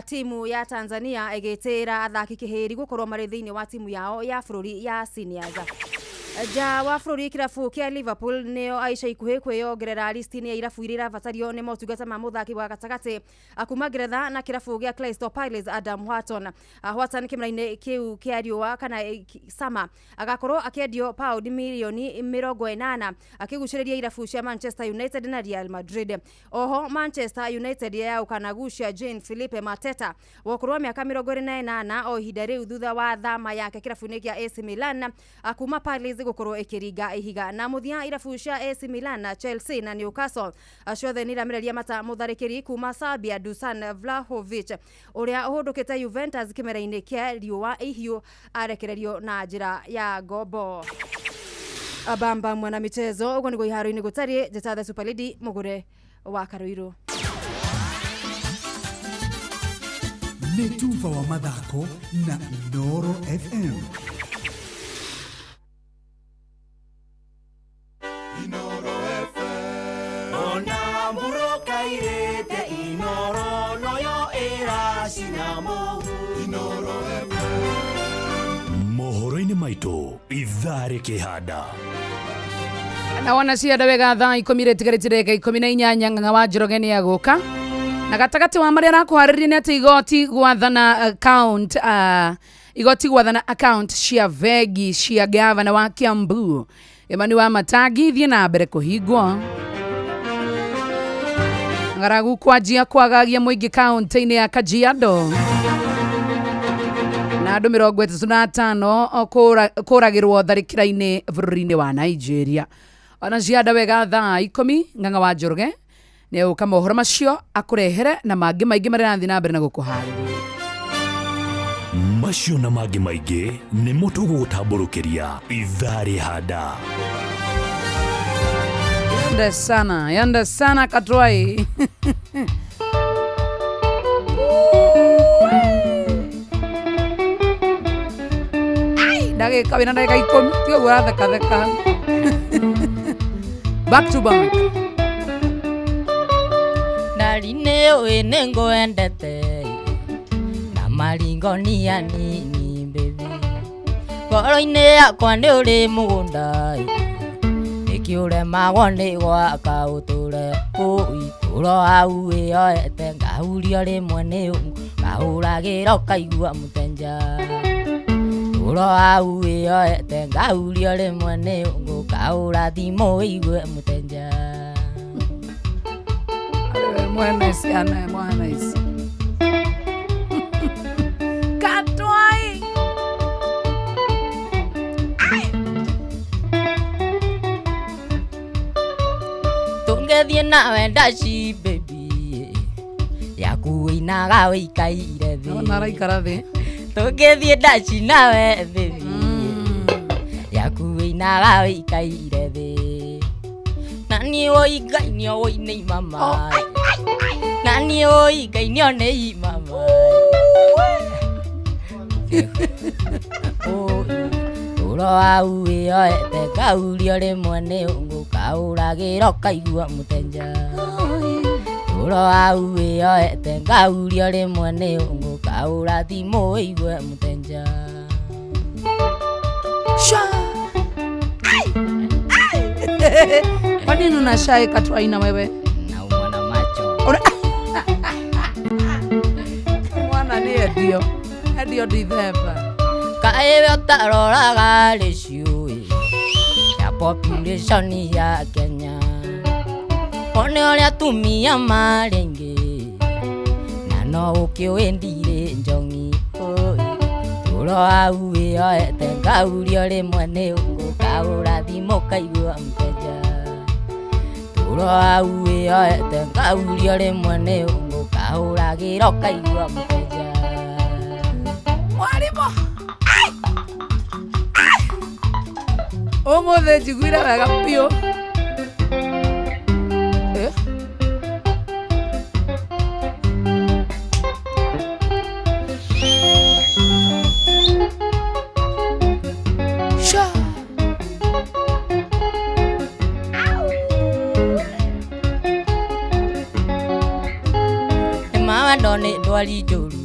Timu ya Tanzania ĩgĩtĩra athaki kĩhĩri gũkorwo marĩ thĩinĩ wa timu yao ya bũrũri ya seniors. Ja wa bũrũri kĩrabu kĩa Liverpool nĩo Aisha ikuhĩ kwĩyongerera listi-inĩ ya irabu iria irabatario nĩ motungata ma mũthaki wa gatagatĩ kuma Ngeretha na kĩrabu gĩa Crystal Palace Adam Wharton. Wharton kĩmera-inĩ kĩu kĩa riũa kana sama agakorwo akĩendio paundi mirioni 80 akĩgucĩrĩria irabu cia Manchester United na Real Madrid. Oho Manchester United yaũkanagucia Jean Philippe Mateta wa ũkũrũ wa mĩaka 28 o ihinda rĩu thutha wa thama yake kĩrabu-inĩ kĩa AC Milan kuma Palace gukorwo ikiringa ihiga. Na muthia irabu cia AC Milan na Chelsea na Newcastle ciothe nĩ iramereria mata mũtharĩkĩri kuma Serbia Dusan Vlahovic ũrĩa ũhũndũkĩte Juventus kĩmera-inĩ kĩa riũa ihiũ arekererio na njĩra ya ngombo. Abamba mwana michezo ũguo nĩguo iharo-inĩ gũtariĩ. Njĩta the Super Lady Mũgũre wa Karuiru. Nĩ tuba wa mathako na Inooro FM. Inooro FM. Ona mburoka irete Inooro noyo ĩracinamo. Inooro FM. Ngoro-inĩ maitũ ithaa rĩkĩhanda. Na wona cienda wega thaa 10 rĩtigarĩte ndagĩka 18 Ng'ang'a wa Njoroge nĩ agũka na gatagatĩ wa marĩa arakũharĩria nĩ atĩ igoti gwathana account igoti gwathana account cia bengi cia gavana wa Kiambu Emmanuel Wamatangi ithiĩ na mbere kũhingwo. Ng'aragu kwanjia kwagagia mũingĩ kaunti-inĩ ya Kajiado na andũ 35 kũragĩrwo tharĩkĩra-inĩ bũrũri-inĩ wa Nigeria. Ona cianda wega thaa 10 Ng'ang'a wa Njoroge nĩ egũka mohoro macio akũrehere na mangĩ maingĩ marĩa arathiĩ na mbere na gũkũharĩria. Macio na mangĩ maingĩ nĩmo tũgũgũtambũrũkĩria ithaa rĩhanda. Yanda sana, yanda sana Katwai. Ai, ndagĩka wĩna ndagĩka 10 tiga ũguo ũrathekatheka. Back to back. Ndari nĩ ũĩ nĩ ngwendete na maringo ni anini baby, ngoro-inĩ yakwa nĩ ũrĩ mũgũnda, nĩkĩ ũremagwo nĩ gwaka ũtũre kũu itũro hau wĩyoete, ngahurio rĩmwe nĩ ũngũ ngahũragĩra ũkaigua mũtenja, tũro hau wĩyoete ngahurio rĩmwe nĩ ũngũ ngahũra thimũ ũigue mũtenja. Mwana ici, ana mwana ici. Katwai. Tũngĩthiĩ nawe ndaci baby yaku wĩinaga wĩikaire thĩ. Ona araikara thĩ. Tũngĩthiĩ ndaci nawe baby yaku wĩinaga wĩikaire thĩ. Na niĩ woi Ngai nĩoĩ nĩ mama. Na niĩ woi Ngai nĩo nĩ mama. Tũro hau wĩyoete ngahurio rĩmwe nĩ ũngũ ngahũragĩra ũkaigua mũtenja. Tũro hau wĩyoete ngahurio rĩmwe nĩ ũngũ ngahũra thimũ ũigue mũtenja. Sha. Ai. Ai. Kwa nini unashai Katwai na wewe? Naumwa na macho. Mwana nĩ endio. Endio Dithemba. Kaĩ we ũtaroraga ratio ya population ya Kenya, one ũrĩa atumia marĩ aingĩ na no ũkĩũĩ ndirĩ njongi. Tũro hau wĩyoete ngahurio rĩmwe nĩ ũngũ ngahũra thimũ ũkaigua mũtenja. Tũro hau wĩyoete ngahurio rĩmwe nĩ ũngũ ngahũragĩra ũkaigua mũtenja. Mwarimũ. Ũmũthĩ njiguire wega biũ. Sha. Nĩ ma wendo nĩ ndwari njũru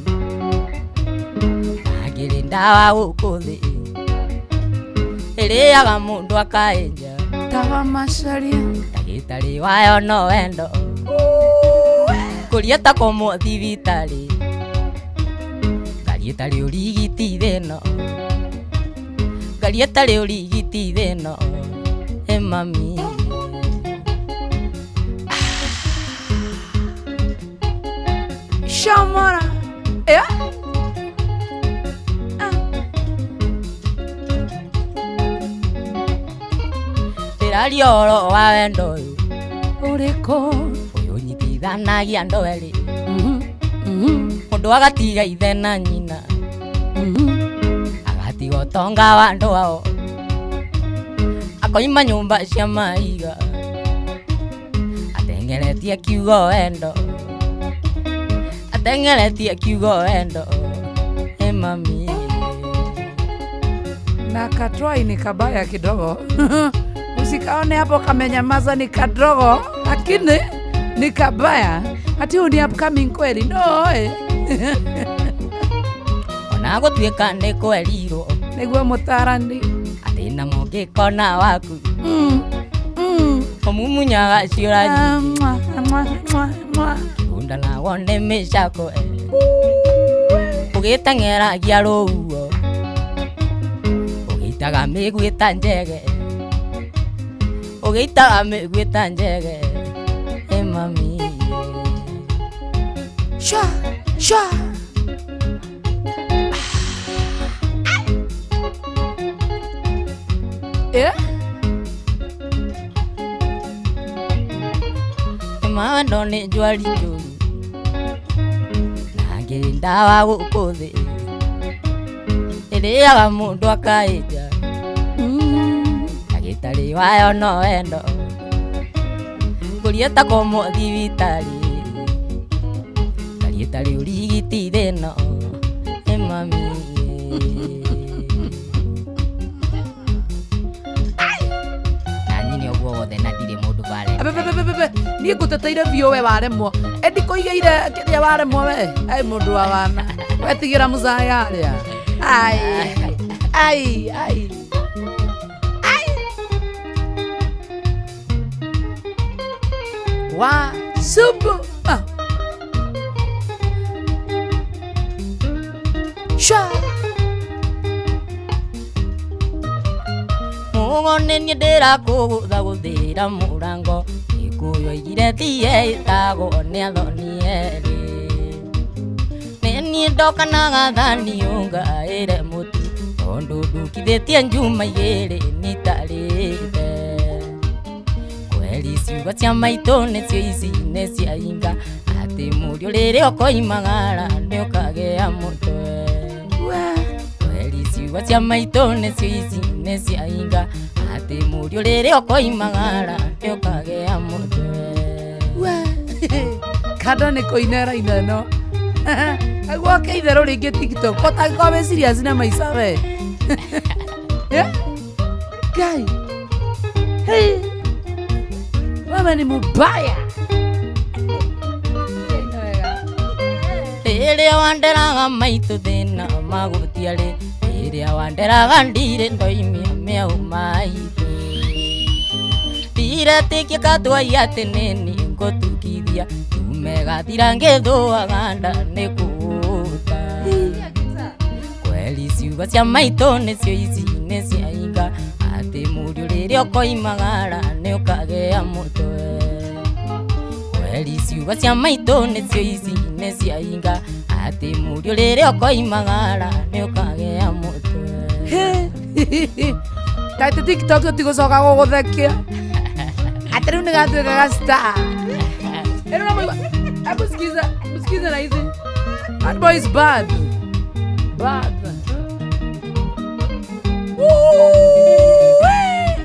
na ngĩrĩ ndawa gũkũ thĩ ĩrĩaga mũndũ akaenja Tawa macaria ndagĩtarĩ wayo no wendo kũria ta komwo thibitarĩ ngari ĩtarĩ ũrigiti thĩno ngari ĩtarĩ ũrigiti thĩno ĩ mami. Shamara. Ndĩraria ũhoro wa wendo ũyũ ũrĩkũ ũyũ ũnyitithanagia andũ erĩ mũndũ agatiga ithe na nyina agatiga ũtonga wa andũ ao akoima nyũmba cia mahiga ateng'eretie kiugo wendo ateng'eretie kiugo wendo ĩ mami. Na Katwai ni kabaya kidogo. Usikaone hapo kamenyamaza, ni kadogo lakini ni kabaya. Ati huyu ni upcoming kweli? No. Ona gũtuĩka nĩ kwerirwo Nĩguo mũtarani. Atĩ na mũngĩkona waku. Ũmumunyaga ciũra nyingĩ. Mwa, mwa, mwa, mwa. Kĩgunda na wone mĩcako ũgĩteng'eragia rũhuho ũgĩitaga mĩguĩ ta njege ũgĩitaga mĩguĩ ta njege ĩ mami. Sha, sha. Eh? Mawendo nĩ njwari njũru na ngĩrĩ ndawa gũkũ thĩ ĩrĩaga mũndũ akaĩnja ndagĩtarĩ wayo no wendo ngũria ta komwo thibitarĩ ndariĩ tarĩ ũrigiti thĩno ĩ mami. Na nyine ũguo wothe na ndirĩ mũndũ Valentine. Bebe, niĩ ngũteteire biũ we waremwo ĩndi kũigĩire kĩrĩa waremwo we ai mũndũ wa wana wetigĩra mũcaya arĩa ai ai ai ai wa subu ah. Sha. Mũgo nĩ niĩ ndĩrakũgũtha gũthĩra mũrango Gĩkũyũ oigire thiĩ ĩtagwo nĩ athoni erĩ nĩ niĩ ndoka na gathani ũngaĩre mũtu tondũ ndukithĩtie njuma igĩrĩ nitarĩte kweri ciugo cia maitũ nĩcio ici nĩ cia inga atĩ mũriũ rĩrĩa ũkoimagara nĩ ũkagĩa mũtwe kweri ciugo cia maitũ nĩcio ici nĩ cia inga atĩ mũriũ rĩrĩa ũkoimagara nĩ ũkagĩa mũtwe. Kanda nĩ kũina ĩraina ĩno aguo ke itherũ rĩngĩ TikTok kotangĩkorwo wĩ serious na maica we. Ngai. Hey. Wewe ni mubaya. Rĩrĩa wanderaga maitũ thĩna magũtiarĩ rĩrĩa wanderaga ndirĩ ndoimia mĩau maitũ ndiretĩkia katwai atĩ nĩ niĩ ngũtukithia tume gathira ngĩthũaga nda nĩ kũũta kweri ciugo cia maitũ nĩcio ici nĩ cia inga atĩ mũriũ rĩrĩa ũkoimagara nĩ ũkagĩa mũtwe kweri ciugo cia maitũ nĩcio ici nĩ cia inga atĩ mũriũ rĩrĩa ũkoimagara nĩ ũkagĩa mũtwe. Kaĩtĩ TikTok tũtigũcoka gũgũthekia atĩ rĩu nĩ gatuĩka ga star. Ĩno no mũigua hebu sikiza sikiza na hizi. That boy is bad. Bad.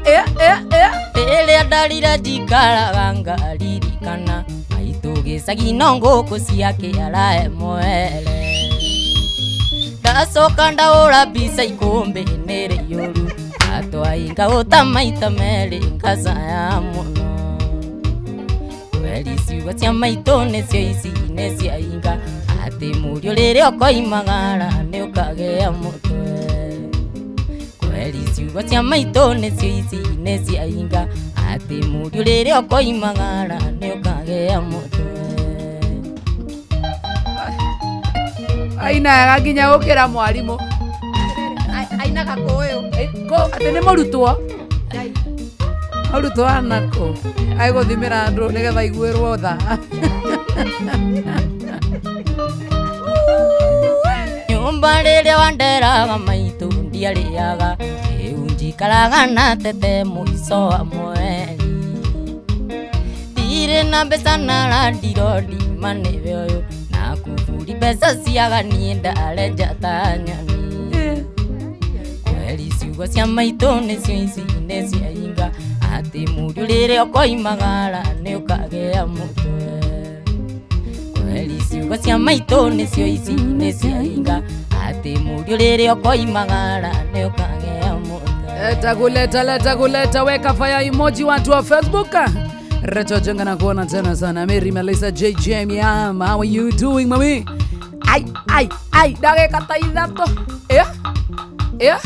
Eh eh eh. Rĩrĩa ndarira njikaraga ngaririkana maitũ gĩcagi no ngũkũ ciake arahe mwere ndacoka ndahũra mbica ikũmbĩ nĩ rĩiyũru atwainga ũta maita merĩ ngacaya mũno kweri ciugo cia maitũ nĩcio ici nĩ cia inga atĩ mũriũ rĩrĩa ũkoimagara nĩ ũkagĩa mũtwe kweri ciugo cia maitũ nĩcio ici nĩ cia inga atĩ mũriũ rĩrĩa ũkoimagara nĩ ũkagĩa mũtwe. Ainaga nginya gũkĩra mwarimũ. Ainaga kũũyũ. Kũ atĩ nĩ mũrutwo mũrutwo anakũ agũthimĩra andũ nĩgetha aiguĩrwo tha. Nyũmba rĩrĩa wanderaga maitũ ndiarĩaga rĩu njikaraga na tete mũico wa mweri ndirĩ na mbeca na randirondi manĩwe ũyũ na kuburi mbeca ciaga niĩ ndarenja ta nyoni kweri ciugo cia maitũ nĩcio ici nĩ cia inga atĩ mũriũ rĩrĩa ũkoimagara nĩ ũkagĩa mũtwe kweri ciugo cia maitũ nĩcio ici nĩ cia inga atĩ mũriũ rĩrĩa ũkoimagara nĩ ũkagĩa mũtwe. Leta kuleta leta kuleta weka fire emoji watu wa Facebook. Recho Jenga na kuona tena sana. Mary Melissa JJ Yam, how are you doing mami? Ai ai ai ndagĩka ta ithatũ. Eh? Eh?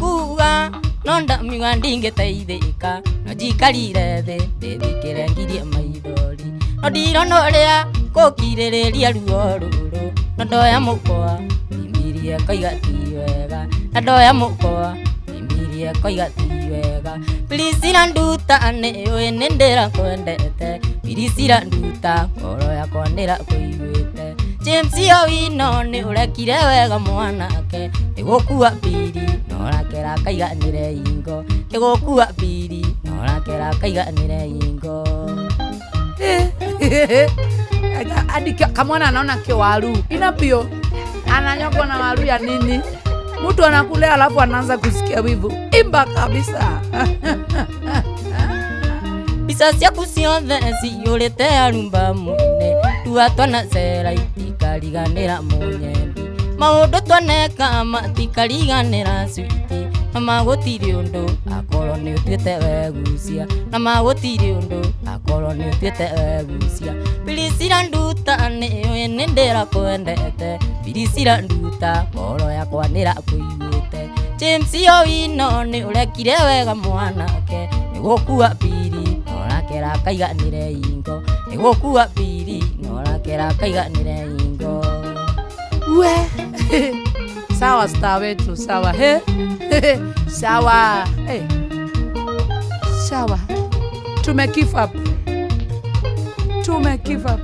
Kuga no ndamiuga ndingĩteithĩka no njikarire thĩ ndĩthikĩre ngirie maithori no ndirona ũrĩa ngũkirĩrĩria ruo rũrũ no ndoya mũkwa thimirie koiga ti wega na ndoya mũkwa thimirie koiga ti wega Pirisira nduta nĩ ũĩ nĩ ndĩrakwendete Pirisira nduta ngoro yakwa nĩrakũiguĩte James Owino nĩ ũrekire wega mwanake nĩgũkua piri norakera kaiganĩre ingo nĩgũkua piri norakera kaiganĩre ingo. Hadi kamwana anaona kiwaru ina pio ananyokwa na waru ya nini, mtu anakulea alafu anaanza kusikia wivu. Imba kabisa. Mbica ciaku ciothe ciyũrĩte arumba mũnene tua twana cera itikariganĩra mũnyendi maũndũ twaneka matikariganĩra switi na magũtirĩ ũndũ akorwo nĩ ũtuĩte wegucia na magũtirĩ ũndũ akorwo nĩ ũtuĩte wegucia Pirisira nduta nĩ ũĩ nĩ ndĩrakwendete Pirisira nduta ngoro yakwa nĩrakũiguĩte James Owino nĩ ũrekire wega mwanake nĩgũkua piri norakera kaiganĩre ingo nĩgũkua piri norakera kaiganĩre ingo. We sawa star wetu sawa he sawa hey. Sawa tume give up, tume give up.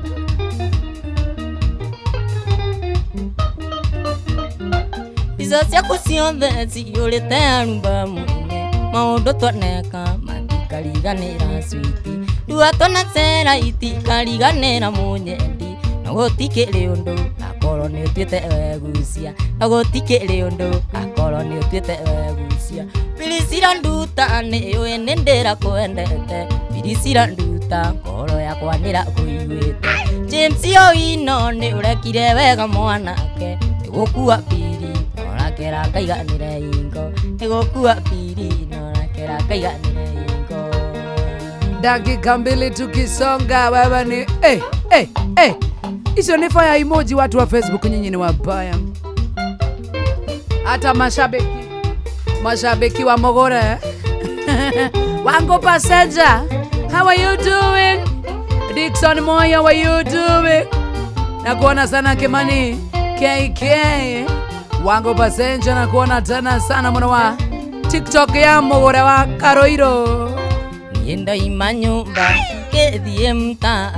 Mbica ciaku ciothe ciyũrĩte arumba mũnene maũndũ twaneka matikariganĩra switi ndua twana cera itikariganĩra mũnyendi no gũtikĩrĩ ũndũ akorwo nĩ ũtuĩte wegucia no gũtikĩrĩ ũndũ akorwo nĩ ũtuĩte wegucia Pirisira nduta nĩ ũĩ nĩ ndĩrakwendete Pirisira nduta ngoro yakwa nĩrakũiguĩte James Owino nĩ ũrekire wega mwanake nĩgũkua piri norakera kaiganĩre ingo nĩgũkua piri norakera kaiganĩre ingo. Dakika mbili tukisonga wewe ni hizo ni fire emoji. Watu wa Facebook nyinyi ni wabaya, hata mashabiki wa Mogore. Wango passenger, how are you doing? Dixon Moyo, how are you doing? Nakuona sana Kimani KK. Wango passenger nakuona tena sana mwana wa TikTok ya Mogore wa Karoiro. Niĩ ndoima nyũmba ngĩthiĩ mtaa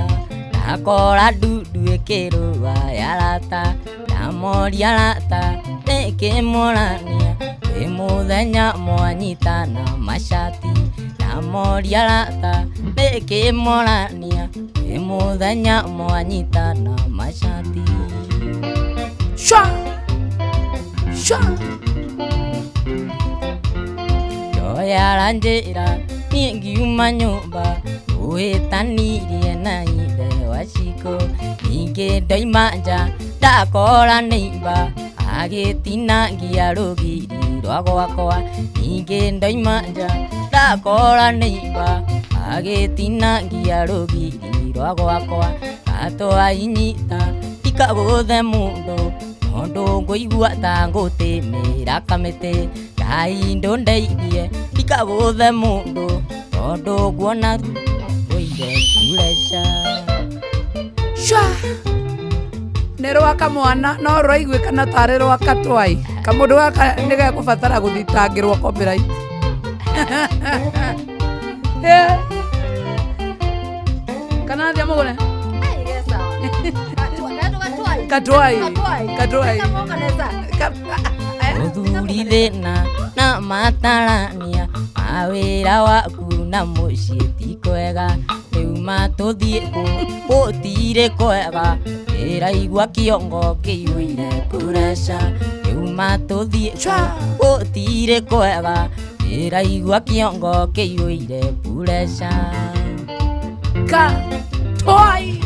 ndakora ndundu ĩkĩrũa ya rata ndamoria rata nĩkĩmũrania kwĩ mũthenya mwanyitana mashati ndamoria rata nĩkĩmũrania kwĩ mũthenya mwanyitana mashati. Shwa shwa ndoya aranjĩra niĩ ngiuma nyũmba ũhĩtanirie na ithe wa Ciko ningĩ ndoima nja ndakora nĩimba agĩtinangia rũgiri rwa gwakwa ningĩ ndoima nja ndakora nĩimba agĩtinangia rũgiri rwa gwakwa gatwainyita ndikagũthe mũndũ tondũ ngũigua ta ngũtĩmĩra kamĩtĩ Ngai ndũndeithie ndikagũthe mũndũ tondũ nguona ngũire kureca. Shwa nĩ rwa kamwana no rũraiguĩkana tarĩ rwa katwai kamũndũ gaka nĩ gegũbatara gũthitangĩrwo copyright. Kana thia mũgũre katwai katwai Mũthuri thĩna na matarania mawĩra waku na mũciĩ ti kwega rĩu matũthiĩ kũ gũtirĩ kwega ndĩraigua kĩongo kĩiyũire pureca rĩu matũthiĩ kũ gũtirĩ kwega ndĩraigua kĩongo kĩiyũire pureca. Katwai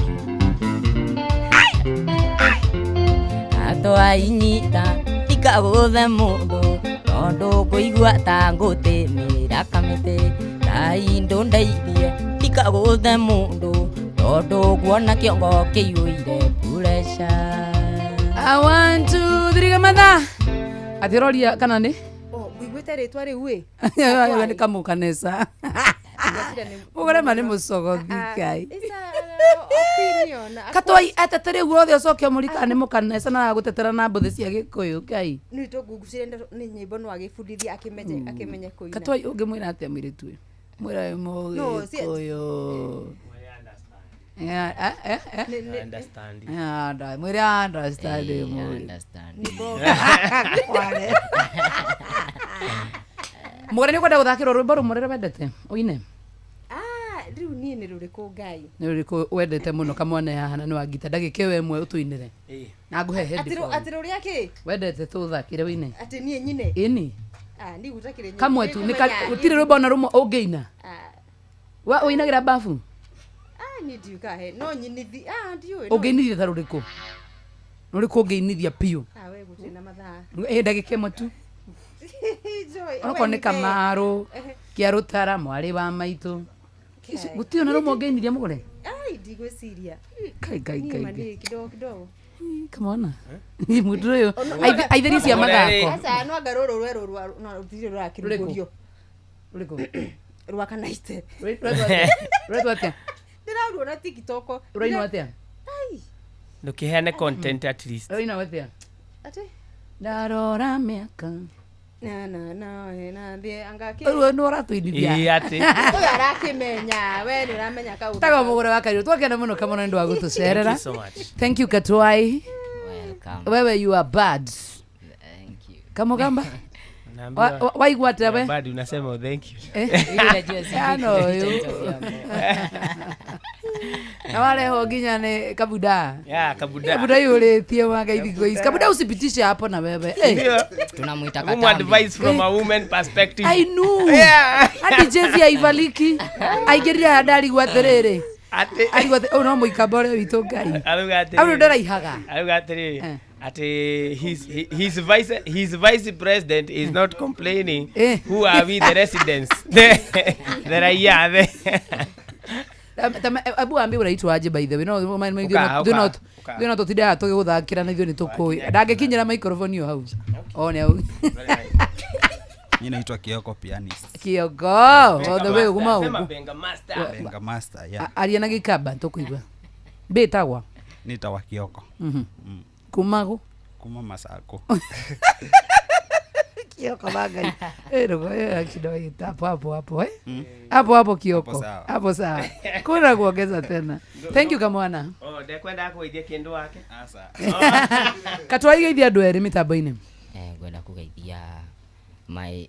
Gatwainyita ndikagũthe mũndũ tondũ ngũigua ta ngũtĩmĩra kamĩtĩ Ngai ndũndeithie ndikagũthe mũndũ tondũ nguona kĩongo kĩiyũire pureca. 1 2 3 kamatha athiroria kana nĩ Oh, ngũiguĩte rĩtwa rĩu ĩ nĩ kamũkanesa mũgũrema nĩ mũcogothi ngai opinion katwai atete rĩu othe ũcoke ũmũrikana nĩ mũkanesa na gũtetera na mbũthĩ cia gĩkũyũ ngai nĩ tũngungucire nĩ nyĩmbo no agĩbundithia akĩmenye akĩmenye kũina katwai ũngĩmwĩra atĩa mũirĩtu ũyũ mwĩra wĩ No, si- mũgĩkũyũ Understand. mwĩre understand Eh, mũgĩ understand. Kware. Mũgũre nĩ ũkwenda gũthakĩrwo rwĩmbo rũmwe rũrĩa wendete ũine Ah, rĩu niĩ nĩ rũrĩkũ ngai nĩ rũrĩkũ wendete mũno kamwana haha na nĩ wa ngita ndagĩka ĩyo ĩmwe ũtũinĩre Ĩĩ. na ngũhe Atĩ rũ- headphone. atĩ rũrĩa kĩ wendete tũthakĩre ũine atĩ niĩ nyine ĩni Ah, niĩ gũtakĩrĩ nyĩmbo. kamwe tu nĩ ka- Nĩngũmenya. gũtirĩ rwĩmbo ona rũmwe ũngĩina Ah, Wa- ũinagĩra babu ah, niĩ ndiũĩ kana he no nyinithi ah, ndiũĩ no- ũngĩinithia ta rũrĩkũ rũrĩkũ ũngĩinithia biũ Ah, we gũtirĩ na mathaa ĩ ndagĩka ĩmwe tu Joy, onokorwo we nĩ nĩkĩ? kamarũ kĩa rũtara mwarĩ wa maitũ Kai. gũtirĩ ona rũmwe ũngĩinithia mũgũre Ai, ndigwĩciria Kai, kai, Niĩ kai, ma kai. nĩ kidogo kidogo kamona mũndũ ũyũ aitheri cia mathako Aca, no anga rũrũ rwerũ rwa no rũtirĩ rũrakĩrugũrio rũrĩkũ rwa kanaite rwetwo atĩa ndĩraruona tiktok rũrainwo atĩa Ai, Ndũkĩheane content at least. rũrainwo atĩa atĩ ndarora mĩaka na na na eh, na thiĩ anga kĩ- rĩu nĩ ũratũinithia Ĩĩ, atĩ. ũyũ arakĩmenya we nĩ ũramenya kaũndũ tago mũgũre wa kairũ twakena mũno kamona nĩ ũndũ wa gũtũcerera Thank you so much. thank you katwai Welcome. wewe you are bad Thank you. kamũgamba Naambiwa- waigua atĩa we Bado unasema oh, thank you. Eh? Ano ũyũ na warehwo nginya nĩ kabuda Yeah, kabuda. kabuda yũrĩtie magaithiko ici kabuda usipitishe hapo na wewe Eh. Ndio. Tunamwita Hebu Katambi. advice from a woman perspective. I know. Yeah. Hadi jezi aivaliki aingĩrire haha ndarigwo atĩrĩrĩ Atĩ- arigwo atĩ ũyũ no mũikamba ũrĩa witũ ngai Arauga atĩrĩrĩ. Au ndũraihaga Arauga atĩrĩrĩ, atĩ his vice president is not complaining. Who are we the residents? The raia the abu ambi ũraitwo aje by the way no Ũka, ũka, ũka. ithuĩ no tũtindaga tũgĩgũthakĩra na ithuĩ nĩ tũkũĩ ndangĩkinyĩra microphone ĩyo hau one hau Mi naitwa Kioko pianist. Kioko all the way kuma Sema huku Benga Master. Benga Master, yeah. Aria na gĩkamba tũkũigua mbĩtagwa Nitawa Kioko. Kuma kũ Kuma Masako. Kioko bangai eh ndugo eh akidoita hapo hapo hapo eh hapo hapo Kioko Hapo sawa. hapo sawa kuna kuongeza tena thank you kamwana Oh, ndekwenda kũgeithia kĩndũ wake. katwaigeithia andũ erĩ mĩtambo-inĩ Eh, ngwenda kũgeithia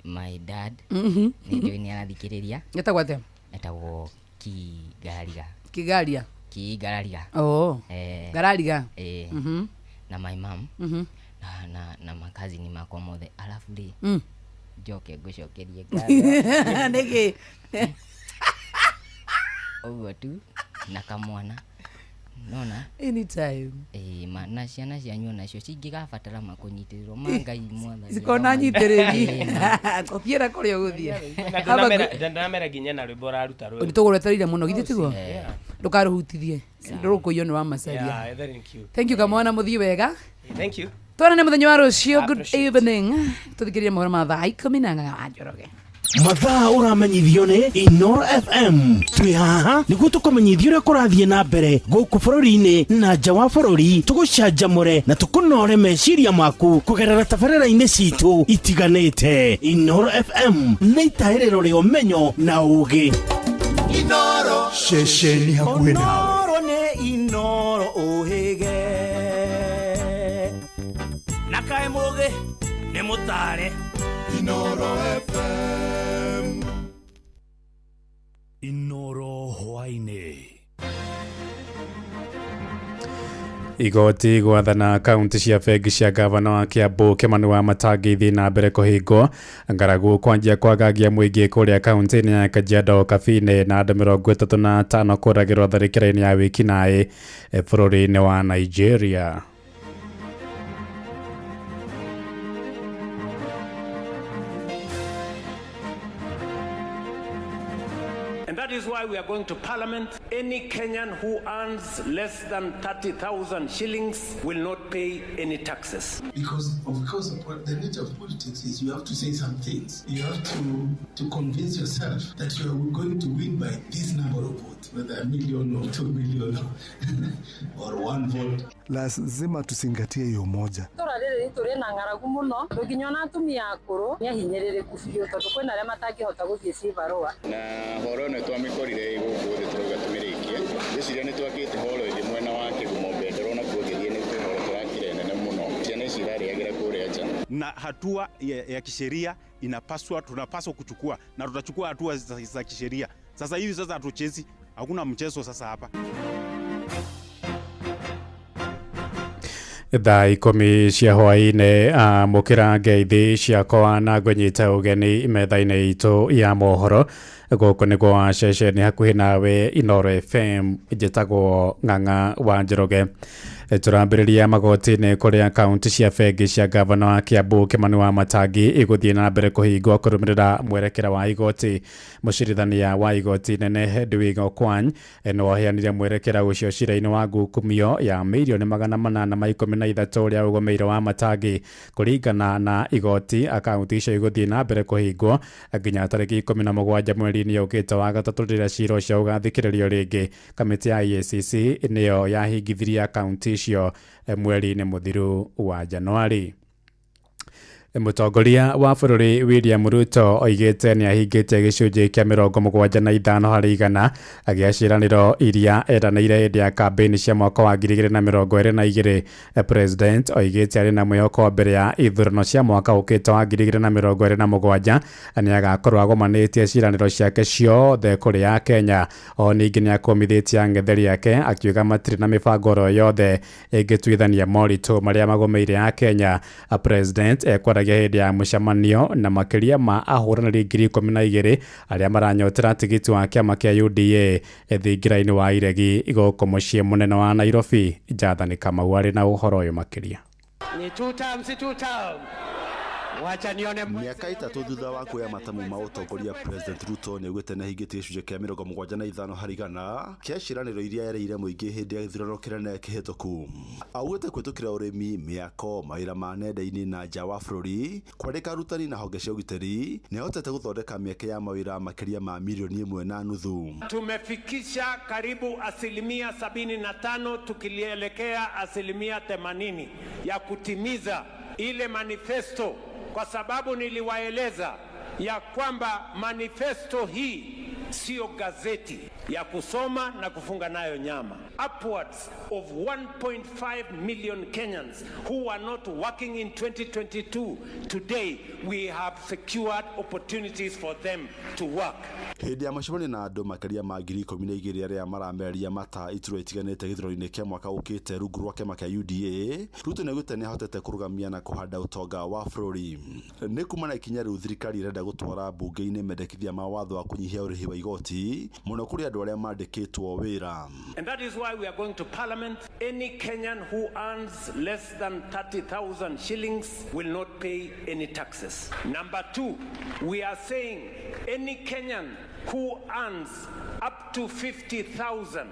my dad Mhm. nĩ njũĩ nĩ arathikĩrĩria Etagwo atĩa? etagwo Kigariga Kigaria Kigarariga Oh. eh, Garariga. eh, Mhm. na my mom Mhm. na makazini makwa mothe alafu rĩ njoke ngũcokerie nĩkĩ ũguo tu na kamwana nona anytime ĩĩ ma na ciana cianyu onacio cingĩgabatara makũnyitĩrĩrwo ma ngai mwathani cikona nyitĩrĩri ũthiĩra kũrĩa ũgũthiĩ Na ndamera nginya na rwĩmbo ũraruta rwerũ. nĩ tũgũretereire mũno githĩ tiguo Yeah. ndũkarũhutithie ndũrũkũiywo nĩ wa macaria Yeah, thank you. thank you kamwana mũthiĩ wega Thank you. twanane mũthenya wa rũciũ good evening tũthikĩrĩrie mohoro ma thaa ikũmi na ng'ang'a wa njoroge Mathaa ũramenyithio nĩ Inoro FM twĩ haha nĩguo tũkũmenyithia ũrĩa kũrathiĩ na mbere gũkũ bũrũri-inĩ na nja wa bũrũri tũgũcanjamũre na tũkũnore meciria maku kũgerera tabarĩra-inĩ citũ itiganĩte. Inoro FM nĩ itaĩrĩro rĩa ũmenyo na ũũgĩ. Inoro ceceni hakuhĩ nawe Inoro nĩ Inoro ũhĩge na kaĩ mũgĩ nĩ mũtare Inoro FM Inoro hwainĩ Igoti gwathana kaunti cia bengi cia gavana wa Kiambu Kimani wa Matangi ithiĩ na mbere kũhingwo ngaragu kwanjia kwagagia mũingĩ kũrĩa kaunti-inĩ ya Kajiado Kabini na andũ 35 kũragĩrwo tharĩkĩra-inĩ ya wĩkinaĩ bũrũri-inĩ wa Nigeria. And that is why we are going to parliament. Any Kenyan who earns less than 30,000 shillings will not pay any taxes. Because, of course, the nature of politics is you have to say some things. You have to convince yourself that you are going to win by this number of votes, whether 1 million or 2 million or one vote. Lazima tuzingatie hiyo moja. Itũra rĩrĩ ritũ rĩna ng'aragu mũno ndũnginya ona atumia akũrũ nĩ ahinyĩrĩrĩku biũ tondũ kwĩna arĩa matangĩhota gũthiĩ cibarũa. Na horo ĩno twamĩkorire gũkũ thĩ tũrauga tũmĩrĩkie. Ngwĩciria nĩ twakĩte horo ĩngĩ mwena wa Kĩgumo Bendera onakuo ũngĩthiĩ nĩ kwĩ horo tũrakire nene mũno. Ciana ici irarĩagĩra kũrĩa nja. Na hatua ya kisheria inapaswa, tunapaswa kuchukua na tutachukua hatua za kisheria. Sasa hivi sasa hatuchezi, hakuna mchezo sasa hapa. Thaa 10 cia hwaĩ-inĩ. Amũkĩra ngeithi ciakwa na ngũnyita ũgeni metha-inĩ itũ ya mohoro. Gũkũ nĩ gwa ceceni hakuhĩ nawe, Inoro FM. Njĩtagwo Ng'ang'a wa Njoroge. Tũrambĩrĩria magoti-inĩ kũrĩa akaunti cia bengi cia gavana wa Kiambu Kimani wa Matangi igũthiĩ na mbere kũhingwo kũrũmĩrĩra mwerekera wa igoti. Mũcirithania wa igoti nene Hedwig Okwany nĩ waheanire mwerekera ũcio cira-inĩ wa ngukumio ya mirioni 813 ũrĩa ũgomeire wa Matangi. Kũringana na igoti, akaunti icio igũthiĩ na mbere kũhingwo nginya tarĩki 17 mweri-inĩ ũkĩte wa gatatũ, rĩrĩa cira ũcio ũgathikĩrĩrio rĩngĩ. Kamĩtĩ ya EACC nĩyo yahingithirie akaunti icio mweri-inĩ mũthiru wa Januari. Mũtongoria wa bũrũri William Ruto oigĩte nĩ ahingĩtie gĩcunjĩ kĩa 75% gĩa ciĩranĩro iria eranĩire hĩndĩ ya kambĩini cia mwaka wa 2022. President oigĩte arĩ na mwĩhoko mbere ya ithurano cia mwaka ũkĩte wa 2027 nĩ agakorwo agomanĩtie ciĩranĩro ciake ciothe kũrĩ Akenya. O ningĩ nĩ akũmithĩtie ang'etheri ake, akiuga matirĩ na mĩbango oro yothe ĩngĩtuithania moritũ marĩa magũmĩire Akenya. President ekwaragia hĩndĩ ya mũcemanio na makĩria ma ahũranĩri 12,000 arĩa maranyotera tigiti wa kĩama kĩa UDA thingira-inĩ wa Iregi gũkũ mũciĩ mũnene wa Nairobi. Jathani Kamau arĩ na ũhoro ũyũ makĩria. Ni two term, si two term? Wacha nione. Mĩaka 3 thutha wa kuoya matamu ma ũtongoria, President Ruto nĩ augĩte nĩ ahingĩtie gĩcunjĩ kĩa 75% kĩa ciĩranĩro iria erĩire mũingĩ hĩndĩ ya gĩthurano kĩnene kĩhĩtũku. Augĩte kũhĩtũkĩra ũrĩmi, mĩako, mawĩra ma nenda-inĩ na nja wa bũrũri, kwandĩka arutani na honge cia ũgitĩri, nĩ ahotete gũthondeka mĩeke ya mawĩra makĩria ma 1.5 milioni. Tumefikisha karibu 75% tukielekea 80% ya kutimiza ile manifesto, kwa sababu niliwaeleza ya kwamba manifesto hii sio gazeti ya kusoma na kufunga nayo nyama. Upwards of 1.5 million Kenyans who were not working in 2022, today we have secured opportunities for them to work. Hĩndĩ ya mũcemanio na andũ makĩria ma 12,000 arĩa maramereria mata iturwa itiganĩte gĩthurano-inĩ kĩa mwaka ũkĩte rungu rwa kĩama kĩa UDA, Ruto nĩaugĩte nĩahotete kũrũgamia na kũhanda ũtonga wa bũrũri. Nĩ kuma na ikinya rĩu, thirikari ĩrenda gũtwara mbunge-inĩ mendekithia ma watho wa kũnyihia ũrĩhi wa igoti mũno kũrĩ andũ arĩa mandĩkĩtwo wĩra. And that is why we are going to parliament. Any Kenyan who earns less than 30,000 shillings will not pay any taxes. Number two, we are saying any Kenyan who earns up to 50,000,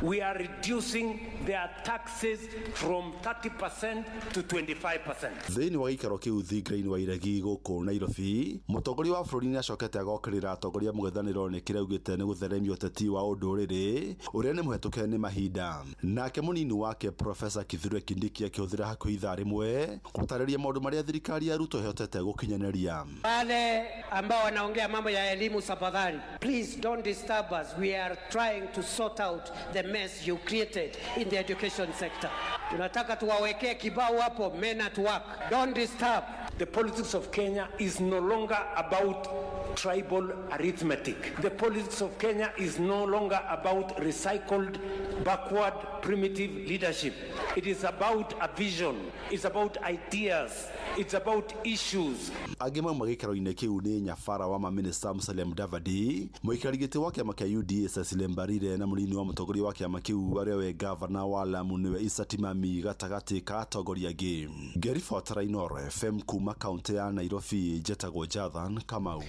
we are reducing their taxes from 30% to 25%. Thĩinĩ wa gĩikaro kĩu thingira-inĩ wa Iregi gũkũ Nairobi, mũtongoria wa bũrũri nĩacokete agokĩrĩra atongoria mũng'ethanĩro nĩ kĩrĩa augĩte nĩ gũtheremia ũteti wa ũndũrĩrĩ ũrĩa nĩ mũhetũke nĩ mahinda. Nake mũnini wake Profesa Kithure Kindiki akĩhũthĩra hakuhĩ ithaa rĩmwe gũtarĩria maũndũ marĩa thirikari ya Ruto ĩhotete gũkinyanĩria. Wale ambao wanaongea mambo ya elimu, tafadhali, please don't disturb us. We are trying to sort out the mess you created in the education sector. Tunataka tuwawekee kibao hapo, men at work. Don't disturb. The politics of Kenya is no longer about tribal arithmetic. The politics of Kenya is no longer about recycled, backward, primitive leadership. It is about a vision. It's about ideas. It's about issues. Angĩ mauma gĩikaro-inĩ kĩu nĩ nyabara wa mamĩnĩsta Musalia Mudavadi, mũikari gĩtĩ wa kĩama kĩa UDA Cecily Mbarire, na mũnini wa mũtongoria wa kĩama kĩu arĩa we gavana wa Lamu nĩwe Issa Timami, gatagatĩ ka atongoria angĩ. Ngĩribotera Inooro FM kuma kaũntĩ ya Nairobi, njetagwo Jathan Kamau.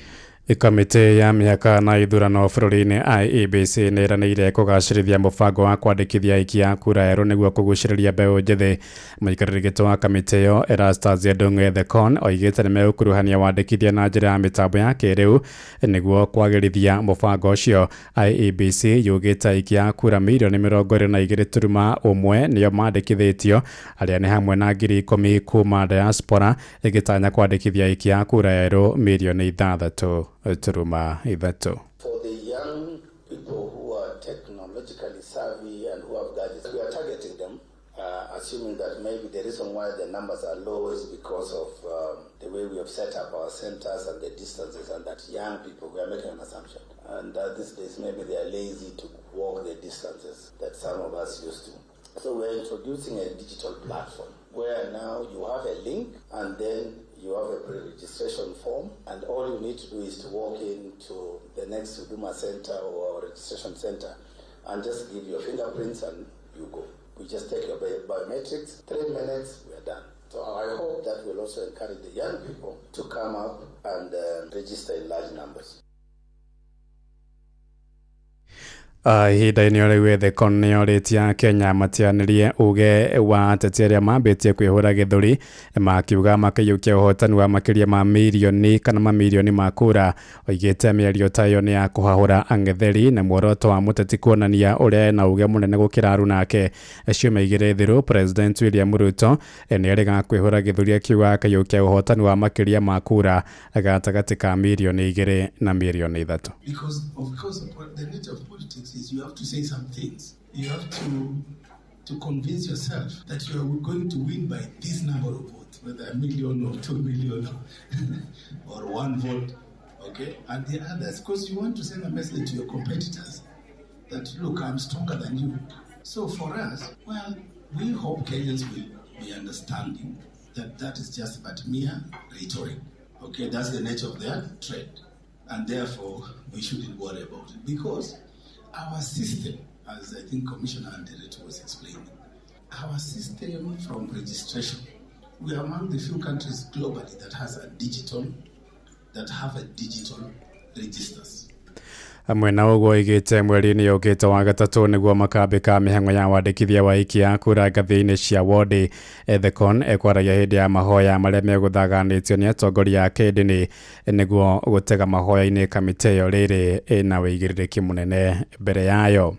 Kamĩtĩ ya mĩhaka na ithurano bũrũri-inĩ IEBC nĩ ĩranĩire kũgacĩrithia mũbango wa kwandĩkithia aikia a kura erũ nĩguo kũgucĩrĩria mbeũ njĩthĩ. Mũikarĩri gĩtĩ wa kamĩtĩ ĩyo Erastus Ndung'u Ethekon oigĩte nĩ megũkuruhania wandĩkithia na njĩra ya mĩtambo ya kĩrĩu nĩguo kwagĩrithia mũbango ũcio. IEBC yugĩte aikia a kura mirioni 22.1 nĩo mandĩkithĩtio, arĩa nĩ hamwe na 10,000 kuma diaspora, ĩgĩtanya kwandĩkithia aikia a kura erũ mirioni 6.3. For the young people who are technologically savvy and who have gadgets, we are targeting them, assuming that maybe the reason why the numbers are low is because of the way we have set up our centers and the distances, and that young people, we are making an assumption. And these days maybe they are lazy to walk the distances that some of us used to. So we are introducing a digital platform where now you have a link and then you have a pre-registration form, and all you need to do is to walk into the next Huduma center or registration center and just give your fingerprints and you go. We just take your biometrics, 3 minutes, we are done. So I hope that will also encourage the young people to come up and register in large numbers. Ihinda-inĩ o rĩu Ethekon nĩorĩtie Kenya matianĩrie uge wa ateti arĩa mambĩtie kwĩhũra gĩthũri makiuga makĩiyũkia ũhotani wa makĩria ma mirioni kana mamirioni ma kura. Oigĩte mĩario ta ĩyo nĩ ya kũhahũra ang'etheri na muoroto wa mũteti kuonania ũrĩa ena uge mũnene gũkĩra aruna ake. Ciumia igĩrĩ thiru President William Ruto nĩerĩga kwĩhũra gĩthũri akiuga akaiyũkia ũhotani wa makĩria ma kura gatagatĩ ka mirioni 2 na mirioni 3. Because of course the nature of politics is you have to say some things. You have to convince yourself that you are going to win by this number of votes, whether 1 million or 2 million or 1 vote, okay? And the others, because you want to send a message to your competitors that, look, I'm stronger than you. So for us, well, we hope Kenyans will be understanding that that is just but mere rhetoric, okay? That's the nature of their trade. And therefore, we shouldn't worry about it, because our system, as I think Commissioner Anderetu was explaining, our system from registration, we are among the few countries globally that has a digital, that have a digital registers. Mwena ũguo oigĩte mweri-inĩ ũkĩte wa gatatũ nĩguo makambĩka mĩhang'o ya wandĩkithia wa aikia a kura ngathĩ-inĩ cia wodi. Ethekon ekwaragia hĩndĩ ya mahoya marĩa megũthaganĩtio nĩ atongoria a kĩndini nĩguo gũtega mahoya-inĩ kamĩtĩ ĩyo rĩrĩ ĩna wĩigĩrĩrĩki mũnene mbere yayo.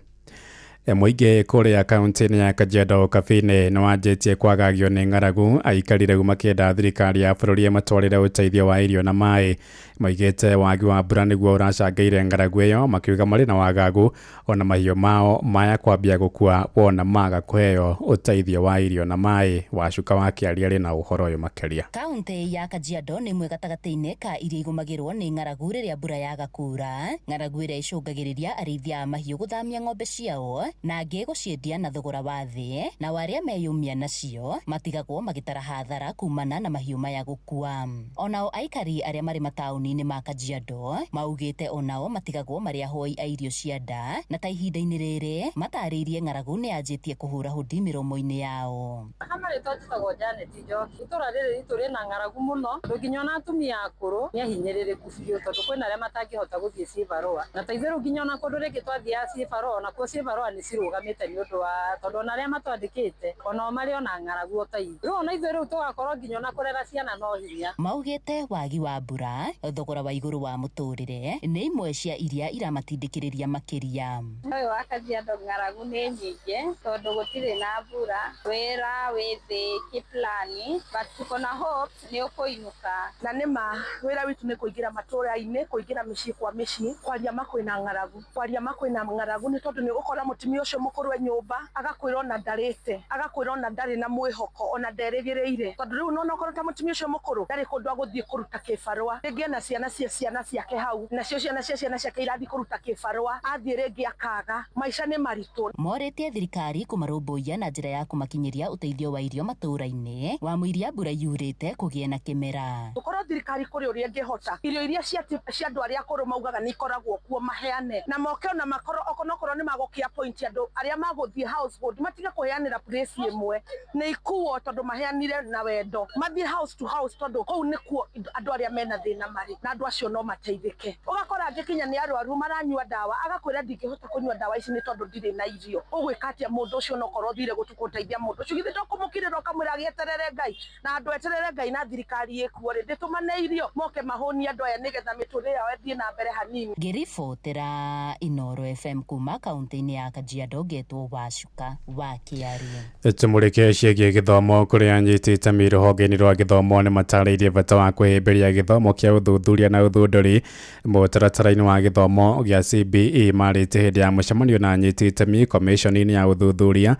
Mũingĩ kũrĩa kaunti-inĩ ya Kajiado Kabini nĩ wanjĩtie kwagagio nĩ ng'aragu. Aikari rĩu makĩenda thirikari ya bũrũri ĩmatwarĩre ũteithio wa irio na maĩ. Maigĩte wagi wa mbura nĩguo ũracangĩire ng'aragu ĩyo, makiuga marĩ na wagagu ona mahiũ mao maya kwambia gũkua wona maga kũheo ũteithio wa irio na maĩ. Wacuka wa Kĩaria arĩ na ũhoro ũyũ makĩria. Kaunti ya Kajiado nĩ ĩmwe gatagatĩ-inĩ ka iria igũmagĩrwo nĩ ng'aragu rĩrĩa mbura yaga kuura. Ng'aragu ĩrĩa ĩcũngagĩrĩria arĩithia a mahiũ gũthamia ng'ombe ciao na angĩ gũciendia na thogora wa thĩ, na arĩa meyũmia nacio matigagwo magĩtara hathara kumana na mahiũ maya gũkua. Onao aikari arĩa marĩ mataũni-inĩ ma Kajiado maugĩte onao matigagwo marĩ ahoi a irio cia nda, na ta ihinda-inĩ rĩrĩ matarĩirie ng'aragu nĩ yanjĩtie kũhũra hũndi mĩromo-inĩ yao. Marĩtwa njĩtagwo Janet Njoki. Itũra rĩrĩ ritũ rĩna ng'aragu mũno, tondũ nginya ona atumia akũrũ nĩ ahinyĩrĩrĩku biũ, tondũ kwĩna arĩa matangĩhota gũthiĩ cibarũa, na ta ithuĩ rĩu nginya ona kũndũ rĩngĩ twathiaga cibarũa, onakuo cibarũa nĩ cirũgamĩte nĩ ũndũ wa tondũ ona arĩa matwandĩkĩte onao marĩ ona ng'aragu o ta ithuĩ. Rĩu ona ithuĩ rĩu tũgakorwo nginya ona kũrera ciana no hinya. Maugĩte wagi wa mbura, thogora wa igũrũ wa mũtũrĩre nĩ imwe cia iria iramatindĩkĩrĩria makĩria. Ũyũ wa Kajiado ng'aragu nĩ nyingĩ tondũ gũtirĩ na mbura, wĩra wĩ thĩ kĩplani, but tuko na hope nĩ ũkũinũka. Na nĩma wĩra witũ nĩ kũingĩra matũra-inĩ, kũingĩra mĩciĩ kwa mĩciĩ, kwaria ma kwĩna ng'aragu, kwaria ma kwĩna ng'aragu nĩ tondũ nĩ ũgũkora mũtumia ũcio mũkũrũ e nyũmba agakwĩra ona ndarĩte, agakwĩra ona ndarĩ na mwĩhoko, ona nderĩgĩrĩire, tondũ rĩu nona okorwo ta mũtumia ũcio mũkũrũ ndarĩ kũndũ agũthiĩ kũruta kĩbarũa, rĩngĩ ena ciana cia ciana ciake hau, nacio ciana cia ciana ciake irathiĩ kũruta kĩbarũa, athiĩ rĩngĩ akaga. Maica nĩ maritũ. Morĩtie thirikari kũmarũmbũiya na njĩra ya kũmakinyĩria ũteithio wa irio matũra-inĩ wa mũiria mbura yurĩte kũgĩe na kĩmera. Gũkorwo thirikari kũrĩ ũrĩa ĩngĩhota, irio iria cia andũ arĩa akũrũ maugaga nĩ ikoragwo kuo maheane, na moke ona makorwo onokorwo nĩ magũkĩ appoint appoint andũ arĩa magũthiĩ household, matige kũheanĩra place ĩmwe nĩ ikuo tondũ maheanire na wendo, mathiĩ house to house tondũ kũu nĩkuo andũ arĩa mena thĩna marĩ na andũ acio no mateithĩke. Ũgakora angĩ kinya nĩ arwaru maranyua ndawa, agakwĩra ndingĩhota kũnyua ndawa ici nĩ tondũ ndirĩ na irio. Ũgwĩka atĩa mũndũ ũcio nokorwo ũthire gũtukũ ũteithia mũndũ ũcio? Githĩ to kũmũkirĩra ũkamwĩra agĩeterere Ngai, na andũ eterere Ngai na thirikari ĩkuo rĩ, ndĩtũmane irio moke mahũnie andũ aya nĩgetha mĩtũrĩre yao ĩthiĩ na mbere hanini. Ngĩribotera Inoro FM kuma kaunti-inĩ ya Kajiado ngetwo Wacuka wa Kĩarie. Tũmũrĩke ciĩgiĩ gĩthomo kũrĩa anyiti itemi rũhonge-inĩ rwa gĩthomo nĩ matarĩirie bata wa kwĩhĩmbĩria gĩthomo kĩa ũthuthuria na ũthundũri mũtaratara-inĩ wa gĩthomo gĩa CBE. Marĩtie hĩndĩ ya mũcemanio na anyiti itemi komishoni-inĩ ya ũthuthuria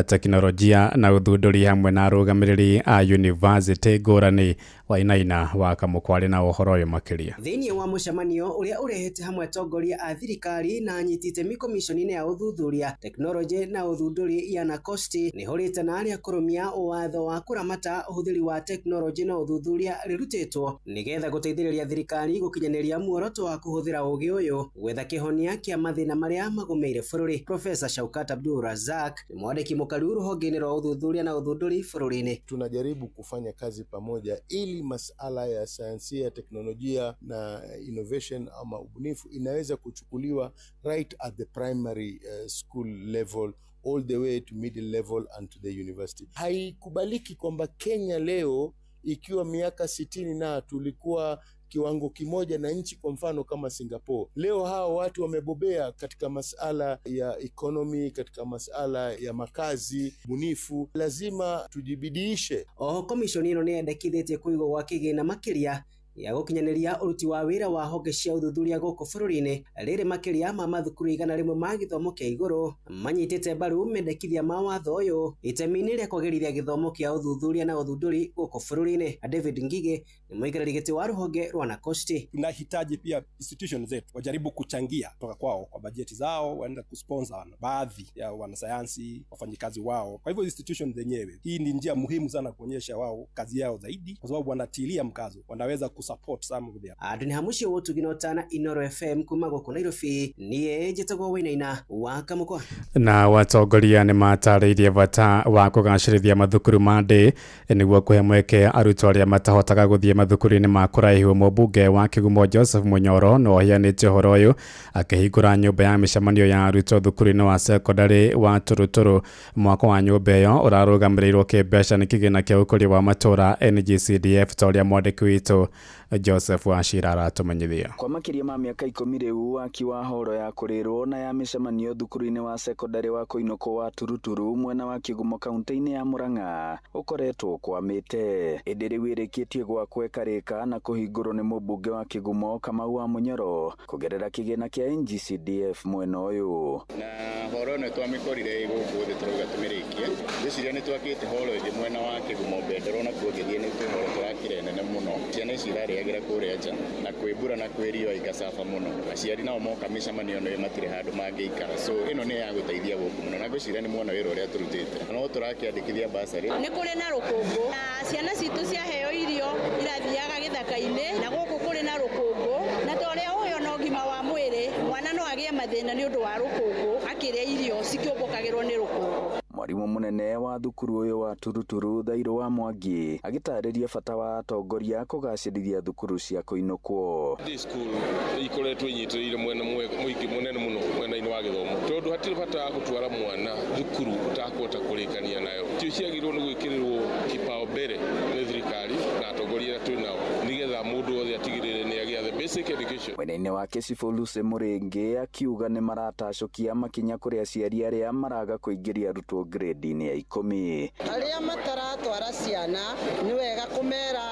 teknolojia na ũthundũri hamwe na arũgamĩrĩri a yunivasĩtĩ ngũrani. Wainaina wa Kamũkwarĩ na ũhoro ũyũ makĩria. Thĩinĩ wa mũcemanio ũrĩa ũrehete hamwe atongoria a thirikari na anyiti itemi komishoni-inĩ ya ũthuthuria teknolojĩ na ũthundũri ya NACOSTI nĩ hũrĩte na arĩa kũrũmia watho wa kũramata ũhũthĩri wa teknolojĩ na ũthuthuria rĩrutĩtwo nĩgetha gũteithĩrĩria thirikari gũkinyanĩria muoroto wa kũhũthĩra ũgĩ ũyũ gwetha kĩhonia kĩa mathĩna marĩa magũmĩire bũrũri. Profesa Shaukat Abdul Razak ni mwandĩki mũkaru rũhonge-inĩ rwa ũthuthuria na ũthundũri bũrũri-inĩ. Tunajaribu kufanya kazi pamoja ili masala ya sayansia, teknolojia na innovation ama ubunifu inaweza kuchukuliwa right at the primary school level all the way to middle level and to the university. Haikubaliki kwamba Kenya leo ikiwa miaka 60 na tulikuwa kiwango kimoja na nchi kwa mfano kama Singapore. Leo hawa watu wamebobea katika masala ya economy, katika masala ya makazi, bunifu. Lazima tujibidiishe. Oho komishoni ĩno nĩyendekithĩtie kũigwo gwa kĩgĩna makĩria ya gũkinyanĩria ũruti wa wĩra wa honge cia ũthuthuria gũkũ bũrũri-inĩ rĩrĩ makĩria ma mathukuru 100 ma gĩthomo kĩa igũrũ manyitĩte mbaru mendekithia ma watho ũyũ itemi-inĩ rĩa kwagĩrithia gĩthomo kĩa ũthuthuria na ũthundũri gũkũ bũrũri-inĩ. David Ngige ni mũikarĩri gĩtĩ wa rũhonge rwa NACOSTI. Tunahitaji pia institution zetu wajaribu kuchangia kutoka kwao kwa bajeti zao, waenda kusponsor baadhi ya wanasayansi, wafanyikazi wao. Kwa hivyo institution zenyewe, hii ni njia muhimu sana kuonyesha wao kazi yao zaidi, kwa sababu wanatilia mkazo, wanaweza support some of them. Andũ nĩ hamuciĩ wotugino tana Inoro FM kuma gũkũ Nairobi niĩ njĩtagwo Wainaina wa Kamũkwa. Na watongoria nĩ matarĩirie bata wa kũgacĩrithia mathukuru ma ndĩ nĩguo kũhe mweke arutwo arĩa matahotaga gũthiĩ mathukuru-inĩ ma kũraihu. Mũmbunge wa Kĩgumo Joseph Munyoro no aheanĩte ũhoro ũyũ akĩhingũra nyũmba ya mĩcemanio ya arutwo thukuru-inĩ wa sekondarĩ wa Turuturu. Mwako wa nyũmba ĩyo ũrarũgamĩrĩirwo kĩmbeca nĩ kĩgĩna kĩa ũkũria wa matũũra NGCDF ta ũrĩa mwandĩki witũ Joseph Wachira aratumenyithia. Kwa makĩria ma mĩaka 10 rĩu waki wa horo ya kũrĩrwo na ya mĩcemanio thukuru-inĩ wa sekondarĩ wa Koinũkũ wa Turuturu mwena wa Kĩgumo kaunti-inĩ ya Murang'a ũkoretwo ũkwamĩte. Ĩndĩ rĩu ĩrĩkĩtie gwakwo ĩkarĩka na kũhingũrwo nĩ mũmbunge wa Kĩgumo Kamau wa Munyoro kũgerera kĩgĩna kĩa NGCDF mwena ũyũ. Na horo ĩno twamĩkorire gũkũ thĩ tũrauga tũmĩrĩkie. Ngwĩciria nĩ twakĩte horo ĩngĩ mwena wa Kĩgumo Bendera onakuo ũngĩthiĩ nĩ kwĩ horo tũrakire nene mũno. Ciana ici irarĩagĩra kũrĩa nja na kwĩ mbura na kwĩ riũa igacaba mũno. Aciari nao moka mĩcemanio ĩno matirĩ handũ mangĩikara, so ĩno nĩ ya gũteithia gũkũ mũno na ngwĩciria nĩ muona wĩra ũrĩa tũrutĩte. No tũrakĩandĩkithia basarĩ. Nĩ kũrĩ na rũkũngũ na ciana citũ ciaheo irio irathiaga gĩthaka-inĩ na gũkũ kũrĩ na rũkũngũ, na ta ũrĩa ũyũ na ũgima wa mwĩrĩ mwana no agĩe mathĩna nĩ ũndũ wa rũkũngũ akĩrĩa irio cikĩũmbũkagĩrwo nĩ rũkũngũ. Mwarimu munene wa thukuru ũyũ wa Turuturu Thairũ wa Mwangi agĩtarĩria bata wa atongoria kũgacĩrithia thukuru cia kũinũkwo. Day school ikoretwo inyitĩrĩire mwena mũingĩ mũnene mũno mwena-inĩ wa gĩthomo, tondũ hatirĩ bata wa gũtwara mwana thukuru ũtakũhota kũrĩkania nayo. Tio ciagĩrĩirwo nĩ gwĩkĩrĩrwo kibao mbere nĩ thirikari na atongoria arĩa twĩ nao nĩgetha mũndũ wothe atigĩrĩre nĩ agĩa the basic education. Mwena-inĩ wake Cibũ Lucy Mũrĩngĩ akiuga nĩ maratacũkia makinya kũrĩ aciari arĩa maraga kũingĩria arutwo grade-inĩ ya 10. Arĩa mataratwara ciana nĩ wega kũmera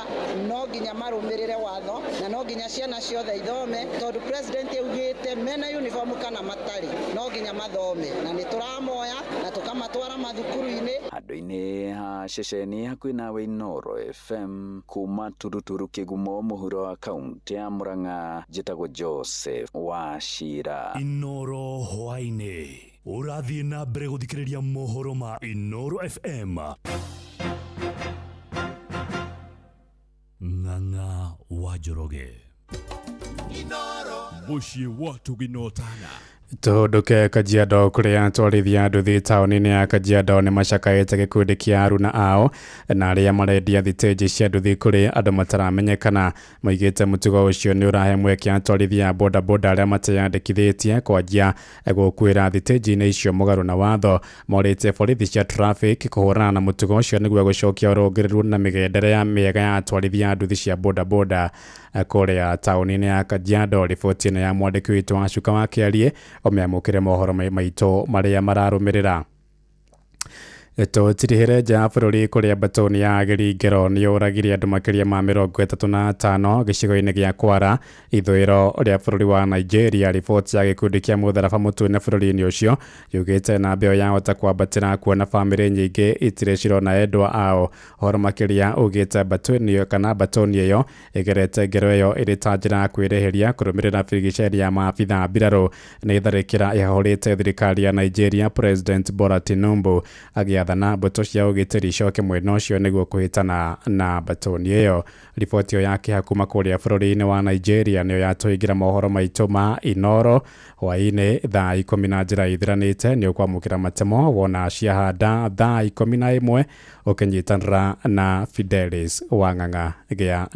no nginya marũmĩrĩre watho na no nginya ciana ciothe ithome, tondũ president augĩte mena uniform kana matarĩ no nginya mathome, na nĩ tũramoya na tũkamatwara mathukuru-inĩ. Handũ-inĩ ha ceceni hakuhĩ nawe Inoro FM kuma Turuturu Kĩgumo mũhuro wa kaunti ya Murang'a, njĩtagwo Joseph Wachira. Inoro hwaĩ-inĩ ũrathiĩ na mbere gũthikĩrĩria mohoro ma Inoro FM. Ng'ang'a wa Njoroge. Mũciĩ wa Tũginotana. Tũhũndũke Kajiado kũrĩa atwarithia nduthi taũni-inĩ ya Kajiado nĩ macakaĩte gĩkundi kĩa aruna ao na arĩa marendia thitĩnji cia nduthi kũrĩ andũ mataramenyekana. Moigĩte mũtugo ũcio nĩ ũrahe mweke atwarithia a bodaboda arĩa mateyandĩkithĩtie kwanjia gũkuĩra thitĩnji-inĩ icio mũgarũ na watho. Morĩtie borithi cia traffic kũhũrana na mũtugo ũcio nĩguo gũcokia ũrũngĩrĩru na mĩgendere ya mĩega ya atwarithia a nduthi cia bodaboda kũrĩa taũni-inĩ ya Kajiado. Riboti ĩno ya mwandĩki witũ wa Cuka wa Kĩarie ũmĩamũkĩre mohoro maitũ marĩa mararũmĩrĩra. Tũtirihĩre nja ya bũrũri kũrĩa mbatoni ya gĩringĩro nĩ yũragire andũ makĩria ma 35 gĩcigo-inĩ gĩa Kwara ithũĩro rĩa bũrũri wa Nigeria. Riboti ya gĩkundi kĩa mũtharaba mũtune bũrũri-inĩ ũcio yugĩte namba ĩyo yahota kwambatĩra kuona bamĩrĩ nyingĩ itirĩ cirona endwa ao. Ũhoro makĩria ugĩte mbatoni kana mbatoni ĩyo ĩgerete ngero ĩyo ĩrĩ ta njĩra ya kwĩrĩhĩria kũrũmĩrĩra birigiceri ya maabitha mbirarũ nĩ tharĩkĩra ĩhahũrĩte thirikari ya Nigeria. President Bola Tinubu agĩathana mbũtũ cia ũgitĩri icoke mwena ũcio nĩguo kũhĩtana na mbatoni ĩyo. Riboti ĩyo ya kĩeha kuma kũrĩa bũrũri-inĩ wa Nigeria nĩyo yatũhingĩra mohoro maitũ ma Inoro hwaĩ-inĩ thaa 10 na njĩra ithiranĩte. Nĩ ũkwamũkĩra matemo wona ciahanda thaa 11 ũkĩnyitanĩra na Fidelis Wang'ang'a gĩa